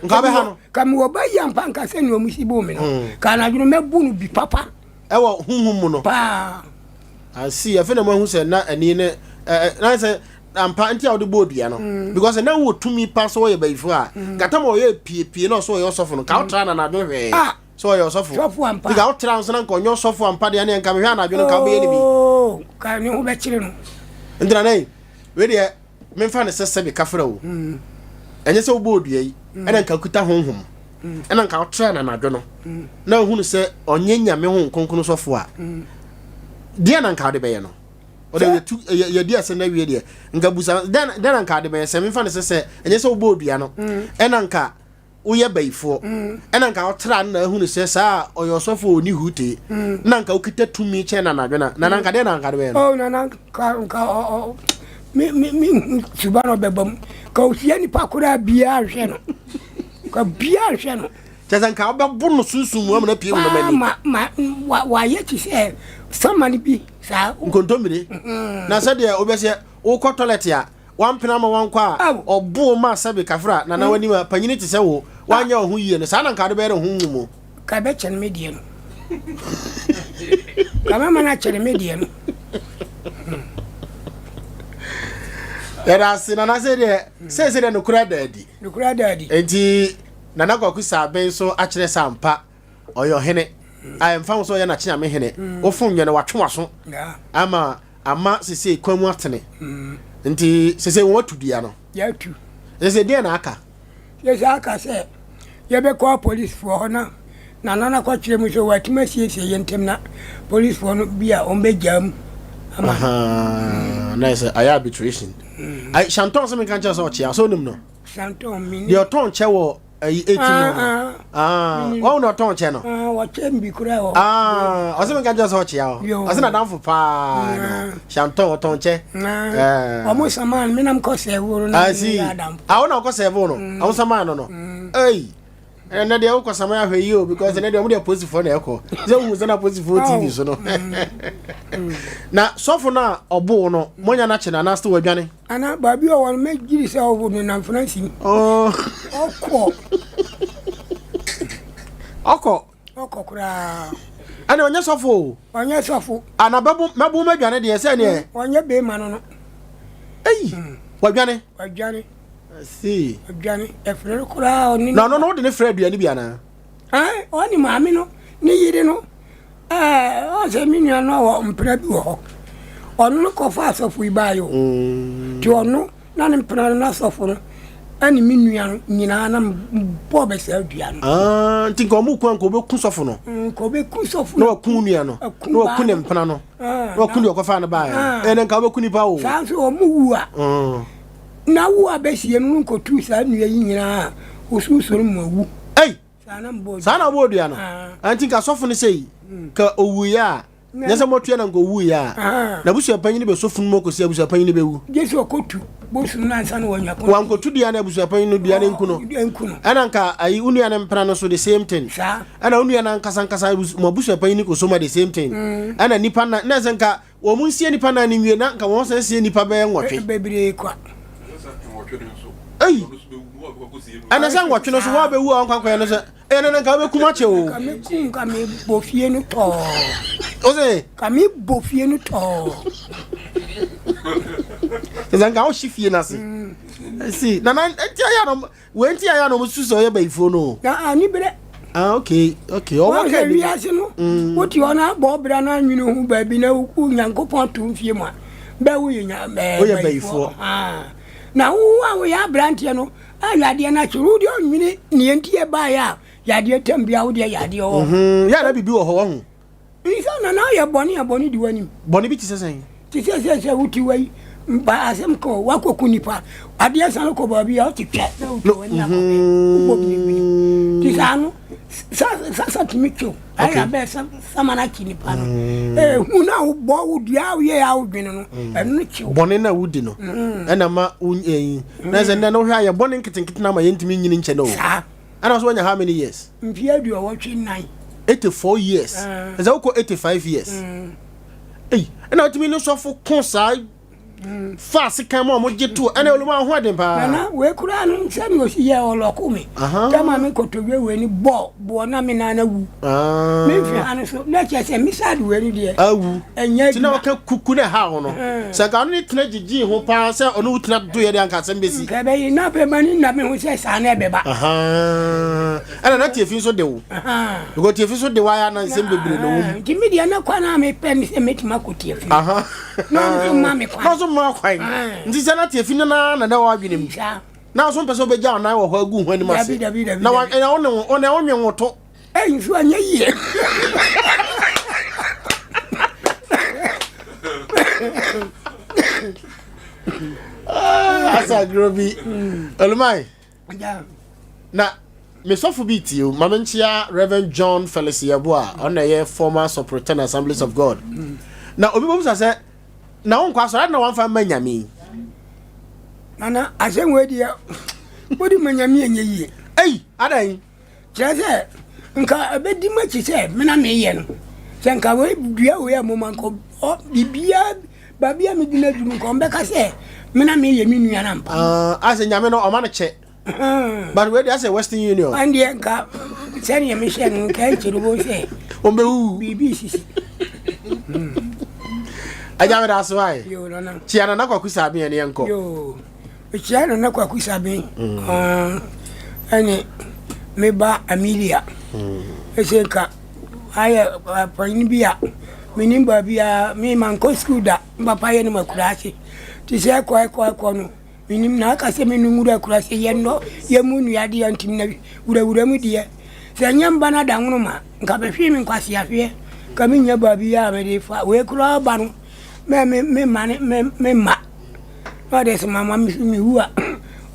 Nka wobɛha no. Ka mewɔ ba yi ampa nka sɛnea wɔn si buu me no, mm. ka anadwo no mɛbu no bi papa. Ɛwɔ honhom mu no. Paa. I see. Afei na mo ahu sɛ na ani ne ɛɛ na sɛ ampa nti a wɔde bɔɔ dua no. Mm. Because na wɔ tumi pa sɛ wɔyɛ bayifo a. Mm. Kata ma ɔyɛ piepie na ɔsɛ ɔyɛ ɔsɔfo no. Ka wotra na anadwo hwɛɛ. Ah. Sɛ ɔyɛ ɔsɔfo. Sɔfo ampa. Nka wotra nso na nka ɔnyɛ ɔsɔfo ampa deɛ ne nka mehwɛ anadwo no nka wobɛyɛ ne bi. Oh, ka ne ho bɛkyere no. Nti na nai wei deɛ memfa no sɛ sɛbe kafra o ɛnyɛ sɛ wobɔ odua yi ɛna nka kuta honhom ɛna nka wotra no anadwo no na wohunu sɛ ɔnyɛ nyame ho nkonkron sɔfo a deɛ na nka wode bɛyɛ no ɔde yɛtu yɛdi asɛm no awie deɛ nka busa dɛn na nka wode bɛyɛ sɛ memfa no sɛ sɛ ɛnyɛ sɛ wobɔ odua no ɛna nka woyɛ bayifoɔ ɛna nka wotra no na ahunu sɛ saa ɔyɛ ɔsɔfo a ɔni hutee na nka wokita tumi kyɛn na anadwo na nana nka deɛ na nka de bɛyɛ no. Oh nana nka nka ɔ ɔ me me me hu suba na ɔbɛba mu ka ohyia nipa koraa biara nhwɛ no ka biara nhwɛ no. Kyɛ sɛ nka wobɛbo no sunsum mu ama no apue wo nam ani. Ma ma wa wayɛ te sɛ samane bi saa. Nkontommire na sɛdeɛ wobɛsɛ wokɔ tɔlɛt a Wampene ama wankɔ a, ɔboo ma sɛbe kafra na na w'anim a panyini te sɛ wo, wanyɛ wo ho yie no, saa na nka ade bɛyɛ no honhom mu. Ka ɛbɛkyɛne me deɛ no. Ka mɛma no akyɛne me deɛ no. Yɛda ase nana sɛ deɛ sɛ sɛ deɛ nokora da adi. Nokora da adi. Enti nana Kwaku Saaben nso akyerɛ sɛ ampa ɔyɛ ɔhene a ɛmfa ho sɛ ɔyɛ n'akyeame hene wofom yɛ no watwe w'aso ama ama sesei kwan mu atene nti sesei wɔn atu dua no. Yɛatu. Sesei deɛ na aka? Sesei aka sɛ yɛbɛkɔ apolisifoɔ hɔ na Nana no akɔkyerɛ mu sɛ wɔatumi asiesie yɛn ntam na polisifoɔ no bi a wɔbɛgyaa mu ama no. Na sɛ ayɛ arbitration. Mm. Shanton sɛ menka nkyerɛ sɛ ɔkyea sɛ wonim no? Shanton meni. Deɛ ɔtɔn kyɛ wɔ ayi eti mu no. Ah, wɔn na ɔtɔn kyɛ no. Wɔkyɛ mbi kura wɔ. Ɔsɛ menka nkyerɛ sɛ ɔkyea hɔ. Ɔsɛ nadamfo paa no. Shanton ɔtɔn kyɛ. Ɔmo saman me nam kɔ sɛɛvo no. Asi. Awo na ɔkɔ sɛɛvo no. Ɔmo saman no no. Ei. Ɛnɛ deɛ wokɔ saman ahwɛ yie o because ɛnɛ deɛ ɔmo deɛ apolisifoɔ na ɛkɔ. Sɛ wohu sɛ na apolisifoɔ TV so no. Na sɔfo no a ɔboo no, moanya no akye no anaa still wadwane? Ana baabi ɔwɔ no mɛgyiri sɛ ɔwɔ no namfona nsim. Ɔkɔ. Ɔkɔ. Ɔkɔ koraa. Ɛna ɔnyɛ sɔfo o. Ɔnyɛ sɔfo. Ana bɛbo mɛbo mɛdwane deɛ sɛ neɛ. Ɔnyɛ bɛrima no no. Eyi wadwane. Wadwane. See. Wadwane ɛfrɛ no koraa ɔne. Na ɔno no wode ne frɛ aduane bi anaa? Ɛn ɔne maame no ne yere no ɛɛ ɔsɛ me nua no wɔ mpena bi wɔ hɔ. Ɔno no kɔfa asɔfo yi baayɛ o. Ti ɔno na ne mpena no n'asɔfo no ɛne me nua no nyinaa na bɔ bɛ saa dua no. Ah, nti nka ɔmo ku a nka ɔbɛku sɔfo no. Nka ɔbɛku sɔfo no. Na waku nua no. Na waku ne mpena no. Na waku deɛ ɔkɔfaa no baeɛ no. Ɛnna nka ɔbɛku nipa o. Saa nso ɔmo wu a. Na wo a bɛsie no no nkɔtuu saa nnua yi nyinaa a wosunsum no mu awu. Ei! Saa na wobɔɔ dua no? Nti nka sɔfo no sei, ka owuiɛ a, nyɛ sɛ moatua na nka owuiɛ a, n'abusuapanyin bɛsɔ funu mu akɔsi abusuapanyin bɛwu. Gye sɛ ɔkɔtu bosom no ansa na wanya kwan. Wankɔtu dua no abusuapanyin no dua no nku no. Nku no. Ɛna nka ayi wo nua no mpena no so the same thing. Saa. Ɛna wo nua no ankasa ankasa mo abusuapanyin kɔsɔ mu a the same thing. Ɛna nipa na na sɛ nka Wɔn nsie nipa nan no nwie na nka wɔn san sie nipa bɛyɛ nwɔtwe. Bebree kwa. Ei! Ɛna sɛ nwɔtwe no so wɔn abɛwu a wɔn kwankwan no sɛ ɛyɛ nana nka wobɛkum akyɛ o. Ka me kum ka me bɔ fie no tɔɔ. O se. Ka me bɔ fie no tɔɔ. Sɛ nka wohye fie no ase. Si nana nti ayɛ no Wei nti ayɛ na wɔn susu sɛ ɔyɛ bayifoɔ no o. Na ani berɛ. Ah okay okay. Ɔwɔ kɛ bi. Wiase no. Wote hɔ na abɔ ɔbra na anwene ho baabi na wo Nyankopɔn to mfie mu a bɛ woyɛ nya bɛɛ woyɛ bayifoɔ. Na wo a woyɛ aberanteɛ no a yadeɛ no akyere wo deɛ ɔnwene neɛ nti ɛbaeɛ a yadeɛ tam bia wo deɛ yadeɛ wɔ. Yɛ na biribi wɔ hɔ wahu. Nso na na ɔyɛ bɔne a bɔne di w'anim. Bɔne bi te sɛ sɛn? Te sɛ sɛ sɛ wote wei ba asɛm kɔ wakɔku nipa adeɛ san kɔ baabi a wote twɛ na wotwa w'ani akɔhwɛ wobɔ biribiri te saa no sasa tumi twew ayɛ abɛɛ sama no akye nipa no ɛhu no a wobɔ wo dua a woyɛ a wodwene no ɛno no kyew bɔne no a wodi no ɛna ma wo na sɛ nnɛ no wohwɛ a yɛ bɔne nketenkete no ama yɛntumi nyini nkyɛ no o saa Ɛna ɔsɛ wanya how many years? Mfeɛ aduɔwɔtwe nnan. 84 years. Ɛsɛ wokɔ 85 years. Ei, ɛna wotumi ne sɔfo ko saa fa asekan mu a wɔgye to ɛna oluma ho ɛden paa. Nana wei koraa no sɛnea osi yɛ ɔlɔko me. Tɛma me nkotodwe wei ni bɔ boɔ na me nan awu. Me mfe ha no so na kyerɛ sɛ me side wei no deɛ. Awu. Ɛnyɛ Ti na ɔka kuku na ɛha wo no. Sɛ nka ɔno ne tena gyigyii ho paa sɛ ɔne wo tena dodoeɛ deɛ anka asɛm bɛsi. Nka ɛbɛyɛ na afei m'ani nna me ho sɛ saa na ɛbɛba. Ɛna na tiafi nso de wo. Because tiafi nso de wo ayɛ na nsɛm bebree na wɔ mu. Nti me deɛ na kwan a mepɛ ne sɛ mɛtumi akɔ tiafi. Na ɔno nso mma me kwan. Na ɔnso mma kwan. Nti sɛ na tiafi no na na ɛwɔ adwene mu. Na ɔso mpɛ sɛ ɔbɛgya wo nan wɔ hɔ agu ho anim ase. Na wo ne wo ne wo nwe wo to. Ɛyi nso anyɛ yie. Asa agorɔ bi. Olumai. Na me sɔfo bi tie o. Ma me nkyia Reverend John Felix Yeboah. Ɔno na ɛyɛ former Superintendent Assemblies of God. Na obi bɛbusa sɛ na wonkɔ asɔre adɛn na wamfa mma nyame yi? Nana asɛm wei deɛ wode ma nyame ɛnyɛ yie. Ei adɛn? Kyerɛ sɛ, nka ɛbɛdi m'akyi sɛ me na meyɛ no. Sɛ nka wei dua wei a moma nka biribiara baabi a medi no aduru nka ɔmbɛka sɛ me na meyɛ me nua no ampa. Ah, asɛ nyame no ɔma no kyɛ. But wei deɛ asɛ Western Union. Ɛndeɛ nka sɛdeɛ mehyɛ no nka nkyerɛ wo sɛ ɔmbɛwuwu. Biribi sisi. Agya meda ase wae. Kyia Nana Kwaku Saben ɛne yɛnkɔ. Yoo. Mekyia Nana Kwaku Saben. Mm. Ɛne me ba Amelia. Mm. Ɛsɛ nka ayɛ panyin bi a menim baabi a me mankɔ sukuu da mpapa yɛ no makura ase. Te sɛ ɛkɔ ɛkɔ ɛkɔ no menim na aka sɛ menu nwura kura sɛ yɛnnɔ yɛmu nnua deɛ ntim na wurawura mu deɛ sɛ nyɛ mba no ada nwoma Nka bɛhwee me nkwaseahweɛ, nka mennya baabi a mede fa wei koraa ba no, mɛ me me ma ne me me ma. Na ɔde sɛ mama me so mewu a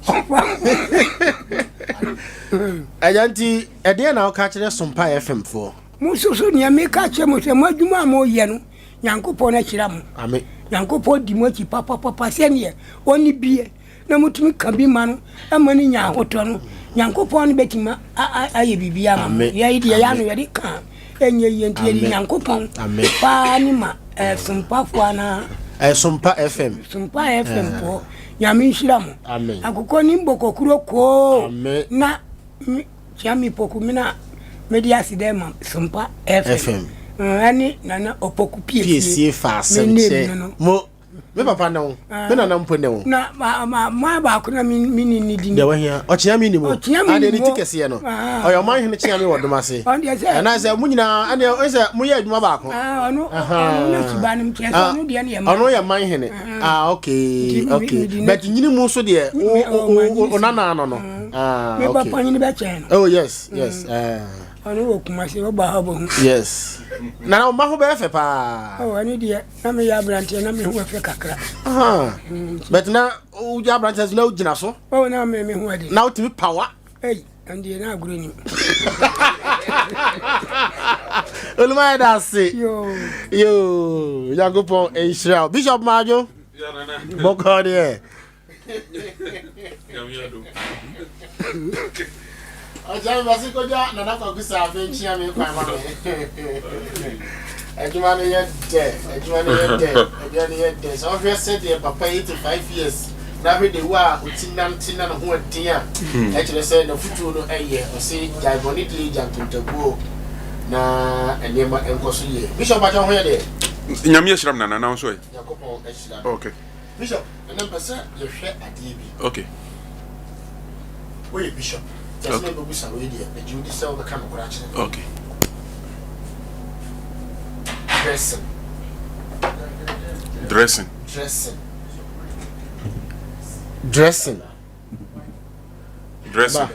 ɔfa. Ɛgya nti ɛdeɛ na woka kyerɛ Sompa FM foɔ? Mo nso so nea meka kyerɛ mo sɛ mo adwuma a moyɛ no Nyankopɔn ahyira mo. Amen. Nyankopɔn di mo akyi papapapa sɛdeɛ ɔne bie. na motumi ka bi ma no ma no nya ahotɔ no, Nyankopɔn no bɛtumi ayɛ biribi ama mo. Yɛyi deɛ yɛ ano yɛde ka ɛnyɛ yie nti yɛde Nyankopɔn paa ne ma ɛsompafoɔ anaa Ɛsompa FM. Sompa FM foɔ. Nyame nhyira mo. Akokɔ ni mbɔkɔkuro koo. Na kyia mi poku mi na mede ase dɛ ma Sompa FM. Ɛne Nana Opoku Piesie. Piesie fa asɛm kyɛ mo. Me papa ne wo. Me nana mpo ne wo. Na ma ma ma baako na me me ni ni di. Deɛ wahia. Ɔkyea me nim o. Ɔkyea me nim o. Ne ti kɛseɛ no. Ɔyɛ ɔman hene kyea me wɔ dom ase. Ɔno deɛ sɛ. Ɛna sɛ mo nyinaa ɛne ɔyɛ sɛ mo yɛ adwuma baako. Ɔno ɔno ne suba no kyerɛ sɛ ɔno deɛ ne yɛ man. Ɔno yɛ man hene. Ah okay okay. But nyini mu nso deɛ o o o nana ano no. Ah okay. Me ba panyin bɛ kyɛn no. Oh yes yes. Ɔno wɔ Kumasi ɔba ha ɔbɔ hu. Yes. Nana ɔma ho bɛyɛ fɛ paa. Oh ɛne deɛ. Na meyɛ aberanteɛ na me ho ɛfɛ kakra. But na woyɛ aberanteɛ so na wogyina so. Oh na me me ho adi. Na wotumi pawa. Ei, ɛndeɛ na agorɔ nim. Oluma yɛ da ase. Yoo. Nyankopɔn nhyira wo. Bishop Maadwo. Bɔkɔɔ deɛ. Ɔkyɛ me bɛse kɔgya Nana Kwaku Saafe nkyea me kwan ma me. Adwuma no yɛ dɛ, adwuma no yɛ dɛ, adwuma no yɛ dɛ. Sɛ ɔhwɛ sɛdeɛ papa yi 85 years na ahwɛ de wo a ɔti nante na ne ho ɛden a ɛkyerɛ sɛ n'afotuo no ɛyɛ ɔse gyae bɔne die gya nkontabuo na nneɛma nkɔ so yie. Bishop akyɛ ho yɛ deɛ? Nyame ahyira m nana na wo nso ɛ? Nyankopɔn ahyira no. Okay. Bishop, ɛnɛ mpɛ sɛ yɛhwɛ adeɛ bi. Okay. Woyɛ bishop. Kyɛ sɛ mebɛbusa wei deɛ, megye wo di sɛ wobɛka nokorɛ akyerɛ me. Okay. Dressing. Dressing. Dressing. Dressing. Dressing.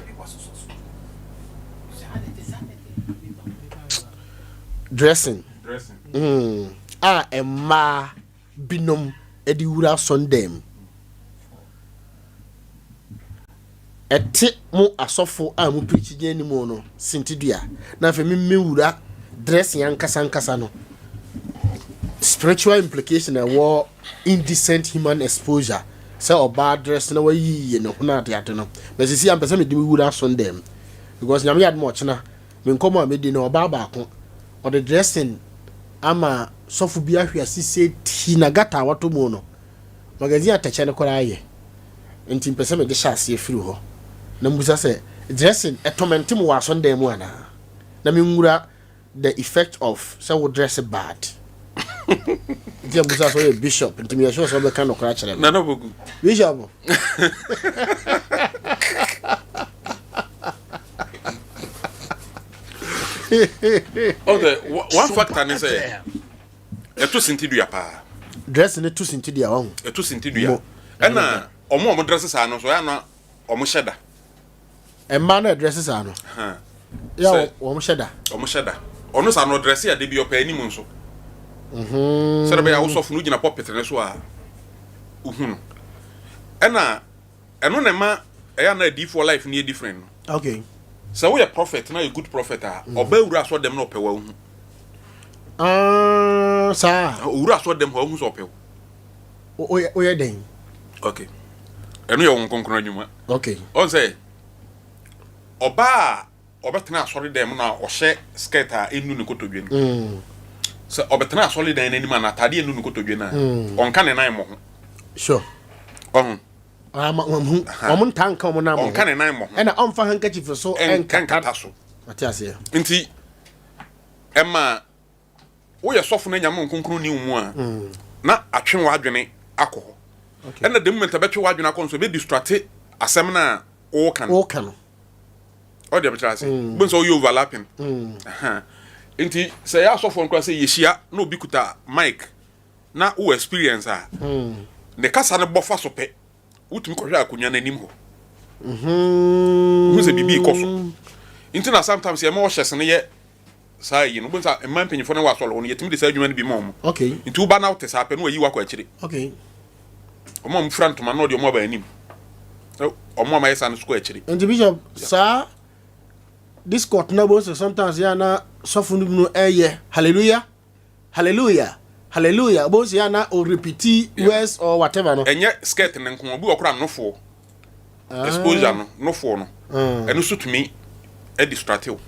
Dressing. Dressing. Mm. A mmaa binom de wura asɔndan mu. Ɛte mo asɔfo a mo pirikyi gyina anim no sintidua, na afei me mewura dressing ankasa ankasa no. Spiritual implication ɛwɔ indecent human exposure sɛ ɔbaa dress na wayiyi ne ho no ade ade no. Na sisi a mpɛ sɛ mede me wura asɔndan mu because nyame yɛ adom ɔkyena me nkɔmmɔ a medi no ɔbaa baako ɔde dressing ama sɔfo bi ahwe ase sɛ ti na gata a watɔ mu no, magazine atɛkyɛ no koraa yɛ. Nti mpɛ sɛ mede hyɛ aseɛ firi hɔ na mbusa sɛ dressing ɛtɔmɛnte mo wɔ asɔndan mu anaa? Na menwura the effect of sɛ wo dress bad. Nti abusa sɛ ɔyɛ bishop nti meyɛ sure sɛ ɔbɛka nokorɛ akyerɛ me. Nana Bogu. Bishop. Okay, one factor ne sɛ ɛto sintidua paa. Dress ne to sintidua wahu. Ɛto sintidua. Ɛna ɔmo a ɔmo dress saa no so ɛyɛ na ɔmo hyɛ da. Mmaa no ɛdress saa no. Yɛ wɔn hyɛ da. Ɔmo hyɛ da. Ɔno saa no ɔdress a de bi ɔpɛ anim nso. Mhm. Sɛdeɛ bɛyɛ a wosɔfo no gyina pulpit ne so a wohu no. Ɛna Ɛno na ɛma ɛyɛ a na adiyifoɔ life no yɛ different no. Okay. Sɛ woyɛ prophet na yɛ good prophet a, mm. ɔba wura asɔ dɛm na ɔpɛ wa hu. Ah, saa. Owura asɔ dɛm hɔ ɔhu sɛ ɔpɛ wo. Woyɛ dɛn? Okay. Ɛno yɛ wɔn nkonkron adwuma. Okay. Ɔn sɛ ɔbaa a ɔbɛtena asɔre dan mu na ɔhyɛ skirt a ɛnnu ne kotodwe no. Mm. Sɛ ɔbɛtena asɔre dan no anim a na ataade ɛnnu ne kotodwe no a, mm. ɔnka ne nan mmɔ ho. Sure. Ɔho. Wɔn wɔn ntaa nka wɔn nan mmɔ ho. Ɔnka ne nan mmɔ ho. Ɛna ɔnfa handkerchief so nkata so. Ate aseɛ. Nti ɛma woyɛ sɔfo na nyame nkonkron ni wo mu a mm. Na atwe w'adwene akɔ hɔ. Ɛna the moment ɛbɛtwe w'adwene akɔ nso, ɛbɛ distract asɛm no a wɔka no. Wɔka no. Ɔde ɛbɛkyerɛ ase. Wobɛhu sɛ ɔyɛ overlapping. Aha. Nti sɛ yɛ asɔfoɔ no koraa sɛ yɛhyia na obi kuta mic na wowɔ experience a, ne kasa no bɔ fa so pɛ, wotumi kɔhwɛ akonnwa no anim hɔ. Wohu sɛ biribi rekɔ so. Nti na sometimes yɛma ɔhyɛs no yɛ saa yi no, wobɛhu sɛ mmaa mpanyinfoɔ no wɔ asɔre hɔ no, yɛtumi de saa adwuma no bi ma wɔn. Nti woba na wote saa pɛ na wayi wakɔ akyire. Wɔn a wɔfira ntoma na ɔde wɔn aba anim. Wɔn a wɔayɛ saa no so kɔ akyire. Nti Bishop, saa discord na wobɛhu sɛ sometimes yɛ a na sɔfo no bi no ɛyɛ hallelujah, hallelujah, hallelujah, wobɛhu sɛ yɛ a na ɔrepeti words or whatever no. Ɛnyɛ skirt no nko, obi wɔ koraa nofoɔ. Exposure no, nofoɔ no, ɛno nso tumi distract wo.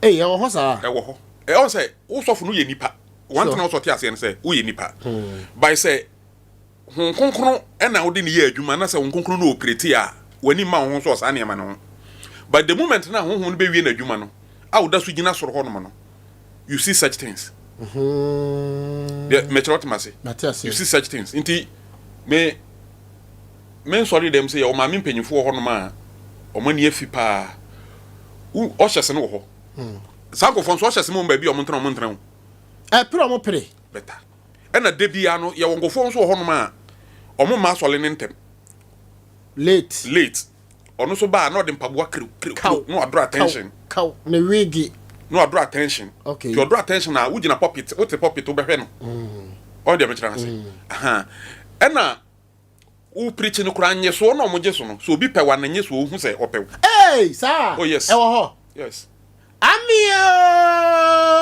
Ei, ɛwɔ hɔ saa? Ɛwɔ hɔ. Ɛwɔ sɛ wo sɔfo no yɛ nipa. One thing a wɔsɔ te aseɛ no sɛ woyɛ nipa. By sɛ Honhom Kronkron na wode no yɛ adwuma na sɛ Honhom Kronkron no operate a, w'ani mma wo ho so wɔ saa nneɛma no ho. But the moment na Honhom no bɛwie n'adwuma no, a woda so gyina soro hɔnom no, you see such things. Deɛ mekyerɛ wote m'ase? You see such things. Nti me me nsɔre dɛm sɛ yɛwɔ maame mpanyinfoɔ wɔ hɔnom a wɔn ani afi paa. Wo ɔhyɛse no wɔ hɔ. Saa nkurɔfoɔ nso ɔhyɛse mu wɔn baabi a wɔn ntena wɔn ntena o. Ɛpere wɔn pere. Better. Ɛna da biara no yɛwɔ nkurɔfoɔ nso wɔ hɔnom a wɔn mma asɔre no ntɛm. Late. Late. Ɔno nso baa na ɔde mpaboa kiriw kiriw kiriw na wadoro attention. Kaw ne wigi. Na wadoro attention. Okay. Nti ɔdoro attention a wogyina pulpit, wote pulpit wobɛhwɛ no. Ɔno deɛ mekyerɛ no ase. Aha. Ɛna wo preach no koraa nyesoɔ na ɔmo gye so no, sɛ obi pɛ wa ne nyesoɔ ohu sɛ ɔpɛ wo. Hey, saa. Oh yes. Ɛwɔ hɔ. Yes. Ami ooo.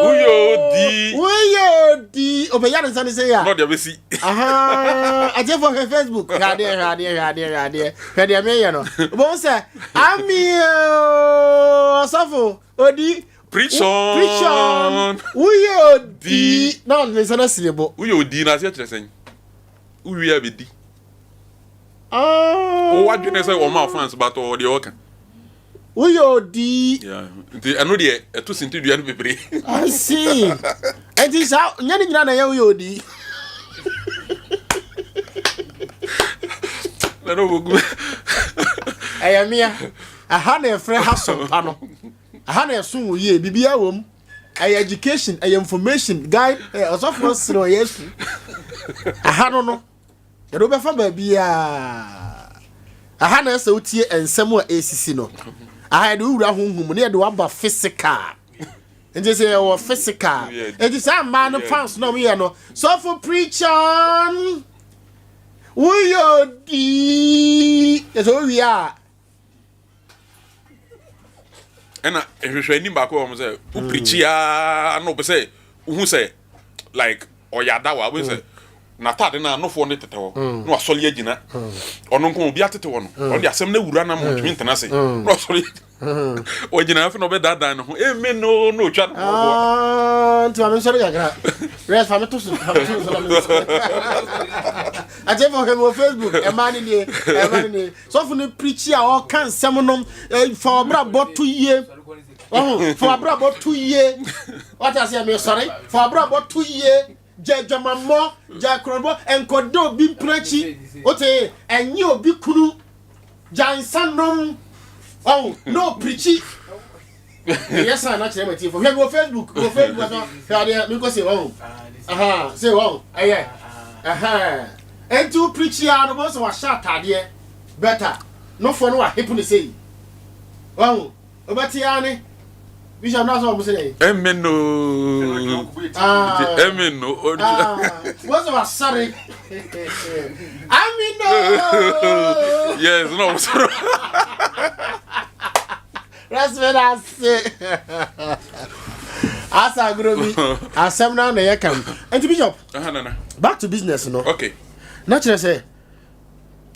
Woyɛ odi. Woyɛ odi. Ɔbɛya ne nsa ne sɛ ya. Na ɔde abɛsi. Atiefo hwɛ Facebook. Hwɛ adeɛ hwɛ adeɛ hwɛ adeɛ hwɛ adeɛ. Hwɛ deɛ meyɛ no. Wobɛhu sɛ ami ooo ɔsɔfo odi. Preach on. Preach on. Woyɛ odi. Na ɔde ne nsa no asi ne bo. Woyɛ odi na aseɛ kyerɛ sɛn? Wowie a bɛdi. Wo adwene sɛ wɔma fans but ɔwɔ deɛ ɔka. Woyɛ odi. Nti ɛno deɛ ɛto sintidua no bebree. I see. Nti saa nyɛ ne nyinaa na ɛyɛ woyɛ odi. Nana obogu. Ɛyɛ mea. Ɛha na ɛfrɛ ha sompa no. Ɛha na ɛso wo yie. Biribiara wɔ mu. Ɛyɛ education, ɛyɛ information, guide, ɔsɔfoɔ sere ɔyɛ asu. Ɛha no no. Yɛde wo bɛfa baabiara. Aha na ɛsɛ wotie nsɛm a ɛresisi no. Aha yɛde wo wura honhom mu na yɛde wo aba physical. Nti sɛ yɛwɔ physical. Nti saa mmaa no fans na wɔyɛ no. Sɔfo preach on. Woyɛ odi. Yɛ sɛ wowie a ɛna nhwehwɛ anim baako wɔ wɔn sɛ wopirikyi aa na ɔpɛ sɛ wohu sɛ like ɔyɛ adawa wobɛhu sɛ mm. n'ataade no anofoɔ no tetɛ hɔ mm. na wasɔre agyina mm. ɔno nko obi atete hɔ no ɔno de asɛm no awura no ma ɔntumi ntena ase na wasɔre ɔgyina afei na ɔbɛdaadaa ne ho eme no na ɔtwa no ɔboa ah, nti ma mensɔre kakra rest fa meto so fa meto so na mensɔre akyɛfo hwɛ me wɔ facebook ɛma ne nie ɛma ne nie Sɔfo no pirikyi a ɔka nsɛm no eh, fa w'abrabɔ to yie. Ɔho, fa w'abrabɔ to yie. Wate aseɛ mesɔre. Fa w'abrabɔ to yie. Gya adwamammɔ, gya korɔbɔ, nkɔda obi mpenakyi. Wote, ɛnye obi kunu. Gya nsa nom. Ɔho, na ɔpirikyi. Meyɛ sign na kyerɛ m'atiefo. Hwɛ me wɔ Facebook, wɔ Facebook so. Hwɛ adeɛ, menkɔ se wɔn. Aha, se wɔn. Ɛyɛ. Ɛhɛn. Enti wo preach ya no bɔ sɛ wahyɛ ataadeɛ better. Nofoɔ no wahepo ne sei. Wɔn. Wobɛte ya ne. Bishop na sɛ wɔn sɛ dɛ. Amen no. Amen no. Wọ́n sọ wasɔre. Amen no. Yes, no, sorry. Resmɛ na ase. Asa agorɔ bi. Asɛm na na yɛ kam. Nti Bishop. Back to business no. Okay. Na kyerɛ sɛ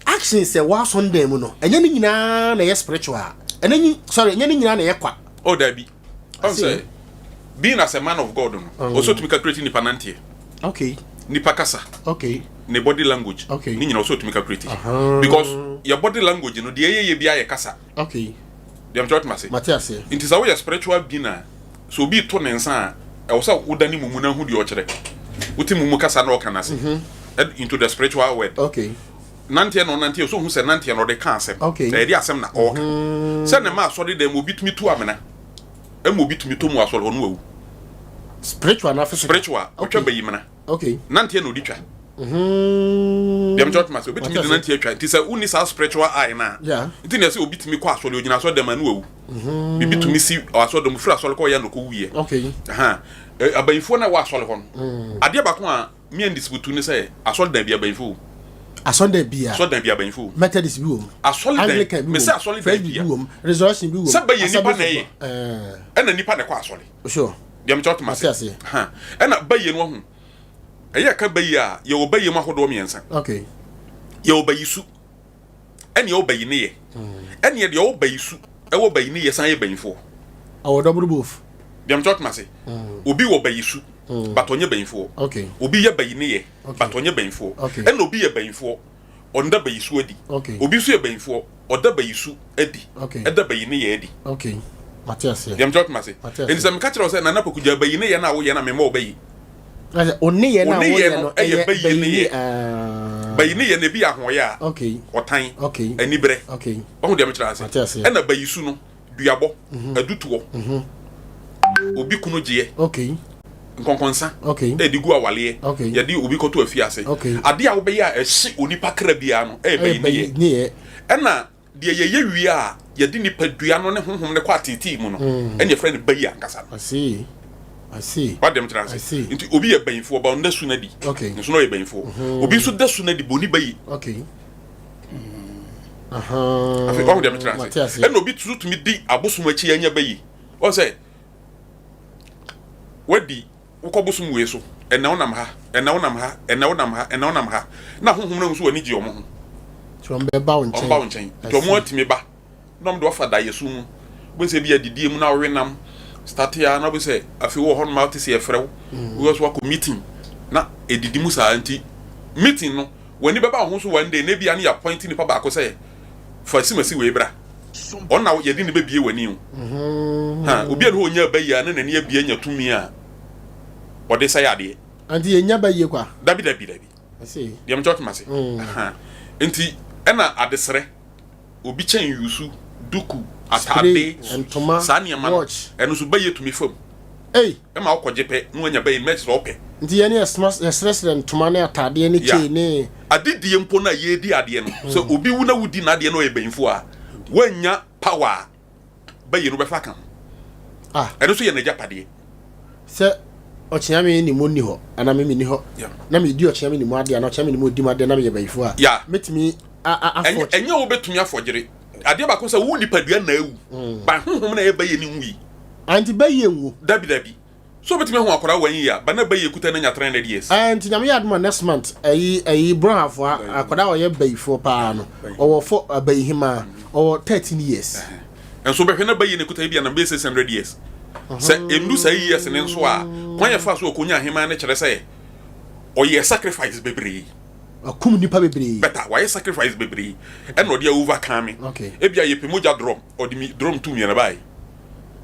action sɛ w'asɔn dan mu no ɛnyɛ ne nyinaa na ɛyɛ spiritual. Ɛnyɛ nyi sorry ɛnyɛ ne nyinaa na ɛyɛ kwa. Oh dabi. Ɔn sɛ being as a man of God no. Ɔsɛ otumi calculate nipa nanteɛ. Okay. Nipa kasa. Okay. Ne body language. Okay. Ne nyinaa ɔsɛ otumi calculate. Because your body language no deɛ ɛyɛ yɛ bi ayɛ kasa. Okay. Deɛ mekyerɛ wotem ase. Mate aseɛ. Nti sɛ woyɛ spiritual being a, sɛ obi to ne nsa a, ɛwɔ sɛ woda ne mumu na hu deɛ ɔkyerɛ. Wote mu mu kasa na ɔka no ase. Into the spiritual world. Okay. Nanteɛ na ɔnanteɛ so hu sɛ nanteɛ na ɔde ka asɛm. Okay. Ɛyɛ de asɛm na ɔka. Sɛ na ɛma asɔre dɛm obi tumi tu amena. Ɛma obi tumi tɔ mu asɔre hɔ no wawu. Spiritual na physical. Spiritual. Ɔtwa bayi mena. Okay. Nanteɛ na ɔdi twa. Deɛ mekyɛ ɔtoma sɛ obɛtumi de nanteɛ atwa nti sɛ wonni saa spiritual eye no a nti na ɛsɛ obi tumi kɔ asɔre ogyina asɔre dɛm a ne wawu. Biribi tumi si asɔre dɛm firi asɔre kɔ yɛ no kɔ wuyɛ. Okay. Abayifoɔ no a ɛwɔ asɔre hɔ no adeɛ baako a me andisibutu ne sɛ asɔre dan bi abayifo wɔ mu. Asɔre dan bi a. Asɔre dan bi abayifo wɔ mu. Methodist bi wɔ mu. Asɔre dan Anglican bi wɔ mu. Mese asɔre dan Presby bi a. bi wɔ mu. Resurrection bi wɔ mu. Sɛ bɛyɛ nipa na ɛyɛ. Ɛɛ. Ɛna nipa na ɛkɔ asɔre. Sure. Deɛ mekyɛ ɔtoma ase. Ɛna bayie no wahu. Ɛyɛ ɛka bayie a yɛwɔ bayie mu ahodoɔ mmiɛnsa. Okay. Yɛwɔ bayi su. Ɛne ɛwɔ bayi ne yɛ. Ɛne deɛ ɛwɔ bayi su ɛwɔ bayi ne yɛ san yɛ bayifoɔ. Ɔwɔ double both. Deɛ mekyɛ ɔtoma ase. Obi wɔ bayi su but ɔnyɛ bayifoɔ. Okay. Obi yɛ bayi ne yɛ but ɔnyɛ bayifoɔ. Okay. Ɛna obi yɛ bayifoɔ ɔnda bayi su adi. Okay. Obi nso yɛ bayifoɔ ɔda bayi su adi. Okay. Ɛda bayi ne yɛ adi. Okay. Mate aseɛ. Deɛ mekyɛ ɔtoma ase. Mate aseɛ. Enti sɛ meka kyerɛ wo sɛ Nana Poku gyaa bayi ne yɛ no a woyɛ no a memmɔ wo bayi. O nneyɛɛ no a Wo woyɛ nneyɛɛ no no yɛ yɛ bayi bayi nneyɛɛ. ah. Bayi nneyɛɛ no ebi yɛ ahoɔyɛ a, Okay. ɔtan, Okay. anibrɛ. Okay. Wahu deɛ mekyerɛ ase? Mate aseɛ. Ɛna bayi su no, duabɔ, adutoɔ, obi kunu gyeɛ, Okay. nkɔnkɔnsa, Okay. ɛde gu awaleɛ, Okay. yɛde obi kɔto afiase. Okay. Adeɛ a wobɛyɛ a ɛhye onipa kra biara no ɛyɛ Ɛyɛ bayi bayi nneyɛɛ. nneyɛɛ. Ɛna Deɛ yɛyɛ wie a yɛde nipadua no ne honhom no kɔ ateetee mu no, ɛna yɛfrɛ no bayi ankasa no. I see. I see. Wate deɛ mekyerɛ I ase? see. Nti obi yɛ bayifoɔ ba ɔnda su no adi. Okay. Nso na ɔyɛ bayifoɔ. Obi nso da su no adi bɔ ɔni bayi. Okay. Aha. Afei wahu deɛ mekyerɛ Mate ase? aseɛ. Ɛna obi nso tumi di abosom akyi anya bayi. Wɔn sɛ wadi Wokɔ bosom wei so, ɛnnɛ wonam ha, ɛnnɛ wonam ha, ɛnnɛ wonam ha, ɛnnɛ wonam ha, na honhom no ahu sɛ w'ani gye wɔn ho. Nti wɔn bɛba wo nkyɛn. Wɔn ba wo nkyɛn. Nti wɔn atumi ba, na wɔn de wafa daeɛso mu. Wobɛhu sɛ ebi adidie mu na wowe nam, starte a na wobɛhu sɛ afei wowɔ hɔnom a wote sɛ yɛfrɛ wo, wowɔ so wakɔ meeting, na ɛdidi mu saa nti meeting no w'ani bɛba wo ho so one day na ebia ne yɛ appoint nipa baako sɛ fa simasi wei bra. Ɔno na yɛde ne bɛbie w'ani o. Ha, obi a ne hɔ ɔnya ba yie a na n'ani abie anya tumi a ɔde sɛe adeɛ. Nti yɛnya ba yie kwa? Dabi dabi dabi. Deɛ mekyɛ ɔtema ase. Nti ɛna adesrɛ obi kyɛn yusu duku atade ntoma saa nneɛma no ɛno nso ba yie tumi fam. Ei. Ɛma wokɔgye pɛ na wanya ba yie no mɛkyerɛ sɛ ɔpɛ. Nti yɛne yɛsrɛsrɛ ntoma ne atadeɛ ne kyei ne. Adedie mpo no a yɛredi adeɛ no, sɛ obi wu na wodi n'adeɛ na ɔyɛ banyimfoɔ a, woannya power a bɛyɛ no wobɛfa aka ho. Ah. Ɛno nso yɛ n'agyapadeɛ. Sɛ ɔkyeame ne mu nni hɔ anaa me menni hɔ na medi ɔkyeame ne mu adeɛ anaa ɔkyeame ne mu ɔdi mu adeɛ na meyɛ bayifoɔ a, Yeah. mɛtumi afɔ. Ɛnyɛ wobɛtumi afɔgyere. Adeɛ baako sɛ wo nipadua na awu, ba honhom na ɛyɛ bɛyɛ no nwui. Anti bɛyɛ nwu. Dabi dabi. So obetumi ahu akwadaa one year ba na bayi ekuta no anya 300 years. Ɛɛ nti nyame yɛ adom a next month ɛyi ɛyi Brɔhafoɔ akwadaa a ɔyɛ bayifoɔ paa no ɔwɔ fɔ abayihemaa ɔwɔ 13 years. Nso bɛhwɛ na bayi no ekuta ebi anam bɛyɛ 600 years. Sɛ endu saa years no nso a kwan yɛfa so ɔkɔnya aheman no kyerɛ sɛ ɔyɛɛ sacrifice bebree. Wakum nipa bebree. Better wayɛ sacrifice bebree ɛna ɔde a overcome. Okay. Ebia yɛpɛ mogya drum ɔde mi drum tu mmiɛnsa bae.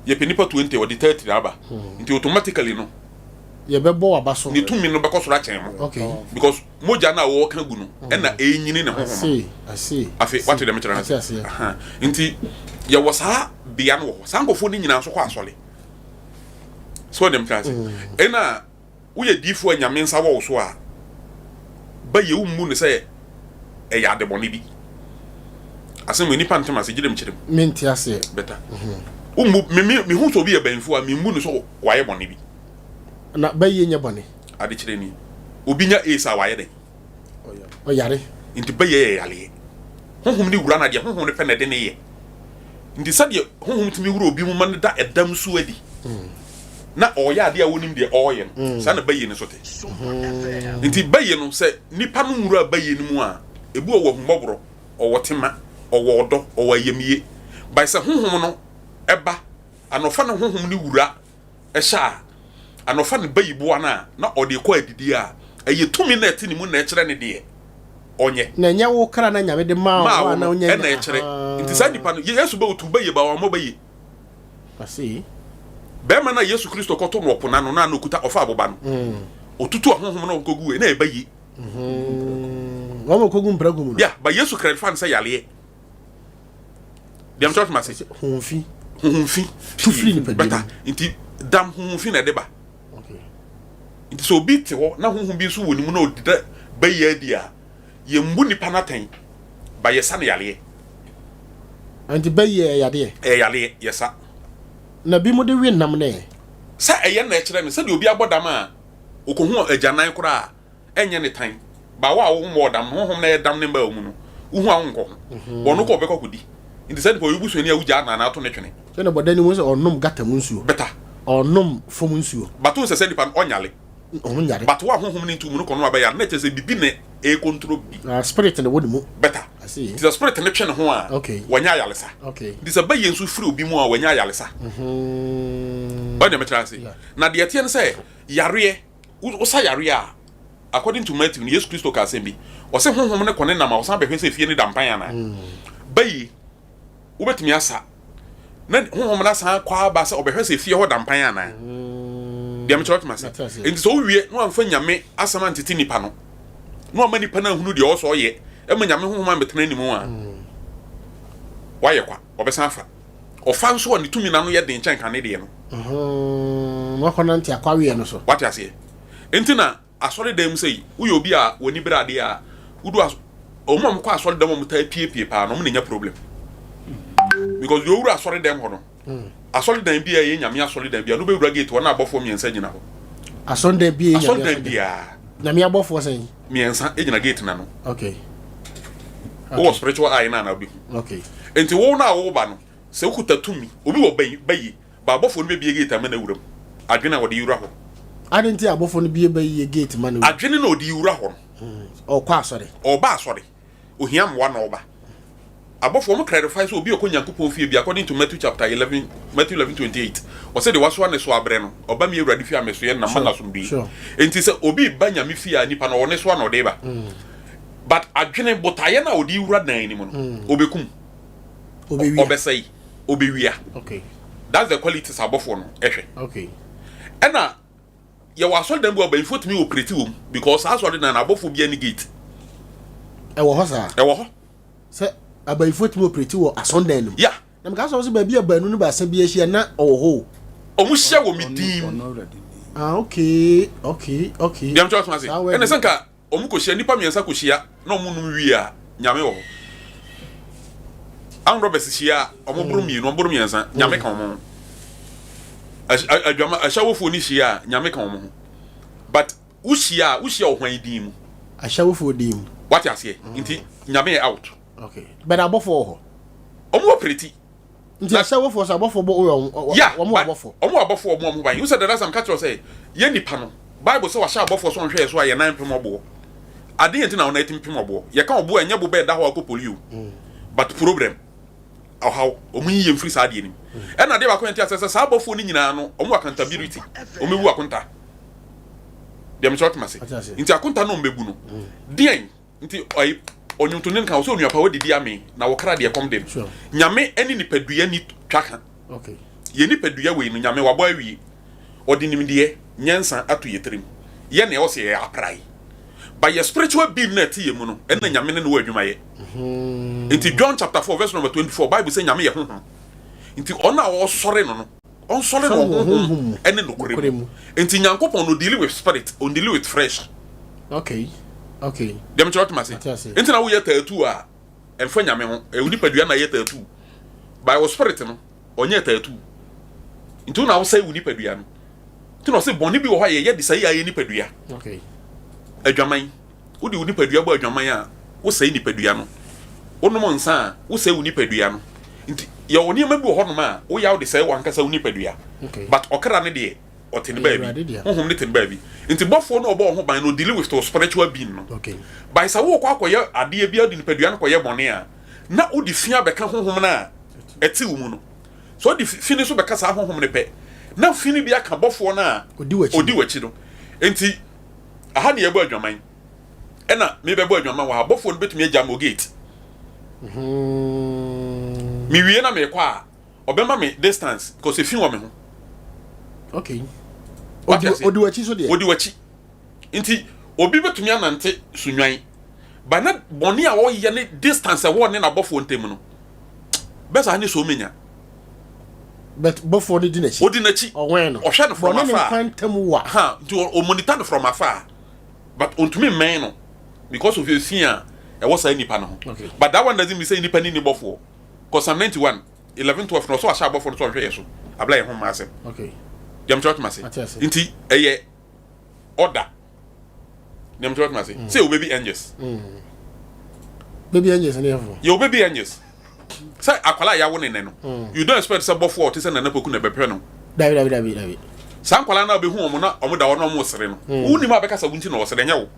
Yɛpɛ nipa 20 ɔde 30 na aba. Nti automatically no. Yɛbɛbɔ waba so. Ne tumi no bɛkɔ soro akyɛn mo. Okay. Because mogya no a wɔka gu no ɛna ɛnyini ne honhom. I see. I see. Afei wate dɛm kyerɛ no ase. Nti yɛwɔ saa bea no wɔ hɔ. Saa nkurɔfoɔ no nyinaa nso kɔ asɔre. So dɛm kyerɛ ase. Ɛna Woyɛ diyifoɔ a Nyame nsa wɔ wo so a, bɛyɛ wo mmu no sɛ ɛyɛ adebɔne bi. Asɛm wei nipa ntem ase, gyedɛ mekyerɛ mu. Mente aseɛ. Better. Wo mmu, me me mehu sɛ obi yɛ banyinfoɔ a, memmu no sɛ wayɛ bɔne bi. Na bɛyɛ nyɛ bɔne. Adekyerɛ ni. Obi nya AIDS a wayɛ dɛn? Ɔyare. Nti bɛyɛ yɛ yareɛ. Honhom no wura no a, deɛ honhom no pɛ na ɛde no yɛ. Nti sɛdeɛ honhom tumi wura obi mu ma no da ɛdam su adi na ɔreyɛ adeɛ a wɔnim deɛ ɔreyɛ no, mm. saa na bɛyɛ no nso te. Mm. Nti bɛyɛ no sɛ nipa no nwura bɛyɛ no mu a, ebi ɔwɔ ahummɔborɔ, ɔwɔ tema, ɔwɔ ɔdɔ, ɔwɔ ayamye. By sɛ honhom no ɛba, anɔfa no honhom no wura hyɛ a, ana ɔfa ne bayiboa no a na ɔde rekɔ adidie a, ɛyɛ tumi no a ɛte ne mu na ɛkyerɛ no deɛ ɔnyɛ. Na ɛnyɛ wo kra na Nyame de maa Maa wo wo a na no wonya ɛna ɛkyerɛ. Nti saa nipa no, Yesu bɛ otu bayi ba wammɔ bayi. I see. Bɛrima no a Yesu Kristo kɔto no ɔpo no ano no a na ɔkuta ɔfa aboba no, Otutu ahonhom na ɔkɔgu wei na ɛba yie. Mm-hmm. Wɔn kɔgu mprako mu no. Yeah, but Yesu clarify no sɛ yareɛ. Deɛ mekyerɛ tuma se. Honhomfi. Honhomfi. Tu firi nipadua Bɛta nti dam honhomfi na ɛde ba. Okay. Nti sɛ obi te hɔ na honhom bi nso wɔ ne mu na ɔdeda bɛyɛ adi a, yɛmmu nipa no atɛn ba yɛsa no yareɛ. Nti bɛyɛ ɛyɛ yadeɛ? Ɛyɛ yareɛ, yɛsa. Na bi mo de we nam no ɛ? Sɛ ɛyɛ na ɛkyerɛ no sɛdeɛ obi abɔ dam a ɔkɔhu agyanan koraa a ɛnyɛ ne tan. Ba wo a wo mmɔɔ dam no, honhom no a ɛyɛ dam ne mma wɔ mu no, wohu a wonkɔ ho. Ɔno kɔ ɔbɛkɔ akɔdi. Nti saa nipa ɔyɛ wo busuani a wogyaa no anaa to no twene. Sɛdeɛ bɔdani hu sɛ ɔnom gata mu nsuo. Better. Ɔnom fam nsuo. But wohu sɛ saa nipa no ɔnyare. Ɔho nyare. But wo a honhom no nti wo mu no kɔ no abɛyare na ɛkyerɛ sɛ bibi na ɛrecontrol bibi. Ah, spirit na ɛwɔ ne mu. Better. I see. Nti sɛ spirit no twe ne ho a, Okay. wanya ayaresa. Okay. Nti sɛ bɛyɛ nso firi obi mu a, wanya ayaresa. Mm-hmm. Ɔne mekyerɛ ase. Yeah. Na deɛ ɛteɛ ne sɛ, yareɛ, wosa yareɛ a, according to Matthew no, Yesu Kristo ka asɛm bi. Ɔse honhom no kɔ ne nam a, ɔsan bɛhwɛ sɛ fie no da mpan anaa. Bɛyi, wobɛtumi asa na honhom no asan akɔ aba sɛ ɔbɛhwɛ sɛ fie hɔ da mpan anaa. Deɛ mekyerɛ wotumi ase. Nti sɛ wowie na wamfa Nyame asɛm antete nipa no, na wama nipa no ahunu deɛ ɔwɔ sɛ ɔyɛ, ɛma Nyame honhom ambɛtena ne mu a, wayɛ kwa, ɔbɛsan afa. Ɔfa nso a ne tumi no ano yɛ den kyɛn kane deɛ no. Wakɔnante akwaweɛ no so. Wate aseɛ? Nti na Asɔredan mu sei, woyɛ obi a w'ani bere adeɛ a, wodu as wɔn a wɔkɔ asɔredan mu a wɔtaa piepie paa no, wɔn na nya problem. Because deɛ owura asɔredan hɔ no, asɔredan bi a ɛyɛ nyame asɔredan bi a, no bɛwura gate hɔ na abɔfoɔ mmiɛnsa gyina hɔ. Asɔredan bi a ɛyɛ nyame asɔredan biara. Nyame abɔfoɔ sɛn? Mmiɛnsa gyina gate n'ano. Okay. Wowɔ spiritual eye no a na wobɛhu. Okay. Nti wo no a woba no, sɛ wokuta tumi, obi wɔ bayi bayi Ba abɔfoɔ no bɛbue gate ama no awura mu. Adwene a ɔde wura hɔ. Adɛn nti abɔfoɔ no bue bɛyɛ gate ma no wura? Adwene na ɔde wura hɔ no. Ɔkɔ asɔre. Ɔba asɔre. Ohia mmoa na ɔba. Abɔfoɔ wɔn clarify sɛ obi a ɔkɔ Nyankopɔn fie bi according to Matthew chapter 11, Matthew 11 28, ɔsɛ deɛ wasoa ne soa abrɛ no, ɔba me Awurade fie a mesoɛ no na mma no asomdwoe. Enti sɛ obi ba Nyame fie a nipa no ɔwɔ ne soa na ɔde ba. But adwene botaeɛ no a ɔde wura dan no mu no, ɔbɛkum, ɔbɛsɛe. Obewia. Okay. That's the qualities abɔfoɔ no ɛhwɛ. Okay. Ɛna yɛwɔ asɔredan bi wɔ abanyinfoɔ tumi operate wɔ mu because saa asɔredan no abɔfoɔ bi ani gate. Ɛwɔ hɔ saa. Ɛwɔ hɔ. Sɛ abanyinfoɔ tumi operate wɔ asɔredan no mu. Yeah. Na meka sɛ ɔsɛ baabi a baanu no baasa bi ahyia na ɔwɔ hɔ o. Ɔmo hyia wɔ me din mu. Ah okay okay okay. Deɛ mekyerɛ ɔtoma ase. Ɛna sɛ nka Wɔn kɔhyia, nnipa miensa kɔhyia na wɔn nom wie a, Nyame wɔ hɔ. Armed robbers hyia a, wɔn boro mienu, wɔn boro miensa, Nyame ka wɔn ho. Adwama, ahyɛwofoɔ no hyia a, Nyame ka wɔn ho. But wo hyia a, wo hyia wɔ hwan din mu? Ahyɛwofoɔ din mu. Wate aseɛ? Nti Nyame yɛ out. Okay. But abɔfoɔ wɔ hɔ? Wɔn wɔ preti. Nti ahyɛwofoɔ sɛ abɔfoɔ bɔ wɔn wɔn wɔ abɔfoɔ. Wɔn wɔ abɔfoɔ wɔn ho ban. Wosɛ dada sam ka kyerɛ sɛ yɛn nipa no Bible sɛ wahyɛ abɔfoɔ sɛ ɔnhwɛ yɛ so a yɛn nan mpem ɔboɔ. Ade yɛn ti na wɔn nan ti mpem ɔboɔ. Yɛka ɔboɔ a ɛnyɛ bo bɛɛ da hɔ akɔ polio. But problem ɔhaw wɔn yi yɛn firi saa adeɛ no mu. Ɛna adeɛ baako yɛn ti asɛ sɛ saa abɔfoɔ no nyinaa no wɔn wɔ accountability. Wɔn bɛbu akonta. Deɛ mekyerɛ ɔtema se. Nti akonta no wɔn bɛbu no. Deɛn Nti ɔyi ɔnwontoni no ka ɔsɛ onua pa wadidi amee na wo kra deɛ kɔm de no. Nyame ɛne nipadua ni twa ka. Yɛ nipadua wei no Nyame wabɔ awie. Ɔde nimdeɛ, nyansa ato yɛ tirim. Yɛ nea ɔsɛ yɛ aprae. But yɛ spiritual being no a ɛte yɛ mu no ɛno na Nyame ne no wɔ adwuma yɛ. Nti John chapter 4 verse number 24 Bible sɛ Nyame yɛ honhom. Nti ɔno a ɔsɔre no no ɔnsɔre no wɔ honhom mu ne nokorɛ mu. Nti Nyankopɔn no deal with spirit, ɔn deal with flesh. Okay, okay. Deɛ mekyerɛ wotem ase. Nti na woyɛ tattoo a, ɛmfa Nyame ho. Ɛyɛ nipadua na ɛyɛ tattoo. By wo spirit no, ɔnyɛ tattoo. Nti wo na wosɛe wo nipadua no. Nti na ɔse bɔne bi wɔ hɔ a yɛyɛ de sɛe yɛ nipadua. Okay. Adwaman. Wode wo nipadua bɔ adwaman a, wosɛe nipadua no. Wonom nsa a, wosɛe wo nipadua no. Nti yɛwɔ nneɛma bi wɔ hɔnom a woyɛ a wode sɛe w'ankasa wo nipadua. But ɔkra no deɛ, ɔte ne baabi. Honhom no te ne baabi. Nti bɔfoɔ no a ɔbɔ wo ho ban no, ɔdeal with wo spiritual being no. By sɛ worekɔ akɔyɛ adeɛ bi a wode nipadua no kɔyɛ bɔne a, na wode fi abɛka honhom no a ɛte wo mu no. Sɛ wode fi no nso bɛka saa honhom no pɛ, na fi no bi aka bɔfoɔ no a ɔdi w'akyi no. Nti aha ne yɛbɔ adwaman ɛna mebɛbɔ adwaman wɔ ha bɔfoɔ no bɛtumi agya mo gate mm-hmm. mewie na meekɔ a ɔbɛma me distance because efi wɔ me ho okay odi w'akyi so deɛ odi w'akyi. Nti obi bɛtumi anante Sunnwan but na bɔne a ɔyɛ ne distance ɛwɔ ne n'abɔfoɔ ntam no bɛ saa ne so menya. But bɔfoɔ no di n'akyi. Odi n'akyi. Ɔwɛn no. Ɔhwɛ no from Bɔne ne afar. nkwa ntam wa. Ha nti o monitor no from afar but ontumi mmɛn no because of efi a ɛwɔ saa nipa no ho. Okay. But that one doesn't mean sɛ nipa ni ne bɔfoɔ. Cause Psalm 91 11 12 no ɔsɛ wahyɛ abɔfoɔ no sɛ ɔnhwɛ yɛ so abla yɛn ho mma asɛm. Okay. Deɛ mekyerɛ ɔtoma ase. Ate ase. Nti ɛyɛ order. Deɛ mekyerɛ ɔtoma ase. Sɛ yɛwɔ baby angels. Baby angels ne yɛ fo. Yɛwɔ baby angels. Sɛ akwalaa a yɛawo ne nɛ no, you don't expect sɛ bɔfoɔ a ɔte sɛ Nana Poku na ɛbɛpɛ no. Dabi dabi dabi dabi. Saa nkwalaa no a wobɛhu wɔn na wɔn da hɔ na wɔn resere no, wonim a bɛka sɛ wo nti na ɔresere, ɛnyɛ wo.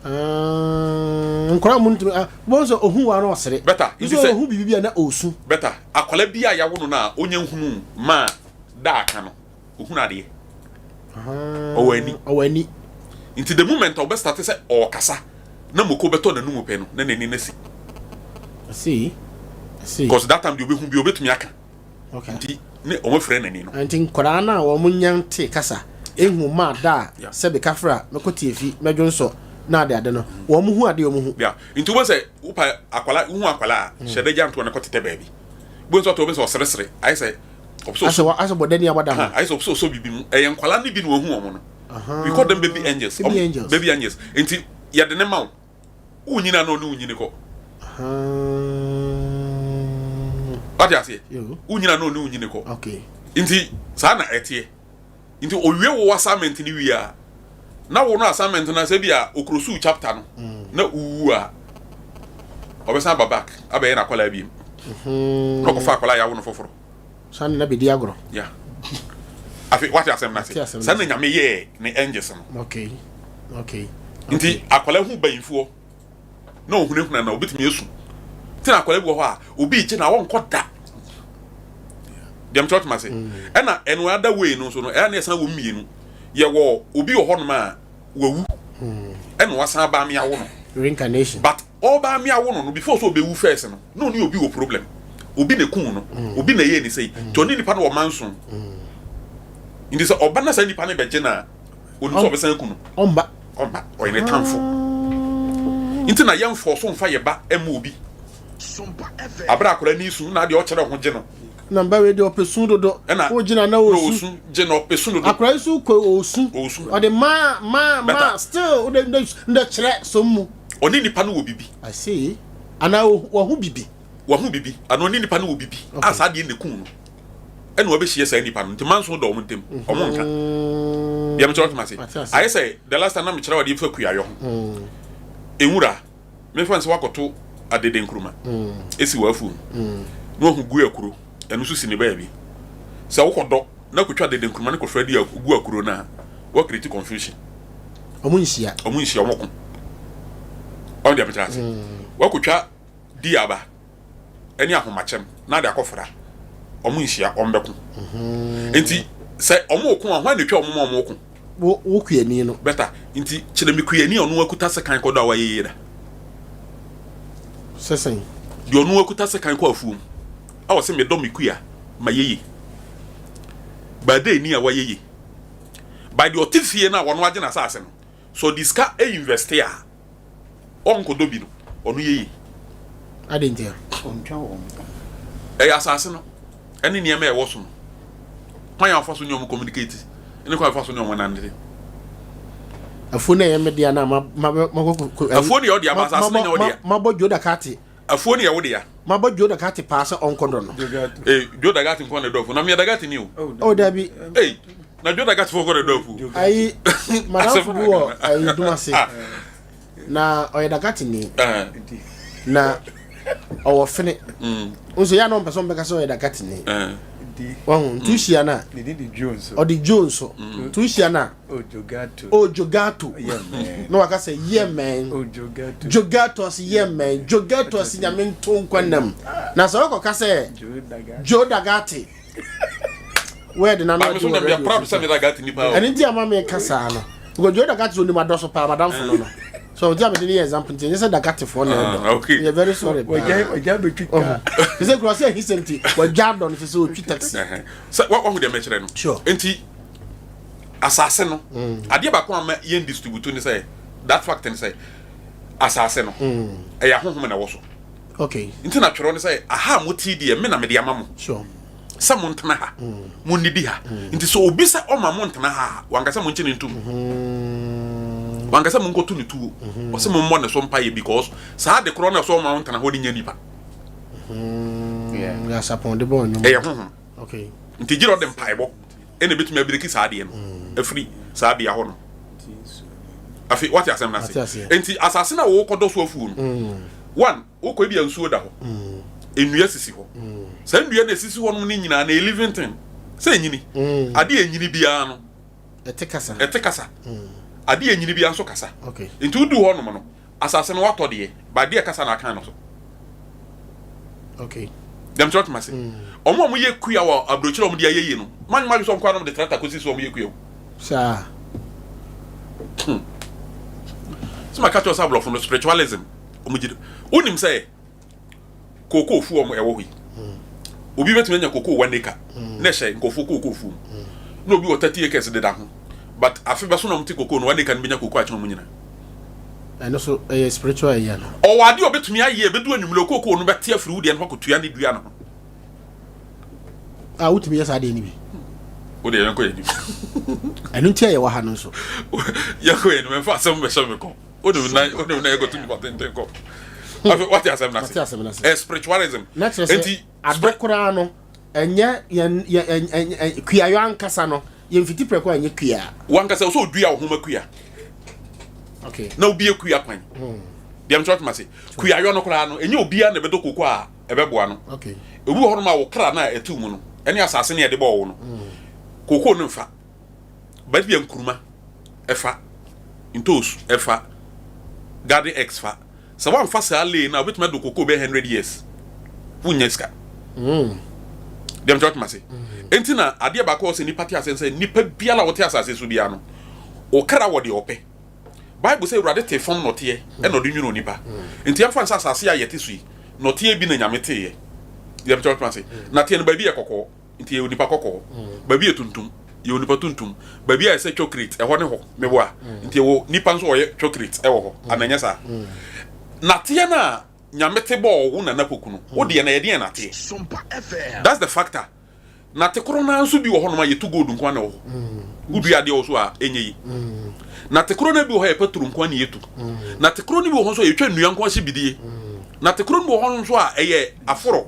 Ah, nkwadaa mu ntumi ah, wɔn sɛ ohun wa na ɔsere. Better, nti Nso sɛ ohun biribi bi a na osu. Better, akwadaa bi a yɛawo no no a ɔnya nhunu maa da aka no, ohunu adeɛ. Ɔwɔ ani. Ɔwɔ ani. Nti the moment a ɔbɛ start sɛ ɔɔkasa na moko bɛtɔ n'anum pɛ no, na n'ani no asi. I see. I see. Because that time deɛ ɔbɛhu bi ɔbɛtumi aka. Okay. Nti ne wɔn afira n'ani no. Nti nkwadaa no a wɔn nya nte kasa ehu maa da a sɛbi kafra mɛkɔ tiefi mɛdwo nsɔ na ade ade no wɔn hu adeɛ wɔn hu. Yeah. Nti wobɛ sɛ wopa akwala wohu akwala a hyɛ dɛ gya ntoɔ no kɔ tetɛ baabi. Wobɛ sɛ ɔtɔ wobɛ sɛ ɔseresere ayɛ sɛ ɔpɛ sɛ Asɛ asɛ bɔdani abɔda ho. Ayɛ sɛ ɔpɛ sɛ ɔsɔ biribi mu. Ɛyɛ nkwalaa no bi na wahu wɔn no. We call them baby angels. Baby angels. Baby angels. Nti yɛde ne ma wo. Wonyini a na ɔne wo nyini kɔ. Wate aseɛ? Wonyini a na ɔne wo nyini kɔ. Okay. Nti saa na ɛteɛ. Nti owie wo assignment no wie a, na wo no assignment no sɛ bi a okorosu chapter no mm. na uwu a ɔbɛsan aba back abɛyɛ n'akwadaa bi mu. Mm-hmm. Na ɔkɔfa akwadaa yɛ awo no foforɔ. Saa na bɛdi agorɔ. Yeah. Afei wate asɛm no ase. Saa na Nyame yɛɛ ne angels no. Okay. Okay. Nti akwadaa hu bayinfoɔ na ohunahuna na obetumi asu. Nti na akwadaa bi wɔ hɔ a obi gye na ɔnkɔ da. Deɛ mekyerɛ ɔtoma ase. Mm. Ɛna ɛno ada wei no nso no ɛyɛ na ɛsan wɔ mmienu. Yɛwɔ obi wɔ hɔnom a wawu. Mm. Ɛna wasan aba ame awo no. Reincarnation. But Ɔbaa me awo no no before sɛ ɔbɛwu first no na ɔne obi wɔ problem obi na ɛkuu no obi na ɛyɛɛ ne sei nti ɔne nipa no wɔ manso nti sɛ ɔba na saa nipa no bɛgye no a ɔnim sɛ ɔbɛsan aku no ɔmba ɔmba ɔyɛ ne tamfo nti na yɛmfɔ so mfa yɛ ba ɛma obi abere akwadaa ni su na adeɛ ɔkyerɛ ho gye no na mba wei deɛ ɔpɛ su dodo ɛna wogyina na ɔsu gye no ɔpɛ su dodo akwadaa yi so kɔ ɔsu ɔsu ɔde maa maa maa still wode ndɛ kyerɛ som mu Ɔne nipa no wɔ bibi. I see. Anaa wahu bibi. Wahu bibi. Anaa ɔne nipa no wɔ bibi. A saa adeɛ na ekum no. Ɛna wabɛhyia saa nipa no. Nti manso da wɔn ntam. Wɔn nka. Deɛ mekyerɛ ɔtoma ase. Ayɛ sɛ the last time na mekyerɛ adeɛ fa kuayɔ ho. Nwura. Mefa nsɛ wakɔto adede nkuruma. Esi w'afuom. Na wahu gu akuro. Ɛno nso si ne baabi. Sɛ wokɔdɔ na kotwa dede nkuruma no kɔfra di gu akuro no a, woakreti confusion. Ɔmo nhyia. Ɔmo nhyia, ɔmo ko. Ɔmo deɛ mekyerɛ ase. Wakotwa di aba ɛne ahomakyɛm na ade akɔfra. Ɔmo nhyia, ɔmo bɛko. Nti sɛ ɔmo ko a, hwan na etwa ɔmo ma ɔmo ko? Wo wo kuani no. Better. Nti kyerɛ me kuani a ɔno akuta sekan kɔdɔ a wayɛ yie da. Sɛ sɛn? Deɛ ɔno akuta sekan kɔ afuom a ɔsɛ medɔ me kua ma yeye. Baade ni a wayɛ yie. By deɛ ɔte fie no a ɔno agye n'asase no, sɛ ɔde sika investe a, ɔnkɔdɔ bi no, ɔno yɛ yie. Adɛn ntia? Ɛyɛ asase no ɛne nneɛma a ɛwɔ so no, kwan a ɔfa so ne wɔn communicate ne kwan a ɔfa so ne wɔn nante. Afuo no ɛyɛ me dea na ma ma ma ma afuo no yɛ ɔdea, ba asase no nyɛ ɔdea. Mabɔ Joe Dakate. Afuo no yɛ wo dea. Mabɔ Joe Dagate paa sɛ ɔnkɔ dɔ no. Ee, Joe Dagate nko na dɔ afuo. Na meyɛ Dagate ni o. Oh, dabi. Ee, na Joe Dagate fo kɔ na dɔ afuo. Ayi, madamfo bi wɔ ayi Dumase. Ah. Na ɔyɛ Dagate ni. Na ɔwɔ fene. Mm. Nso ya na ɔmpɛ sɛ ɔmbɛka sɛ ɔyɛ Dagate ni. Wahu, nti wohyia no a. Ɔde Joe nso. Nti wohyia no a. Oh Jogato. Na waka sɛ yeah man. Oh Jogato. Jogato ɔse yeah man. Jogato ɔse nyame nto nkwa nam. Na sɛ ɔkɔka sɛ Joe Dagate. Word na no ɔde wɔ radio. Ɛno nti ama me ka saa no. Because Joe Dagate onim adɔso paa madamfo no no. So nti a mede ne yɛ example nti ɛnyɛ sɛ Dagatefoɔ na ɛdɔ. Ah, okay. Yɛ very sorry paa. Wagya bɛtwi kaa. Sɛ sɛ kura sɛ ahisɛm nti wagya adɔ no sɛ sɛ ɔtwi taxi. Sɛ wahu deɛ mɛkyerɛ no. Sure. Nti. Asase no, adeɛ baako a ma yɛn distribute ne sɛ, that fact ne sɛ, asase no, ɛyɛ ahohom na ɛwɔ so. Okay. Nti na twerɛ no sɛ, aha a mote deɛ, me na mede ama mo. Sure. Sɛ montena ha, monnidi ha. Nti sɛ obi sɛ ɔma montena ha a, wanka sɛ monkye ne ntom. Wanka sɛ monkɔto ne tuo. Ɔsɛ mommɔ ne so mpaeɛ because saa ade korɔ no a ɛsɛ ɔma wontena hɔ no nyɛ nipa. Yeah, asapɔn de bɔ nnwom. Ɛyɛ honhom. Okay. Nti gyerɛ ɔde mpaebɔ ɛna ebetumi abiriki saa adeɛ no mm. afiri saa bea hɔ no. Afei wate asɛm no ase. Nti asase no a wɔkɔdɔ so afuo no, mm. one wokɔ ebi a nsuo da hɔ, mm. nnua sisi hɔ. Saa nnua na esisi hɔ nom ne nyinaa na living thing sɛ enyini. Adeɛ enyini biara no ɛte kasa. Ɛte kasa. Adeɛ enyini biara nso kasa. Nti wodu hɔ nom no Asase no watɔ deɛ, but deɛ kasa na akan no so. Okay. Dem kyerɛ tuma se. Ɔmo a ɔmo yɛ kuya wɔ aburokyerɛ ɔmo de ayɛ yie no, man ma sɛ ɔmo kɔ anam de tractor kɔsi so ɔmo yɛ kuya o. Saa. Sɛ ma ka kyerɛ sɛ aborɔfo no spiritualism ɔmo gye wonim sɛ kookoo fu wɔn ɛwɔ hɔ yi obi bɛtumi anya kookoo one acre na ɛhyɛ nkurɔfoɔ kookoo fu mu na obi wɔ 30 acres deda ho but afe bɛso na wɔn te kookoo no one acre no bɛnya kookoo akyɛn wɔn nyinaa. Ɛno so ɛyɛ spiritual ɛyɛ no. Ɔwɔ adeɛ a ɔbɛtumi ayɛ ɛbɛdu anwummerɛ kookoo no bɛte afiri wo deɛ no hɔ akɔtua ne dua no ho. A wotumi yɛ saa adeɛ no bi. Wo deɛ yɛnkɔ yɛn anim. Ɛno nti a yɛwɔ ha no nso. Yɛnkɔ yɛn anim ɛmfa asɛm bɛhyɛ me kɔn. Wonim na wonim na yɛkɔto nipa tenten kɔ. Afei wate asɛm no ase. Ɛyɛ spiritualism. Na kyerɛ sɛ ade koraa no ɛnyɛ yɛn yɛn kuayɔ ankasa no yɛmfiti prɛko a ɛnyɛ kua. Wankasa sɛ odua wo ho ma kua. Okay. Na obi akua kwan. Hmm. Deɛ mekyerɛ toma se kuayɔ no koraa no ɛnyɛ obiara na ɛbɛdɔ koko a ɛbɛboa no. Okay. Obi wɔ hɔnom a wo kra no a ɛtew mu no ɛne asase ne ɛde bɔɔ wo no. Hmm. Koko no mfa. Baabi a nkuruma ɛfa, ntoos ɛfa, garden eggs fa. Sɛ woamfa saa lane no a, wobɛtumi adɔ cocoa bɛyɛ 100 years. Wonnya sika. Mm. Deɛ mekyerɛ wotema ase. Mm. Enti na adeɛ baako a ɔsɛ nipa te ase sɛ nipa biara a wɔte asase so biara no, ɔkra wɔ deɛ ɔpɛ. Bible sɛ Awurade te fam nɔteɛ ɛna ɔde nwene onipa. Mm. Nti yɛmfa no sɛ asase a yɛte so yi, nɔteɛ bi na Nyame teeɛ. Deɛ mekyerɛ wotema ase. Mm. Nɔteɛ no baabi yɛ kɔkɔɔ. Nti yɛyɛ onipa kɔkɔɔ. Baabi yɛ tuntum, yɛyɛ onipa tuntum. Baabi a ɛsɛ chocolate, ɛhɔ ne hɔ. Meboa. Nti yɛwɔ nipa nso ɔyɛ chocolate ɛwɔ hɔ. Ana ɛnyɛ saa? Nateɛ no a Nyame te bɔɔ wo Nana Poku no, wo deɛ na yɛde yɛn nateɛ. That's the factor. Nate koro no ara nso bi wɔ hɔnom a yɛtu gold nko ara na ɛwɔ hɔ. Wodua adeɛ wɔ so a ɛnyɛ yi. Nate koro no bi wɔ hɔ a yɛpɛ toro nko ara na yɛtu. Nate koro no bi wɔ hɔ nso a yɛtwa nnua nko ara hyɛ bidie. Nate koro no bi wɔ hɔ nso a ɛyɛ aforɔ.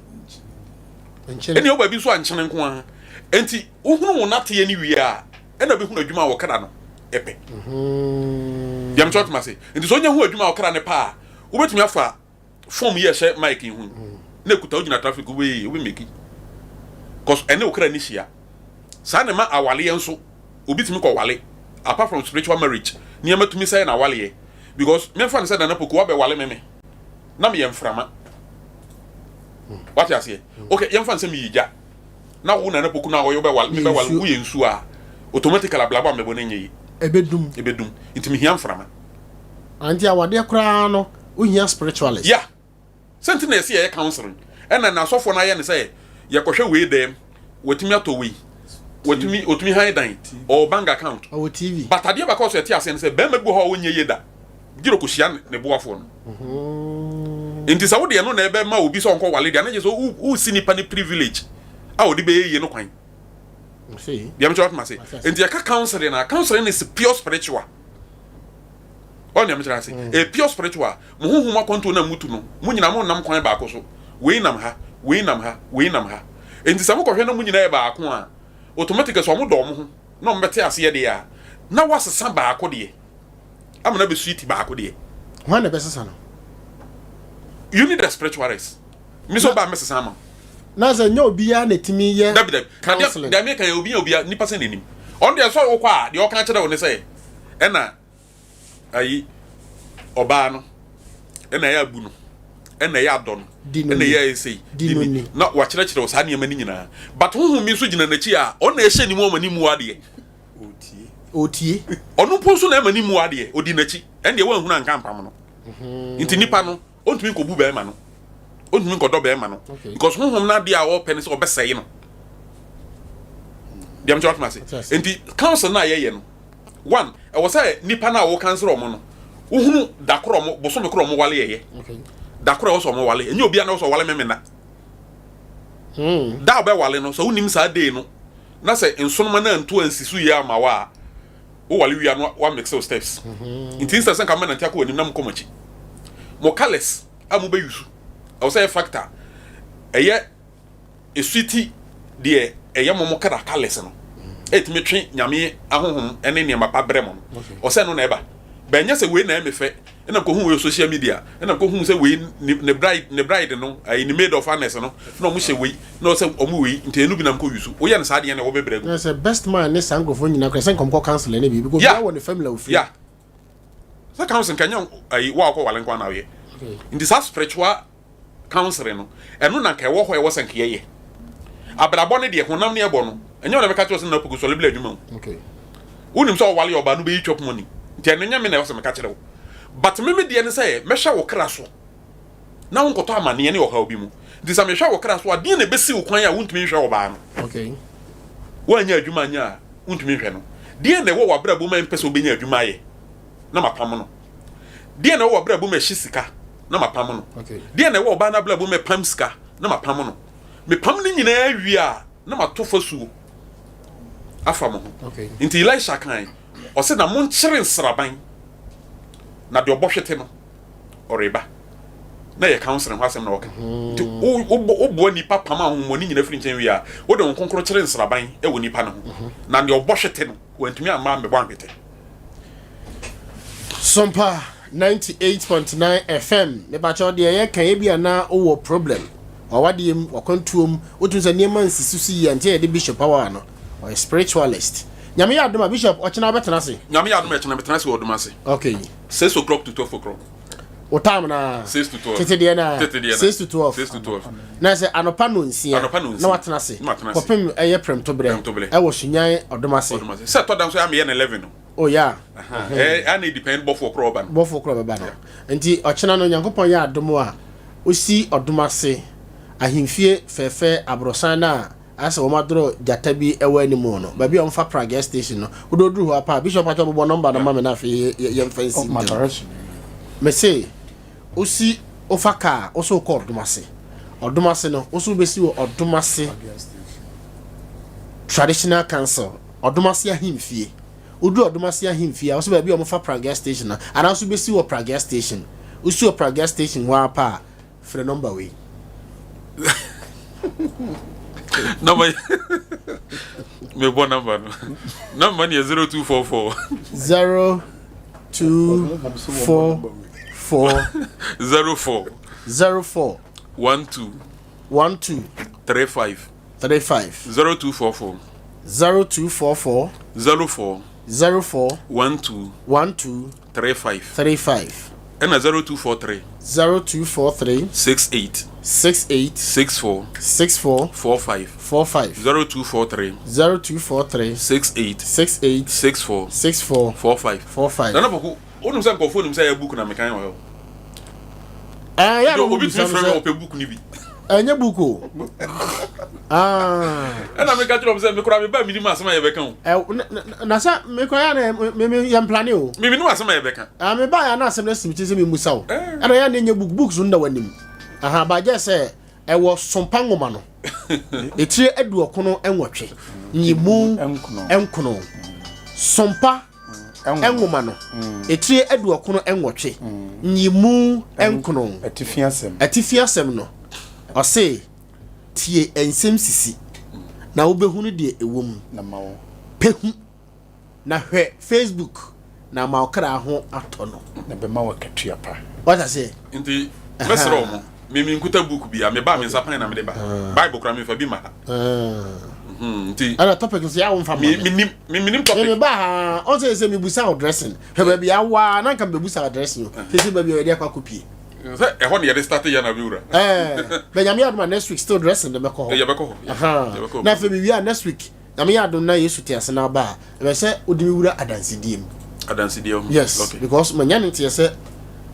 Nkyene. Ɛnna ɛwɔ baabi nso a nkyene nko ara. Enti wohunu wo nateɛ no wie a, ɛnna bɛhunu adwuma a wɔkra no pɛ. Mhm. Deɛ mekyerɛ toma se. Nti sɛ wonya hu adwuma a wɔkra no pɛ a, wobɛtumi afa fom yi a ɛhyɛ mic yi ho yi na ɛkuta wogyina traffic wobɛyɛ yie wobɛmeki. Cause ɛne wo kra no hyia. Saa na ɛma awaleɛ nso obi tumi kɔ wale apart from spiritual marriage nneɛma tumi sɛe n'awaleɛ because memfa no sɛ Nana Poku wabɛwale me me na meyɛ mframa wate aseɛ ok yɛmfa nsɛ meyɛ gya na wo nana poku na ɔyɛ wobɛwale mebɛwale woyɛ nsuo a automatically abrabɔ a mebɔ no nyɛ yi ɛbɛdum ɛbɛdum nti mehia mframa nti awadeɛ koraa no wohia spiritualist yeah sɛ nti na yɛsɛ yɛyɛ counseling ɛna na asɔfoɔ no ayɛ ne sɛ yɛkɔhwɛ wei dɛm watumi atɔ wei watumi otumi han dan ɔwɔ bank account ɔwɔ tv but adeɛ baako a ɔsɛ ɛte aseɛ no sɛ bɛrima bi wɔ hɔ a ɔnyɛ yie da gyere kɔhyia ne boafoɔ no mhm. nti sɛ wodeɛ no na ɛbɛma obi sɛ ɔnkɔ wale deɛ ana gye sɛ wosi nipa ne privilege a ɔde bɛyɛ yie no kwan deɛ mekyerɛ watoma ase nti yɛka counseling a counseling is pure spiritual Ɔn nea mekyerɛ ase. Mm. Ɛyɛ pure spiritual. Mo honhom akwantuo no a mutu no, mo nyinaa mo nnam kwan baako so. Wei nam ha, wei nam ha, wei nam ha. Enti sɛ mokɔhwɛ na mo nyinaa yɛ baako a, automatically sɛ wɔn dɔ wɔn ho na wɔn bɛte aseɛ deɛ a, na wɔasesa baako deɛ ama no abɛsuiti baako deɛ. Hwan na ɛbɛsesa no? You need a spiritualist. Me sɛ ɔbaa mɛsesa ama wo. Na sɛ nyɛ obiara na ɛtumi yɛ Dabi dabi. Na deɛ counseling. deɛ meka yɛ obi yɛ obiara nipa sɛ n'anim. Ɔno deɛ sɛ wokɔ a deɛ ɔka kyerɛ wo ne sɛ ɛna ayi ɔbaa no ɛna ɛyɛ abu no ɛna ɛyɛ adɔ no ɛna ɛyɛ ɛsɛyi di ni na wakyerɛkyerɛ wo saa nneɛma no nyinaa but honhom bi nso gyina n'akyi a ɔno na ɛhyɛ ne mu ɔma ne mu adeɛ otie ɔno mpo nso na ɛma ne mu adeɛ odi n'akyi ɛndeɛ wanhunu anka mpam no mhm. nti nipa no ɔntumi nkɔbu bɛrima no ɔntumi nkɔdɔ bɛrima no because honhom no adeɛ a ɔpɛ ne sɛ ɔbɛsɛe no. Deɛ mekyɛ watoma ase. Nti council no a yɛyɛ no, one, ɛwɔ sɛ nipa no a wo council ɔmo no, wohunu da korɔ ɔmo, bosome korɔ ɔmo wale yɛyɛ. Da korɔ ɛwɔ sɛ ɔmo wale. Ɛnyɛ obiara na ɛwɔ sɛ ɔwale memena. Da a ɔbɛwale no, sɛ wonim saa day no, na sɛ nsonoma no antu ansi so yie ama wo a, wowale wie a na wa mix wo steps. Nti instead sɛ nka mɛnante akɔ w'anim na mokɔ mo akyi. Mo colours a mobɛ use, ɛwɔ sɛ ɛyɛ factor. Ɛyɛ esuiti deɛ ɛyɛ mo mo kra colours no. Ɛtumi twe Nyame ahohom ne nneɛma pa brɛ mo no. Ɔsɛ no na ɛba. Bɛnyɛ sɛ wei na ɛyɛ me fɛ, ɛna mekɔhu wei social media, ɛna mekɔhu sɛ wei ne bride, ne bride no, ayi ne maid of honors no, na ɔmo hyɛ wei, na ɔsɛ ɔmo wei, nti ɛno bi na mekɔ use. Woyɛ no saa deɛ na wɔbɛbrɛ agu. Na sɛ best man ne saa nkurɔfoɔ nyinaa koraa sɛ nka ɔmkɔ council ne biribi, because obiara wɔ ne family a ofiri. Yeah. Sɛ council nka nyɛ ayi wo a wokɔ wale nko ara na woyɛ. Nti saa spiritual counseling no, ɛno na nka ɛwɔ hɔ a ɛwɔ sɛ nka yɛyɛ. Abrabɔ no deɛ, honam ne ɛbɔ no, ɛnyɛ wo na mɛka kyerɛ wo sɛ na poku sɔle bla adwuma o. Wonim sɛ ɔwale ɔbaa no bɛyi chop money, nti ɛno nyɛ me na ɛwɔ sɛ meka kyerɛ wo. But me me deɛ ne sɛ mɛhwɛ wo kra so na wonkɔtɔ amaneɛ ne ɔhaw bi mu. Nti sɛ mehwɛ wo kra so a, deɛ na ɛbɛsi wo kwan a wontumi nhwɛ ɔbaa no? Woanyɛ adwuma anyɛ a wontumi nhwɛ no. Deɛ na ɛwɔ w'abrabɔ mu a ɛmpɛ sɛ wobɛnya adwuma ayɛ na mapam no? Deɛ na ɛwɔ w'abrabɔ mu a ɛhye sika na mapam no? Deɛ na ɛwɔ ɔbaa no abrabɔ mu a ɛpam sika na mapam no? Mepam ne nyinaa wie a na mato fasuo afa mo ho. Nti Elisha kae, ɔse na monkyere nsraban na deɛ ɔbɔ hwete no ɔreba. Na yɛ counseling ho asɛm na ɔka. Nti woboa nipa pam ahonhommɔne nyina firi nkyɛn wie a, wode Honhom Kronkron kyere nsraban wɔ nipa no ho. Na deɛ ɔbɔ hwete no, wantumi amma ammɛbɔ anhwete. Sompa 98.9 FM mepakyɛw deɛ yɛka ebi a na wowɔ problem wawadeɛ mu wakwantuo mu wotumi sɛ nneɛma nsisi so yie nti yɛde bishop awa no ɔyɛ spiritualist nyame yɛ adom a bishop ɔkyena wobɛtena ase. Nyame yɛ adom a ɛkyena metena ase wɔ ɔdom ase. Okay. 6 o'clock to 12 o'clock. Wo time na. 6 to 12. Tete deɛ na. Tete deɛ na. 6 to 12. 6 to 12. Na sɛ anɔpa nonsia. Anɔpa nonsia. Na watena ase. Na watena ase. Kɔpem ɛyɛ prɛmtoberɛ. Prɛmtoberɛ. Ɛwɔ Sunyan ɔdom ase. Ɔdom ase. Sɛ ɛtɔ da nso yɛ ameyɛ no 11 no. Oh yeah. Ɛɛ ɛna edipɛn bɔfoɔ korɔ ɔba no. Bɔfoɔ korɔ ɔbɛba no. Nti ɔkyena no Nyankopɔn yɛ adom a osi ɔdom ase ahemfie fɛɛfɛ aborosan no a ayɛ sɛ wɔn adorɔ gyata bi wɔ anim no baabi a wɔn fa Prague station no wode oduru hɔ apa Bishop pakyɛ bobɔ nɔmba no ma me na afei yɛmfa nsi ntɛm. Mese osi wofa kaa wosɛ wokɔ ɔdom ase ɔdom ase no wosɛ wobɛsi wɔ ɔdom ase traditional council ɔdom ase ahemfie Wodu Ɔdomase ahemfie a, wo sɛ baabi a wɔfa Pragea station no, anaa nso wobɛsi wɔ Pragea station. Wosi wɔ Pragea station hɔ ara pɛ a, frɛ nɔmba wei. Nɔmba mebɔ nɔmba no. Nɔmba no yɛ 0244. 0244. 04. 04. 12. 12. 35. 35. 0244. 0244. 04. 04. 12. 12. 35. 35. Ɛna 0243. 0243. 68. 68. 64. 64. 45. 45. 0243. 0243. 68. 68. 64. 64. 45. 45. Nana Poku, wonim sɛ nkurɔfoɔ nim sɛ ɛyɛ book na mekan wɔ hɔ. Ɛɛ yɛ Obi tumi frɛ me ɔpɛ book no bi. Ɛnyɛ book o. Ah. Ɛna meka kyerɛ wɔn sɛ mekora meba menim asɛm a yɛbɛka o. Ɛ na sɛ mekora yɛ na me me yɛ mplane o. Me menim asɛm a yɛbɛka. Ah me ba yɛ na asɛm no asi me ti sɛ me musa o. Ɛna yɛ na ɛnyɛ book books no da w'anim. Aha ba gye sɛ ɛwɔ sompa nwoma no. Etire aduɔkono nwɔtwe. Nyimu nkono. Sompa nwoma no, etire aduɔkono nwɔtwe, nyimu nkono. Atifi asɛm no, ɔse, Tie nsɛm sisi, na wobɛhunu deɛ ɛwɔ mu. Pɛ hu, na hwɛ Facebook, na ama wo kra ho atɔ no. Na bɛma wo akatua pa. Wate aseɛ? Nti mɛsrɛ wɔn, me menkuta book bia, meba a me nsa pan na mede ba. Bible koraa memfa bi mma ha. Nti. Ɛna topic nso yɛ a womfa mma me. Menim, me menim topic. Me meba ha, ɔn sɛ sɛ mebusa wo dressing. Hwɛ baabi awa na nka mebusa wo dressing o. Sɛ sɛ baabi a yɛde akɔ akɔpie. Sɛ ɛhɔ na yɛde start yɛ na bi wura. Ɛɛ, bɛ nyame adom a next week still dressing de mɛkɔ hɔ. Yɛbɛkɔ hɔ. Na afei mewie a next week Nyame yɛ adom na Yesu te ase na aba a, ɛbɛ sɛ wode me wura adansedie mu. Adansedie ho. Yes, okay. Because manya ne nteɛ sɛ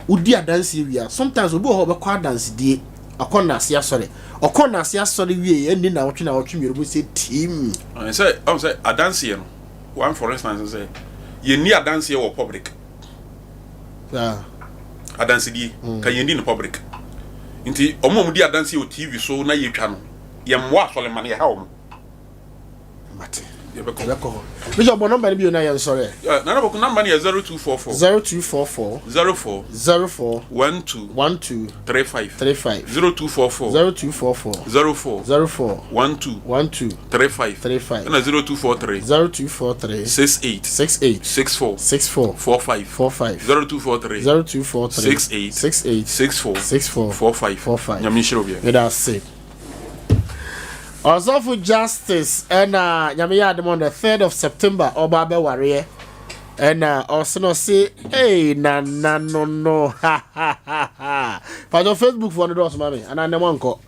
wodi adanseɛ wie a, sometimes obi wɔ hɔ ɔbɛkɔ adansedie. Ɔkɔ nnaase asɔre. Ɔkɔ nnaase asɔre wie ɛnni nnawɔtwe nnawɔtwe mmienu mu sɛ tim. Sɛ ɔn sɛ adanseɛ no one for instance sɛ yɛnni adanseɛ wɔ public. Adansedie mm. ka yɛnni no public. Nti ɔmo a ɔmo di adanseɛ wɔ TV so na yɛtwa no yɛmmoa asɔre ma no yɛha ɔmo. Mate. Yɛbɛkɔ. Yɛbɛkɔ hɔ. Bishop bɔ nɔmba no bio na yɛnsɔre. Yeah, Nana Boku nɔmba no yɛ 0244. 0244. 04. 04. 12. 12. 35. 35. 0244. 0244. 04. 04. 12. 12. 35. 35. Ɛna 0243. 0243. 68. 68. 64. 64. 45. 45. 0243. 0243. 68. 68. 64. 64. 45. 45. Nyame nhyira obiara. Meda ase. Ɔsɔfo Justice ɛna Nyame yɛ adom on the 3rd of September ɔba abɛwareɛ ɛna ɔse no ɔse ei nana no no ha ha ha ha patɔ Facebook foɔ no dɔɔso ma me anaa nnɛ moankɔ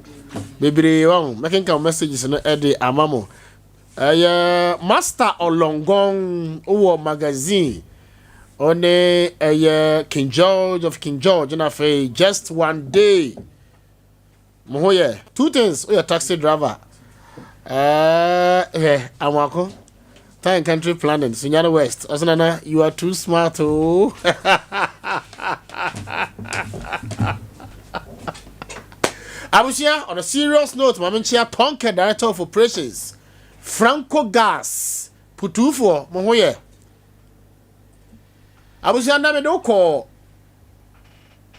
bebree wahu mɛkenka mo messages no ɛde ama mo ɛyɛ Master Ɔlɔngɔn wɔ magazine ɔne ɛyɛ King George of King George na afei just one day Mo ho yɛ two things woyɛ taxi driver ɛɛ hwɛ amoako time country planning Sunyani West ɔsɛ nana you are too smart oo. Abusua on a serious note maame nkyia Tonke director of operations Franco Gas putuufoɔ mo ho yɛ abusua nda mede wokɔɔ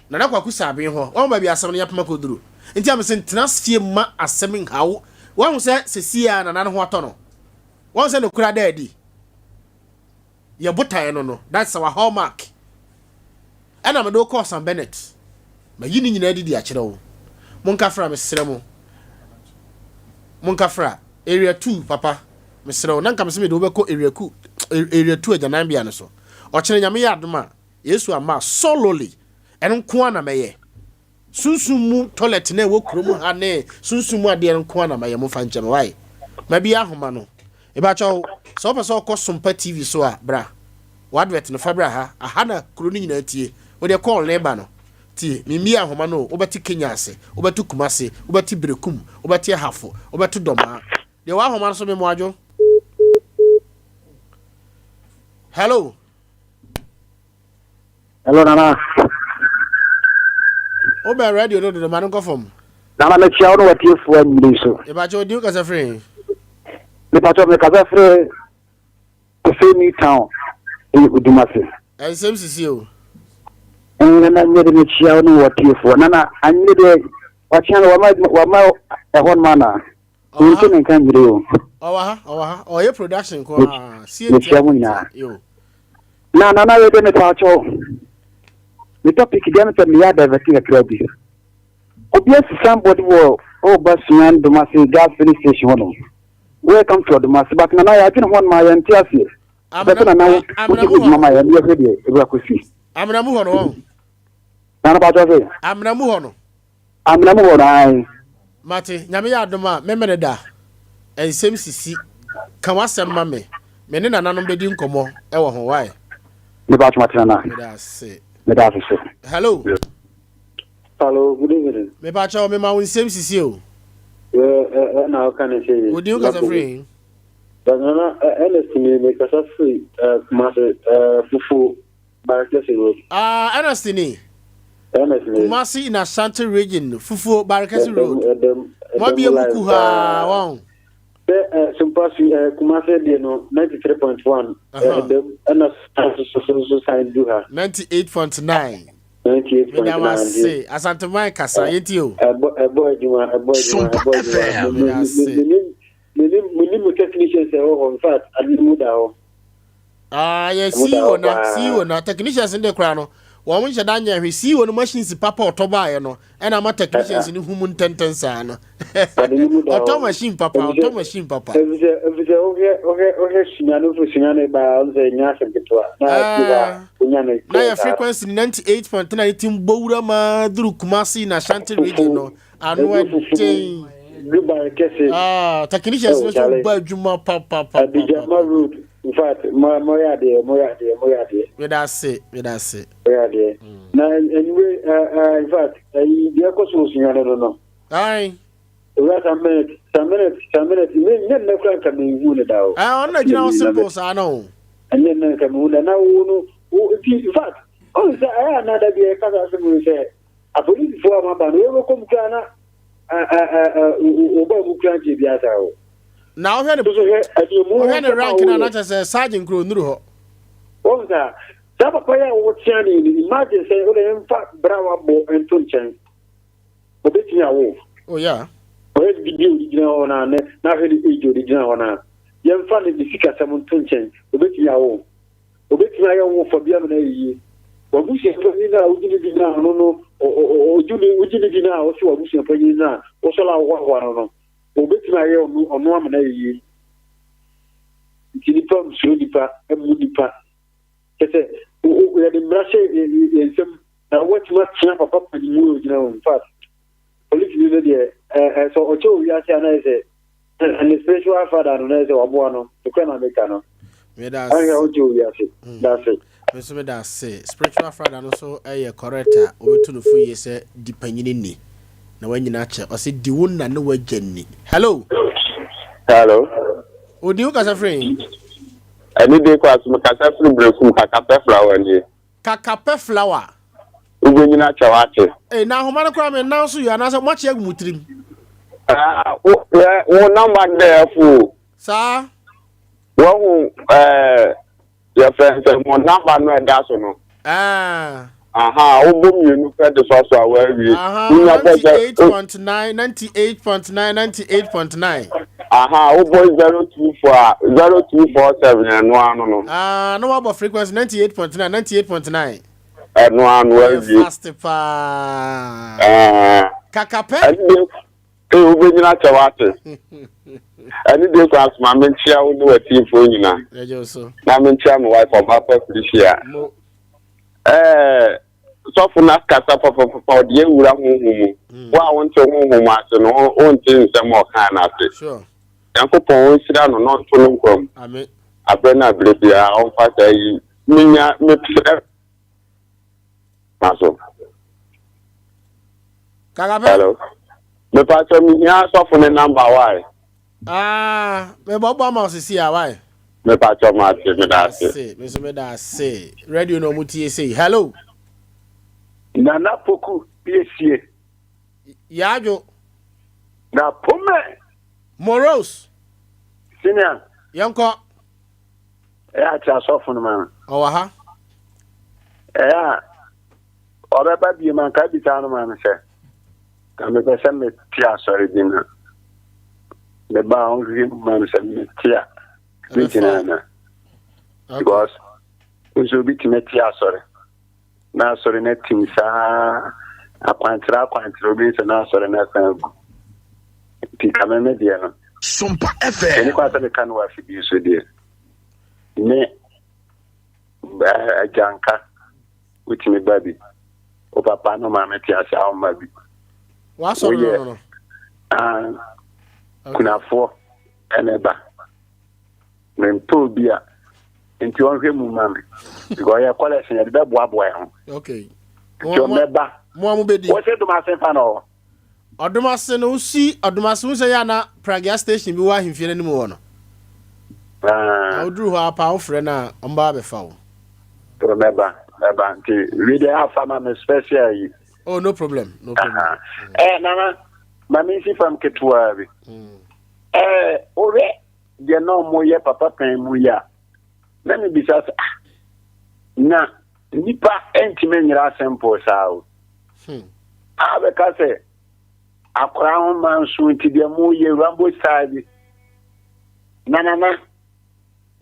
Nana Kwaku Sabin hɔ. Wahu baabi asɛm no yɛpem akɔduru. Nti a mese ntena fie mma asɛm nha wo. Wahu sɛ sesie a Nana no ho atɔ no. Wahu sɛ nokorɛ ada adi. Yɛ botaeɛ no no. That's our hallmark. Ɛna mede wo kɔɔ Sam Bennett. Mayi ne nyinaa adi de akyerɛ wo. Monkafra mesrɛ mo. Monkafra. Area 2 papa. Mesrɛ wo. Na nka mese mede wo bɛkɔ area ku area 2 agyananbea no so. Ɔkyena Nyame yɛ adom a. Yesu amma solely, ɛno nko ara na mɛyɛ. Sunsum mu toilet na ɛwɔ kurom ha ne sunsum mu adeɛ no nko ara na mɛyɛ, momfa nkyɛ me, why? Mabie ahoma no. Mepakyɛw, sɛ wopɛ sɛ wokɔ Sompa TV so a, bra. W'advert no, fa bra ha. Aha na kuro no nyinaa tie. Wo deɛ call no reba no, tie. Memmie ahoma no o, wobɛte Kenya ase, wobɛte Kumasi, wobɛte Berekum, wobɛte Ahafo, wobɛte Dɔmaa. Deɛ wɔ ahoma no so, Memoadwo. Hello. Hello Nana. Wo bɛn radio no dodo ma no nkɔ fam. Nana mekyia wo ne watiefoɔ anwummerɛ yi so. Mepakyɛ odi kasa firi he? Mepakyɛ mekasa firi Kose New Town ɛyɛ Odumase. Ɛnsɛm sisi o. Nana nyɛ de mekyia wo ne watiefoɔ. Nana anwummerɛ deɛ wakyea no wama wama ɛhɔ nom anaa? Wonte me nka nyere o. Ɔwɔ ha, ɔwɔ ha. Ɔyɛ production ko a. Sie Mekyia mo nyinaa. Yo. Na nana yɛ de mepa kyɛw. Me topic deɛ mesɛ meyɛ adivert kakra bi. Obi asi signboard wɔ ɔba sua Domase gas filling station hɔ nom. Welcome to Domase but nana yɛ adwene ho ma yɛnte aseɛ. Bɛsɛ nana wo wodi ho dwuma ma yɛn yɛhwɛ deɛ ɛwura kɔsi. Amena mu hɔ no wɔn. Nana pa kyɛw sɛ. Amena mu hɔ no. Amena mu hɔ no ae. Mate, Nyame yɛ adom a, memene da. Nsɛm sisi. Ka w'asɛm ma me. Me ne nananom bɛdi nkɔmmɔ wɔ ho, wai? Mepa kyɛw mate nana. Meda ase. Meda ase so. Hello. Hello, good evening. Mepa kyɛw, mema wo nsɛm sisi o. Yeah, ɛna ɔka ne sɛ. Wo din kasa firi he? Nana, Ernest ni, mekasa firi Kumasi, Fufuo. Barekɛse Road. Ah, Ernest ni. Ernest ni. Kumasi in Ashanti region, Fufuo, Barekɛse Road. Ɛdɛm, ɛdɛm, Mo abie mu kuhaa wɔn. Sɛ ɛ Sumpa su ɛ Kumasi deɛ no 93.1 ɛdɛm ɛna so so so san du ha. 98.9. 98.9. Meda wo ase Asanteman kasa yɛntie o. Ɛbɔ ɛbɔ adwuma ɛbɔ adwuma ɛbɔ adwuma. Meda ase. Menim menim technicians ɛwɔ hɔ in fact ade mu da hɔ. Ah, yɛ CEO na CEO na technicians no de koraa no wɔn nhyɛ da nyɛ hwee CEO no machines papa ɔtɔ baeɛ no ɛna ama technicians no hu mu ntɛntɛn saa no ɔtɔ machine papa ɔtɔ machine papa. Efisɛ efisɛ wohwɛ wohwɛ wohwɛ sunya no fo sunya no baa ɔno sɛ nya asɛm ketewa na ɛti onya no. Na yɛ frequency 98.9 ti mbɔ wura maa duru Kumasi na Ashanti region no. Ano ɛden. Dubai kɛse. Ah, technicians no so bɔ adwuma papapapa. Abijama road. In fact, mo mo yɛ adeɛ, mo yɛ adeɛ, mo yɛ adeɛ. Meda ase, meda ase. Mo yɛ adeɛ. Na anyway, uh, uh, in fact, ɛyi deɛ ɛkɔ so wɔ Sunyani no no. Ae. Owura some minute, some minute, some minute. Me nyɛ nnɛ koraa nka menhu no da o. Ɛɛ ɔno na gyina hɔ simple saa no o. Ɛnyɛ nnɛ nka mehu da na wo no wo nti in fact ɔn sɛ ɛyɛ a na da bi ɛka saa asɛm yi sɛ apolisifoɔ a maba no wɔbɛkɔ mu koraa na wɔba mu koraa nkyɛ bi asa o. Na wohwɛ ne so hwɛ ɛdeɛ mu wohwɛ ne rank na na kyerɛ sɛ sergeant kuro nnuru hɔ. Wɔn saa saa papa yi a wɔtea ne no imagine sɛ wode mfa bra wabɔ nto nkyɛn. Obetumi awo. Oh yeah. Ɔyɛ biribi a ɔde gyina hɔ no a ne n'ahwɛ ne age ɔde gyina hɔ no a yɛmfa ne ne sikasɛm nto nkyɛn. Obetumi awo. Obetumi ayɛ wo fa bi ama no ayɛ yie. W'abusua panyin no a wogye ne di no a ɔno no ɔgye ne wogye ne di no a ɔsɛ w'abusua panyin no a wosɔre a wohoahoa no no obetumi ayɛ ɔno ɔno ama no ayɛ yie. Nti nipa nsuro nipa mmu nipa. Kyɛ sɛ yɛde mmara hyɛ yɛn nsam Na watumi atena papa panyin mu a ogyina hɔ. In fact, polisini no deɛ ɛɛ sɛ ɔkyɛ wɔ wiase a na yɛ sɛ ne spiritual father no na yɛ sɛ waboa no. Nokorɛ na meka no. Meda Ahwɛ a ase. ɔnkyɛ wɔ wiase. Da ase. Me nso meda ase. Spiritual father no nso yɛ correct a wobɛtu no fo yie sɛ di panyini ni na wanyini akyɛ. Ɔse di wo na ne w'agya ni. Hello. Hello. Odi wo kasa firi he? Ɛne de kɔ aso mekasa firi Berekum kakapɛ flower nie. Kaka pɛ flower. Wobɛnyini akyɛ wate. Ei na ahoma no koraa me nan so yɛ anaasɛ moakye agu mo tirim. Ah, wo hwɛ wo number no dɛ afu o. Saa. Wahu ɛɛ yɛfrɛ no sɛ mo number no ɛda so no. Ah. Aha, wobɔ mmienu pɛ de sɔ so a wawie. Aha, Wonya bɔ sɛ. 98.9, 98.9, 98.9. Aha, wobɔ 024 a, 0247 ɛno ano no. Ah, na wabɔ frequency 98.9, 98.9. Ɛno ano Ɛyɛ awie. fast paa. Ɛɛ. Kakapɛ. Ɛne deɛ ee wobɛnyina kyɛ wate. Ɛne deɛ kɔ asoma menkyia wo ne w'atiefoɔ nyina. Ɛgye wo so. Na menkyia me wife ɔba pa Felicia. Mo. Ɛɛ sɔfo no akasa papapapa ɔde awura honhom mu. Wo a wonte honhom ase no wonte nsɛm a ɔkaa no ase. Sure. Nyankopɔn ɔnhyira no na ɔnto no nkwa mu. Amen. Aberɛ no aberɛ biara ɔmfa saa yi menya mepɛ ma so. Kakapɛ. Hello. Mepatɔ mehia sɔfo ne number why? Ah, mebɔbɔ ama wo sisi a why? Mepatɔ mate meda ase. Ase, me nso meda ase. Radio na ɔmo tie sei. Hello. Nana Poku piesie. Yaadwo. Na pome. Moros. Senior. Yɛnkɔ. Ɛyɛ akyɛ asɔfo no ma no. Ɔwɔ ha. Ɛyɛ a ɔbɛba bio ma nka bisa no ma no sɛ ka mepɛ sɛ mete asɔre bi na meba a ɔnhwehwɛ mu ma no sɛ mete a mɛgyina ana because nso obi tumi te asɔre na asɔre no atim saa akwankyerɛ akwankyerɛ obi sɛ na asɔre no asan agu nti ka me me deɛ no Sompa FM. Ɛni kwan sɛ meka no wɔ afidie so deɛ me agyanka wotumi ba bi wo papa no maame te ase a woma bi woyɛ kunafoɔ ɛna ɛba mempɛ obi a nti ɔnhwɛ mu ma me because ɔyɛ kɔlɛs yɛde bɛboaboa yɛn ho nti ɔmmɛba wɔsɛ dom ase fa na ɔwɔ Ɔdom ase no wosi ɔdom ase wo sɛ yɛ ana pragea station bi wɔ ahemfie no anim hɔ no na woduru hɔ apa wofrɛ no a ɔmba abɛfa wo. Mɛba mɛba nti wi deɛ afa ma me special yi. Oh no problem no problem. Ɛɛ eh, nana ma me nsi fam ketewa bi. Ɛɛ eh, wohwɛ deɛ na ɔmo yɛ papa pɛn mu yi a na mebisa sɛ ah na nipa ntumi nyera simple saa o. Hmm. A bɛka sɛ akwaraa ho ma nso nti deɛ moyɛ Rambo style bi. Na nana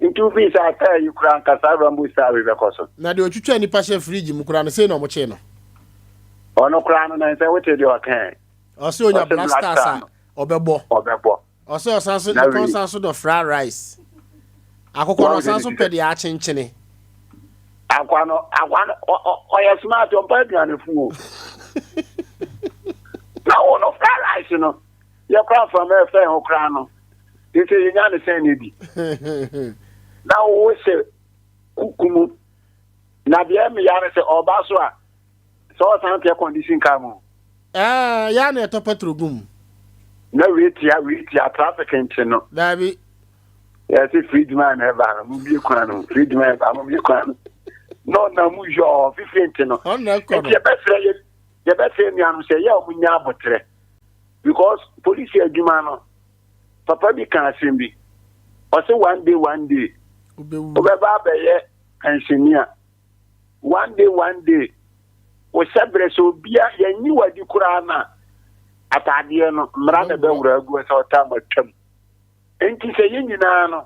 nti wofii sɛ ataa yi koraa nka saa Rambo style bi bɛkɔ so. Na deɛ ɔtwitwa nipa hyɛ fridge mu koraa no sei na ɔmo kyee no. Ɔno koraa no na nsɛ wote deɛ ɔkae. Ɔsɛ onya Black Stars a ɔbɛbɔ. Ɔbɛbɔ. Ɔsɛ ɔsan so ne kɔn san so dɔ fried rice. Akokɔ no ɔsan so pɛ deɛ akyenkyene. Akwa no akwa no ɔyɛ smart ɔmpa aduane fu o. Na wo no fried rice no yɛ kora mframa ɛfɛ ho kora no de sɛ yɛnya ne sɛn ne di. Na wo hyɛ kuku mu na deɛ mmea no sɛ ɔba so a sɛ ɔsan pɛ condition car mu. Ɛɛ, yɛa na yɛtɔ petrol gu mu. Na wei tia wei tia traffic nkye no. Daabi. Yɛse fridge man na ɛba no, mobie kwan no, fridge man ɛba mobie kwan no. Na ɔnam mu yɔɔ fifiri nkye no. Ɔnna ɛkɔ no. Nti yɛbɛsrɛ yɛ yɛbɛsrɛ nuanom sɛ yɛ a wɔn nya abotrɛ because polisi adwuma no papa bi ka asɛm bi ɔse one day one day wobɛba abɛyɛ pensioner one day one day wo hyɛbrɛ sɛ obia yɛnyi wadi koraa na ataadeɛ no mmara na ɛbɛwura agu sɛ ɔtaa ma twam nti sɛ yɛn nyinaa no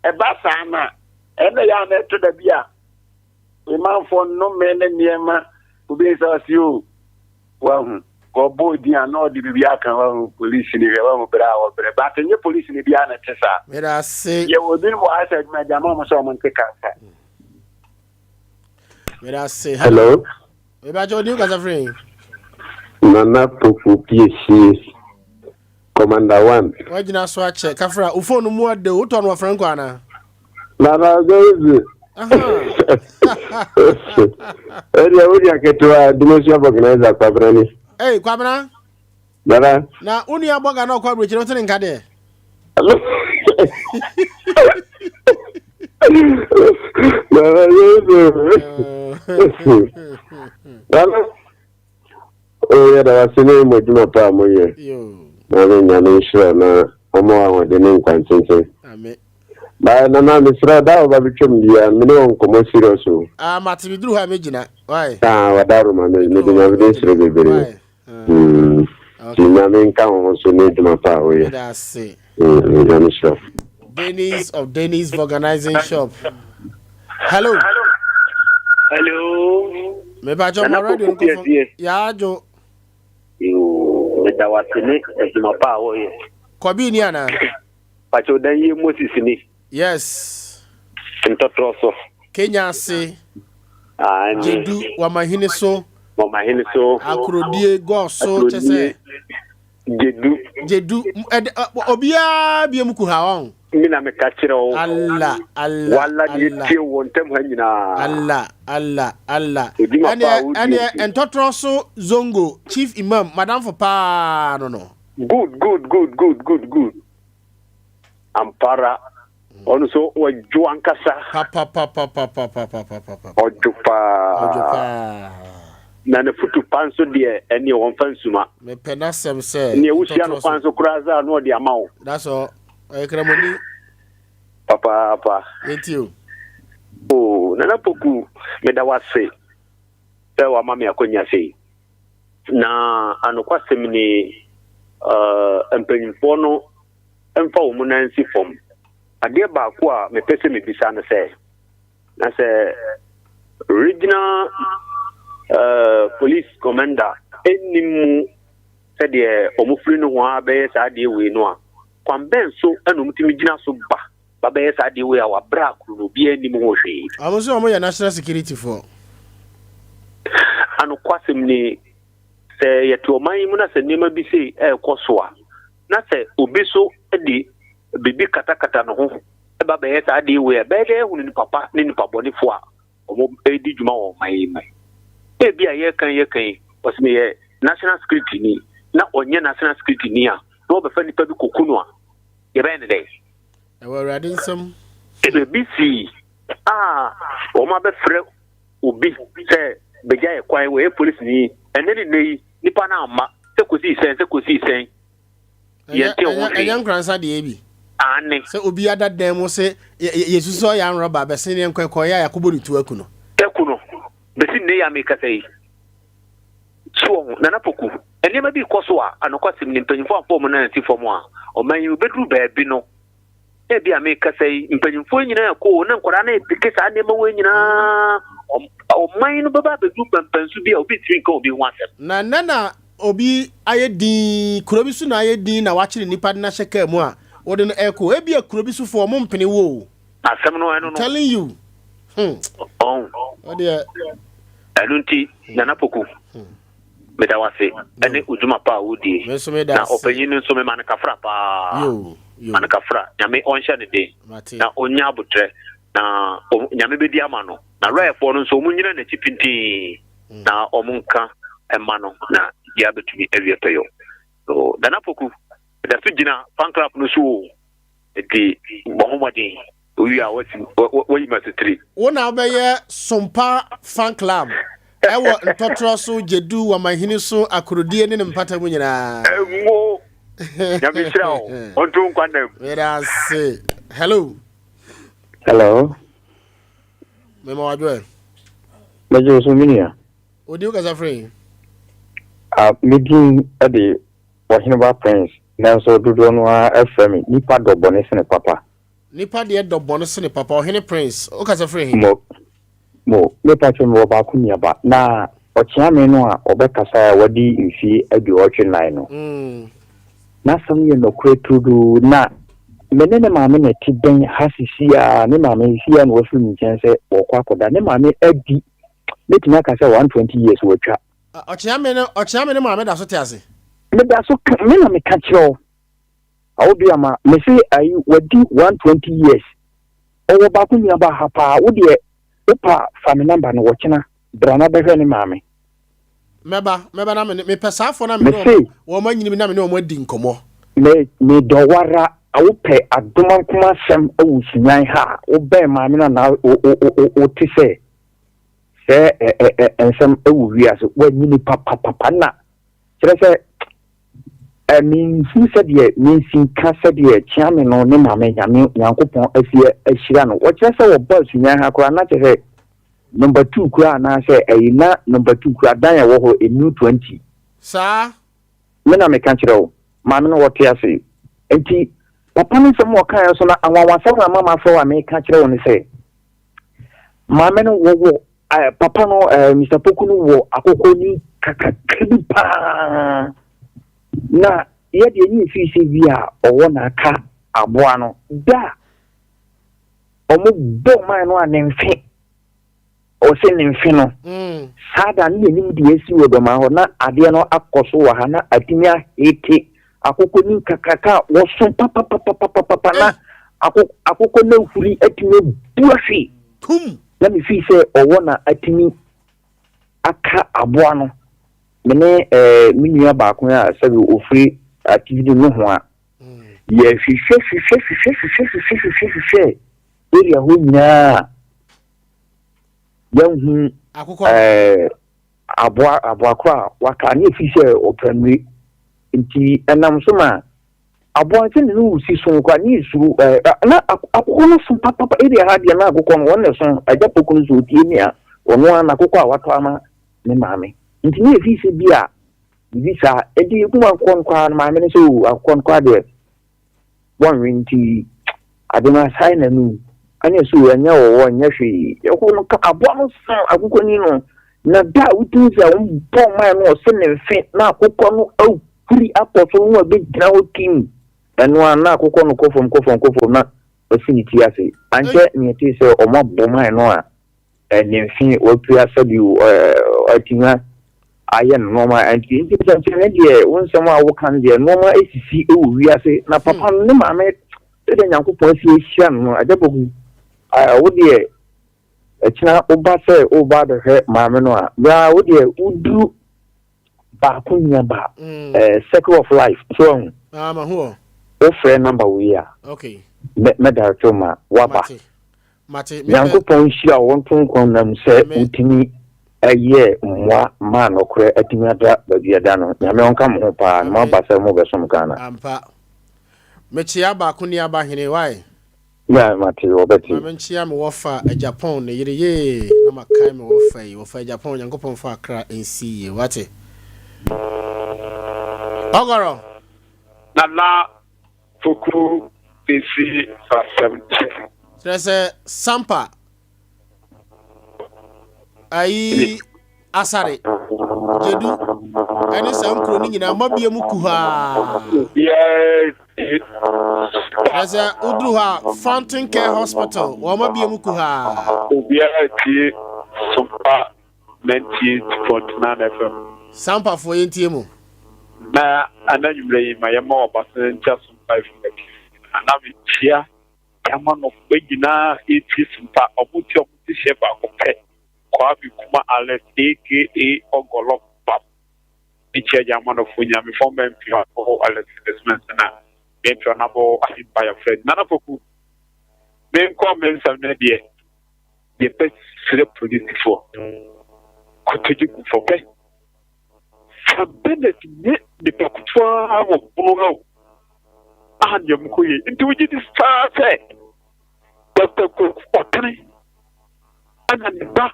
ɛba saa no a ɛna yɛ a na ɛto da bi a Emanfoɔ nnome ne nneɛma obi nsa ɔsi o wahu ɔbɔ odin a na ɔde biribi aka wahu polisi ni hwɛ wahu brɛ a wɔbrɛ but nye polisi ni biara na ɛte saa. Meda ase. Yɛwɔ ebinom wɔ ha sɛ adwuma gyama wɔn sɛ wɔn nte kansa. Meda ase. Hello. Mebakyɛ odin kasa firi. Nana Poku Piesie. Commander One. Wagyina so akyɛ kafra wo phone mu ɔde wotɔ no wɔ Franco anaa? Nana Gozi. Ɛdeɛ wo nua ketewa Dumasua Bɔganaza Kwabena ni. Ei Kwabena. Nana. Na wo nua bɔga na ɔkɔ aburokyire wote ne nka deɛ? Nana Gozi. Nana. Oh, yɛda wase ne mo adwuma pa a moyɛ. Nyame Nyame nhyira na ɔma wo ahoɔden ne nkwa ntenten. Bye nana mesrɛ da a wɔba bɛtwam bia me ne wɔ nkɔmmɔ serious o. Ah mate meduru hɔ a mɛgyina. Why? Ah wada roma me mede Nyame de nhyira bebree. Mm. Ti Nyame nka wo ho so ne adwuma pa a woyɛ. Meda ase. Mm, Nyame nhyira wo. Dennis of Dennis Vulcanizing Shop. Hello. Hello. Me pa cho mo radio nko fam. Ya jo. Yo, me da wase ne adwuma pa a wɔyɛ. Kɔbi ni ana? Pacho dan yie Moses ni. Yes. Ntɔtorɔ so. Kenya ase. Jedu wamahene so. Wamahene so. Akurodie gɔɔ so kyɛ sɛ. Gyedu. Gyedu. Ɛde obiara bie mu kuha wɔn. Mi na meka kyerɛ wo. Allah Allah. Wala deɛ tie wɔ ntam ha nyinaa. Allah Allah Allah. Odwuma paa wodi. Ɛneɛ ntɔtorɔ so Zongo Chief Imam madamfo paa no no. Good good good good good good. Ampara. Ɔno nso ɔdwo ankasa. Papapapapapapapapa. Ɔdwo paa. Ɔdwo paa. Na ne futu pa nso deɛ ɛneɛ wɔmfa nsuma. Mepɛ n'asɛm sɛ. Neɛ wohyia no kwan so koraa sɛ ano ɔde ama wo. That's all. Ɔyɛ kramoni. Papaapa. Yɛntie o. Oh, Nana Poku, meda wo ase sɛ wama me akwanya sei. Na anokwasɛm ni, uh, mpanyimfoɔ no mfa wɔn nan nsi fam. Adeɛ baako a mepɛ sɛ mebisa no sɛ, na sɛ regional uh, police commander nnim mu sɛdeɛ wɔfiri no ho ara bɛyɛ saa adeɛ wei no a, kwan bɛn so na wɔtumi gyina so ba ba bɛyɛ saa adeɛ wei a wɔabrɛ akoro no obiara nnim ho hwee? Wɔn nso wɔyɛ national security foɔ. Anokwasɛm ni, sɛ yɛte ɔman yi mu na sɛ nneɛma bi sei ɛrekɔ so a, na sɛ obi nso de biribi katakata ne ho ba bɛyɛ saa adeɛ wei a, ɛbɛyɛ dɛ ahunu nipa pa ne nipa bɔnefoɔ a wɔredi dwuma wɔ ɔman yi mu. Ebi a yɛreka yi yɛka yi, ɔsɛ meyɛ national security ni, na ɔnyɛ national security ni a, na wɔbɛfa nipa bi kɔku no a, yɛbɛyɛ ne dɛn? Ɛwɔ Awurade nsam. Ebi sii a wɔn abɛfrɛ obi sɛ bɛgya yɛ kwan, wɔyɛ polisini, ɛnɛ ne nnɛ yi, nipa no amma, sɛ kɔsii sɛn, sɛ kɔsii sɛn. Yɛnte ho hwee. Ɛnyɛ nkoransa deɛ bi. Aane. Sɛ obi ada dan mu se yɛsusu sɛ ɔyɛ anrɔba bɛsen ne nkɔ ɛkɔyɛ a yɛakɔbɔ ne tuo aku no. Aku no. Bɛsi nnɛ yi a merekasa yi. So wɔ ho, Nana Poku, nneɛma bi rekɔ so a anokwasɛm ni mpanyimfoɔ amfa wɔn nan ansi fam a, ɔman yi bɛduru baabi no, Ebia mekasa yi, mpanyimfoɔ nyinaa kɔ o, na nkwadaa no repeke saa nneɛma wei nyinaa. Ɔman no bɛba abɛdu pɛmpɛnso bi a obi ntumi nka obi ho asɛm. Na nnɛ na obi ayɛ dinn, kuro bi so na ayɛ dinn na wakyere nipa de no ahyɛ kaa mu a wode no ɛrekɔ. Ebia kuro bi sofoɔ wɔn mpene wo o. Asɛm no ɛno no. I'm telling you. Hmm. Ɔn. Ɔdeɛ. Ɛno nti, Nana Poku. Hmm. Meda wo ase ɛne odwuma pa a wodie. Na ɔpanyin no nso mema no kafra paa. Ma no kafra. Nyame ɔnhyɛ no den. Na ɔnya abotrɛ. Na Nyame bɛdi ama no. Na lɔyɛfoɔ no nso ɔmo nyina n'akyi pintinn. Mm. Na ɔmo nka ɛma no. Na Biribiara bɛtumi awie pɛyɔ. So Nana Poku, da so gyina fan club no so o. Nti bɔ ho mmɔden. Wowie a wasi wayi ma sitiri. Wo na wobɛyɛ Sompa fan club ɛwɔ ntɔtorɔ so, Gyedu, Wamahini so, Akorodie ne ne mpata mu nyinaa. Ɛnwo! Nyame nhyira wo. Ɔnto wo nkwa nna mu. Meda ase. Hello. Hello. Mema wadwo ɛ. Mɛgye wo so me nua. Odi wo kasa firi? Ah, me din de Ɔheneba Prince, nanso dodoɔ no ara frɛ me Nipa dɔ bɔne sene papa. Nipa deɛ dɔ bɔne sene papa, Ɔhene Prince, wo kasa firi he? Mo, mo, me pakyɛ mewɔ baako nuaba, na Ɔkyeame no a ɔbɛkasaɛ a wadi mfie aduɔwɔtwe nnan no, n'asɛm yɛ nɔkorɛ turodoo, na me ne ne maame na ɛte bɛn ha sisi ara, ne maame sisi ara na wafiri me nkyɛn sɛ ɔrekɔ akɔda, ne maame adi mɛtumi aka sɛ 120 years watwa. Ɔkyeame no ɔkyeame no maame da so te ase. Meda so ka me na meka kyerɛ wo. Awo bi ama me se ayi wadi 120 years. Ɔwɔ baako nua ba ha paa wo deɛ wopa fa me number no wɔkyena bra na bɛhwɛ ne maame. Mɛba mɛba na me ne mepɛ saa foɔ na me ne wɔn wɔn anyini na me ne wɔn adi nkɔmɔ. Me me dɔ wara wopɛ adomankoma asɛm wɔ sunyan ha a wobɛn maame no anaa wo wo wo wo te sɛ sɛ ɛ ɛ ɛ nsɛm wɔ wiase wanyini papapapa na kyerɛ sɛ ɛ menhu sɛdeɛ mensi nka sɛdeɛ kyeame no ne maame nyame nyankopɔn asi ahyira no wɔkyerɛ sɛ wɔba sunyan ha koraa na kyerɛ sɛ number two koraa anaasɛ ɛyi na number two koraa dan ɛwɔ hɔ ɛnu 20 saa me na meka kyerɛ wo maame no wɔte ase nti papa no nsɛm a ɔkaeɛ so na anwanwasɛm na mama afrɛ wo a meka kyerɛ wo ne sɛ Maame no wɔwɔ eh, papa no eh, Mr. Poku no wɔ akokɔ ni kakraka bi paa na yɛdeɛ ne mfiri sɛ bi a ɔwɔ na aka aboa no da a ɔmo bɔ man no a ne mfe ɔsɛ ne mfe no mm. saa da ne yɛnim deɛ asi wɔ dɔmaa hɔ na adeɛ no akɔ so wɔ ha na atumi ahete Akokɔ ni kakraka a wɔso papapapapapa na akokɔ no ahuri atumi abu ahwe. Tum! Na mefii sɛ ɔwɔ na atumi aka aboa no. Me ne eh, me nua baako a sɛbi ofiri atifi nohoa. Yɛhwehwɛ hwehwɛ hwehwɛ hwehwɛ hwehwɛ hwehwɛ hwehwɛ area hɔ nyinaa yɛnhu eh, Aboa aboa koro a waka ne efi sɛ ɔpramire nti ɛnam so ma aboa sɛ ne no si so koraa ne esuru ɛɛ na akokɔ no so papapa area ha deɛ na akokɔ no wɔn na ɛso agya poku no so otie mi a ɔno ara na akokɔ a watɔ ama ne maame nti ne efi sɛ bi a bibi saa nti ekum akokɔ no koraa no maame no sɛ o akokɔ no koraa deɛ wɔnwe nti ade no asae n'anum ɛne so ɛnyɛ wɔwɔ ɛnyɛ hwee ɛhɔ no ka aboa no san akokɔni no na da a wotumi sɛ wɔbɔ ɔman no ɔse ne mfe na akokɔ no ahuri akɔ so no abɛgyina hɔ tim ɛno a na akokɔ no kɔ fam kɔ fam kɔ fam na ɔsi ne ti ase ankyɛ nea ɛte sɛ ɔmo abɔ man no a ne mfe wapira sɛbi atumi ayɛ no nneɛma nti nti nsɛnkyerɛnne deɛ wo nsɛm a woka no deɛ nneɛma esisi wɔ wiase na papa no ne maame sɛdeɛ nyankopɔn asi ahyira no no agya bogu wo deɛ ɛkyena woba sɛ woba abɛhwɛ maame no a bra wo deɛ woduru baako nua ba mm. eh, circle of life so ahu ah, wofrɛ number wei a mɛdarete ma woaba Mate, mepɛ. Nyankopɔn nhyira wo nto nkwa nna mu sɛ wotumi yɛɛ mmoa maa nɔkorɛ atumi ada baabi ɛda no. Nyame ɔnka mo ho paa na moaba sɛ mobɛsom Ghana. Ampa. Mekyea baako ni aba hene wai. Yeah, mate, wɔbɛte. Ma menkyea me wɔfa Agyapong ne yere yee na makae me wɔfa yi wɔfa Agyapong Nyankopɔn mfa akra nsi yie wate. Ɔgɔrɔ. Nana Poku besi asɛm kyɛ. Kyerɛ sɛ Sampa ayi Asare, Gyedu ɛne saa nkuro no nyinaa mabie mu kuhaa. Kyerɛ sɛ woduru hɔ a Fountain Care Hospital wɔn mabie mu kuhaa. Obiara tie Sompa 98.9 FM. Sampafoɔ yɛntie mo. Na ana anwummerɛ yi ma yɛmmɔ w'abasa ntia Sompa FM atiefo nyinaa na mekyia yɛama nɔfoɔ nyinaa ɛtie Sompa ɔmo nti ɔmo te hyɛ baako pɛ Kwame Kuma Alex aka Ɔgɔlɔ Bam. Mekyia Gyamanɔfoɔ nyinaa, me former MP Honourable Alex Desmond na me MP Honourable Ahimpa Yafred. Nana Poku, menkɔ me nsɛm no deɛ, yɛbɛsrɛ polisifoɔ, kotodwe gu fam pɛ. Sam Bennett nyɛ nipa ketewa wɔ bono ha o. A nea ɔmo kɔ yie. Nti wogye di saa sɛ Dr. Kwaku Ɔtene ɛna ne ba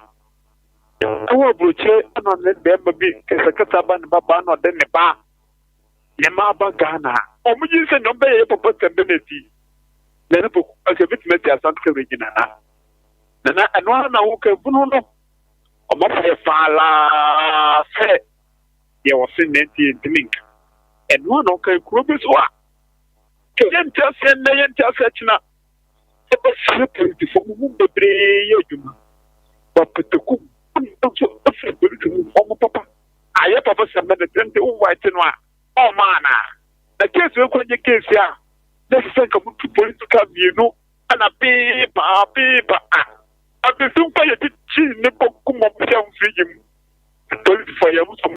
ɛwɔ aburokyire ɛna ne bɛrima bi kɛsɛkɛsɛ aba ne ba baa na ɔde ne ba ne mma aba Ghana. Ɔmo gye sɛ nea ɔmo bɛyɛ yɛ papa Sam Bennett yi. Nana Poku ɛsɛ ebetumi ati Asante Kɛwɛ gyina na. Nana ɛno ara na woka bunu no. Ɔmo afa yɛ faalaa sɛ deɛ wɔse nnɛ nti yɛntumi nka. Ɛno ara na ɔka kuro bi so a yɛnte aseɛ nnɛ yɛnte aseɛ kyena. Ɛbɛsrɛ polisifoɔ mo mu bebree yɛ adwuma. Bapɛtɛku nso afiri polisi mu ɔmo papa. Ayɛ papa sɛ mɛne tente wo white no a ɔma anaa. Na case wei kora nyɛ case a na ɛsɛ sɛ nka motu polisi car mmienu ɛna pee paa pee paa. Abɛsi nkwa yɛ kyekye ne bɔ gu mɔm hyɛ mfirigye mu. Polisifoɔ yɛ mo sɛ.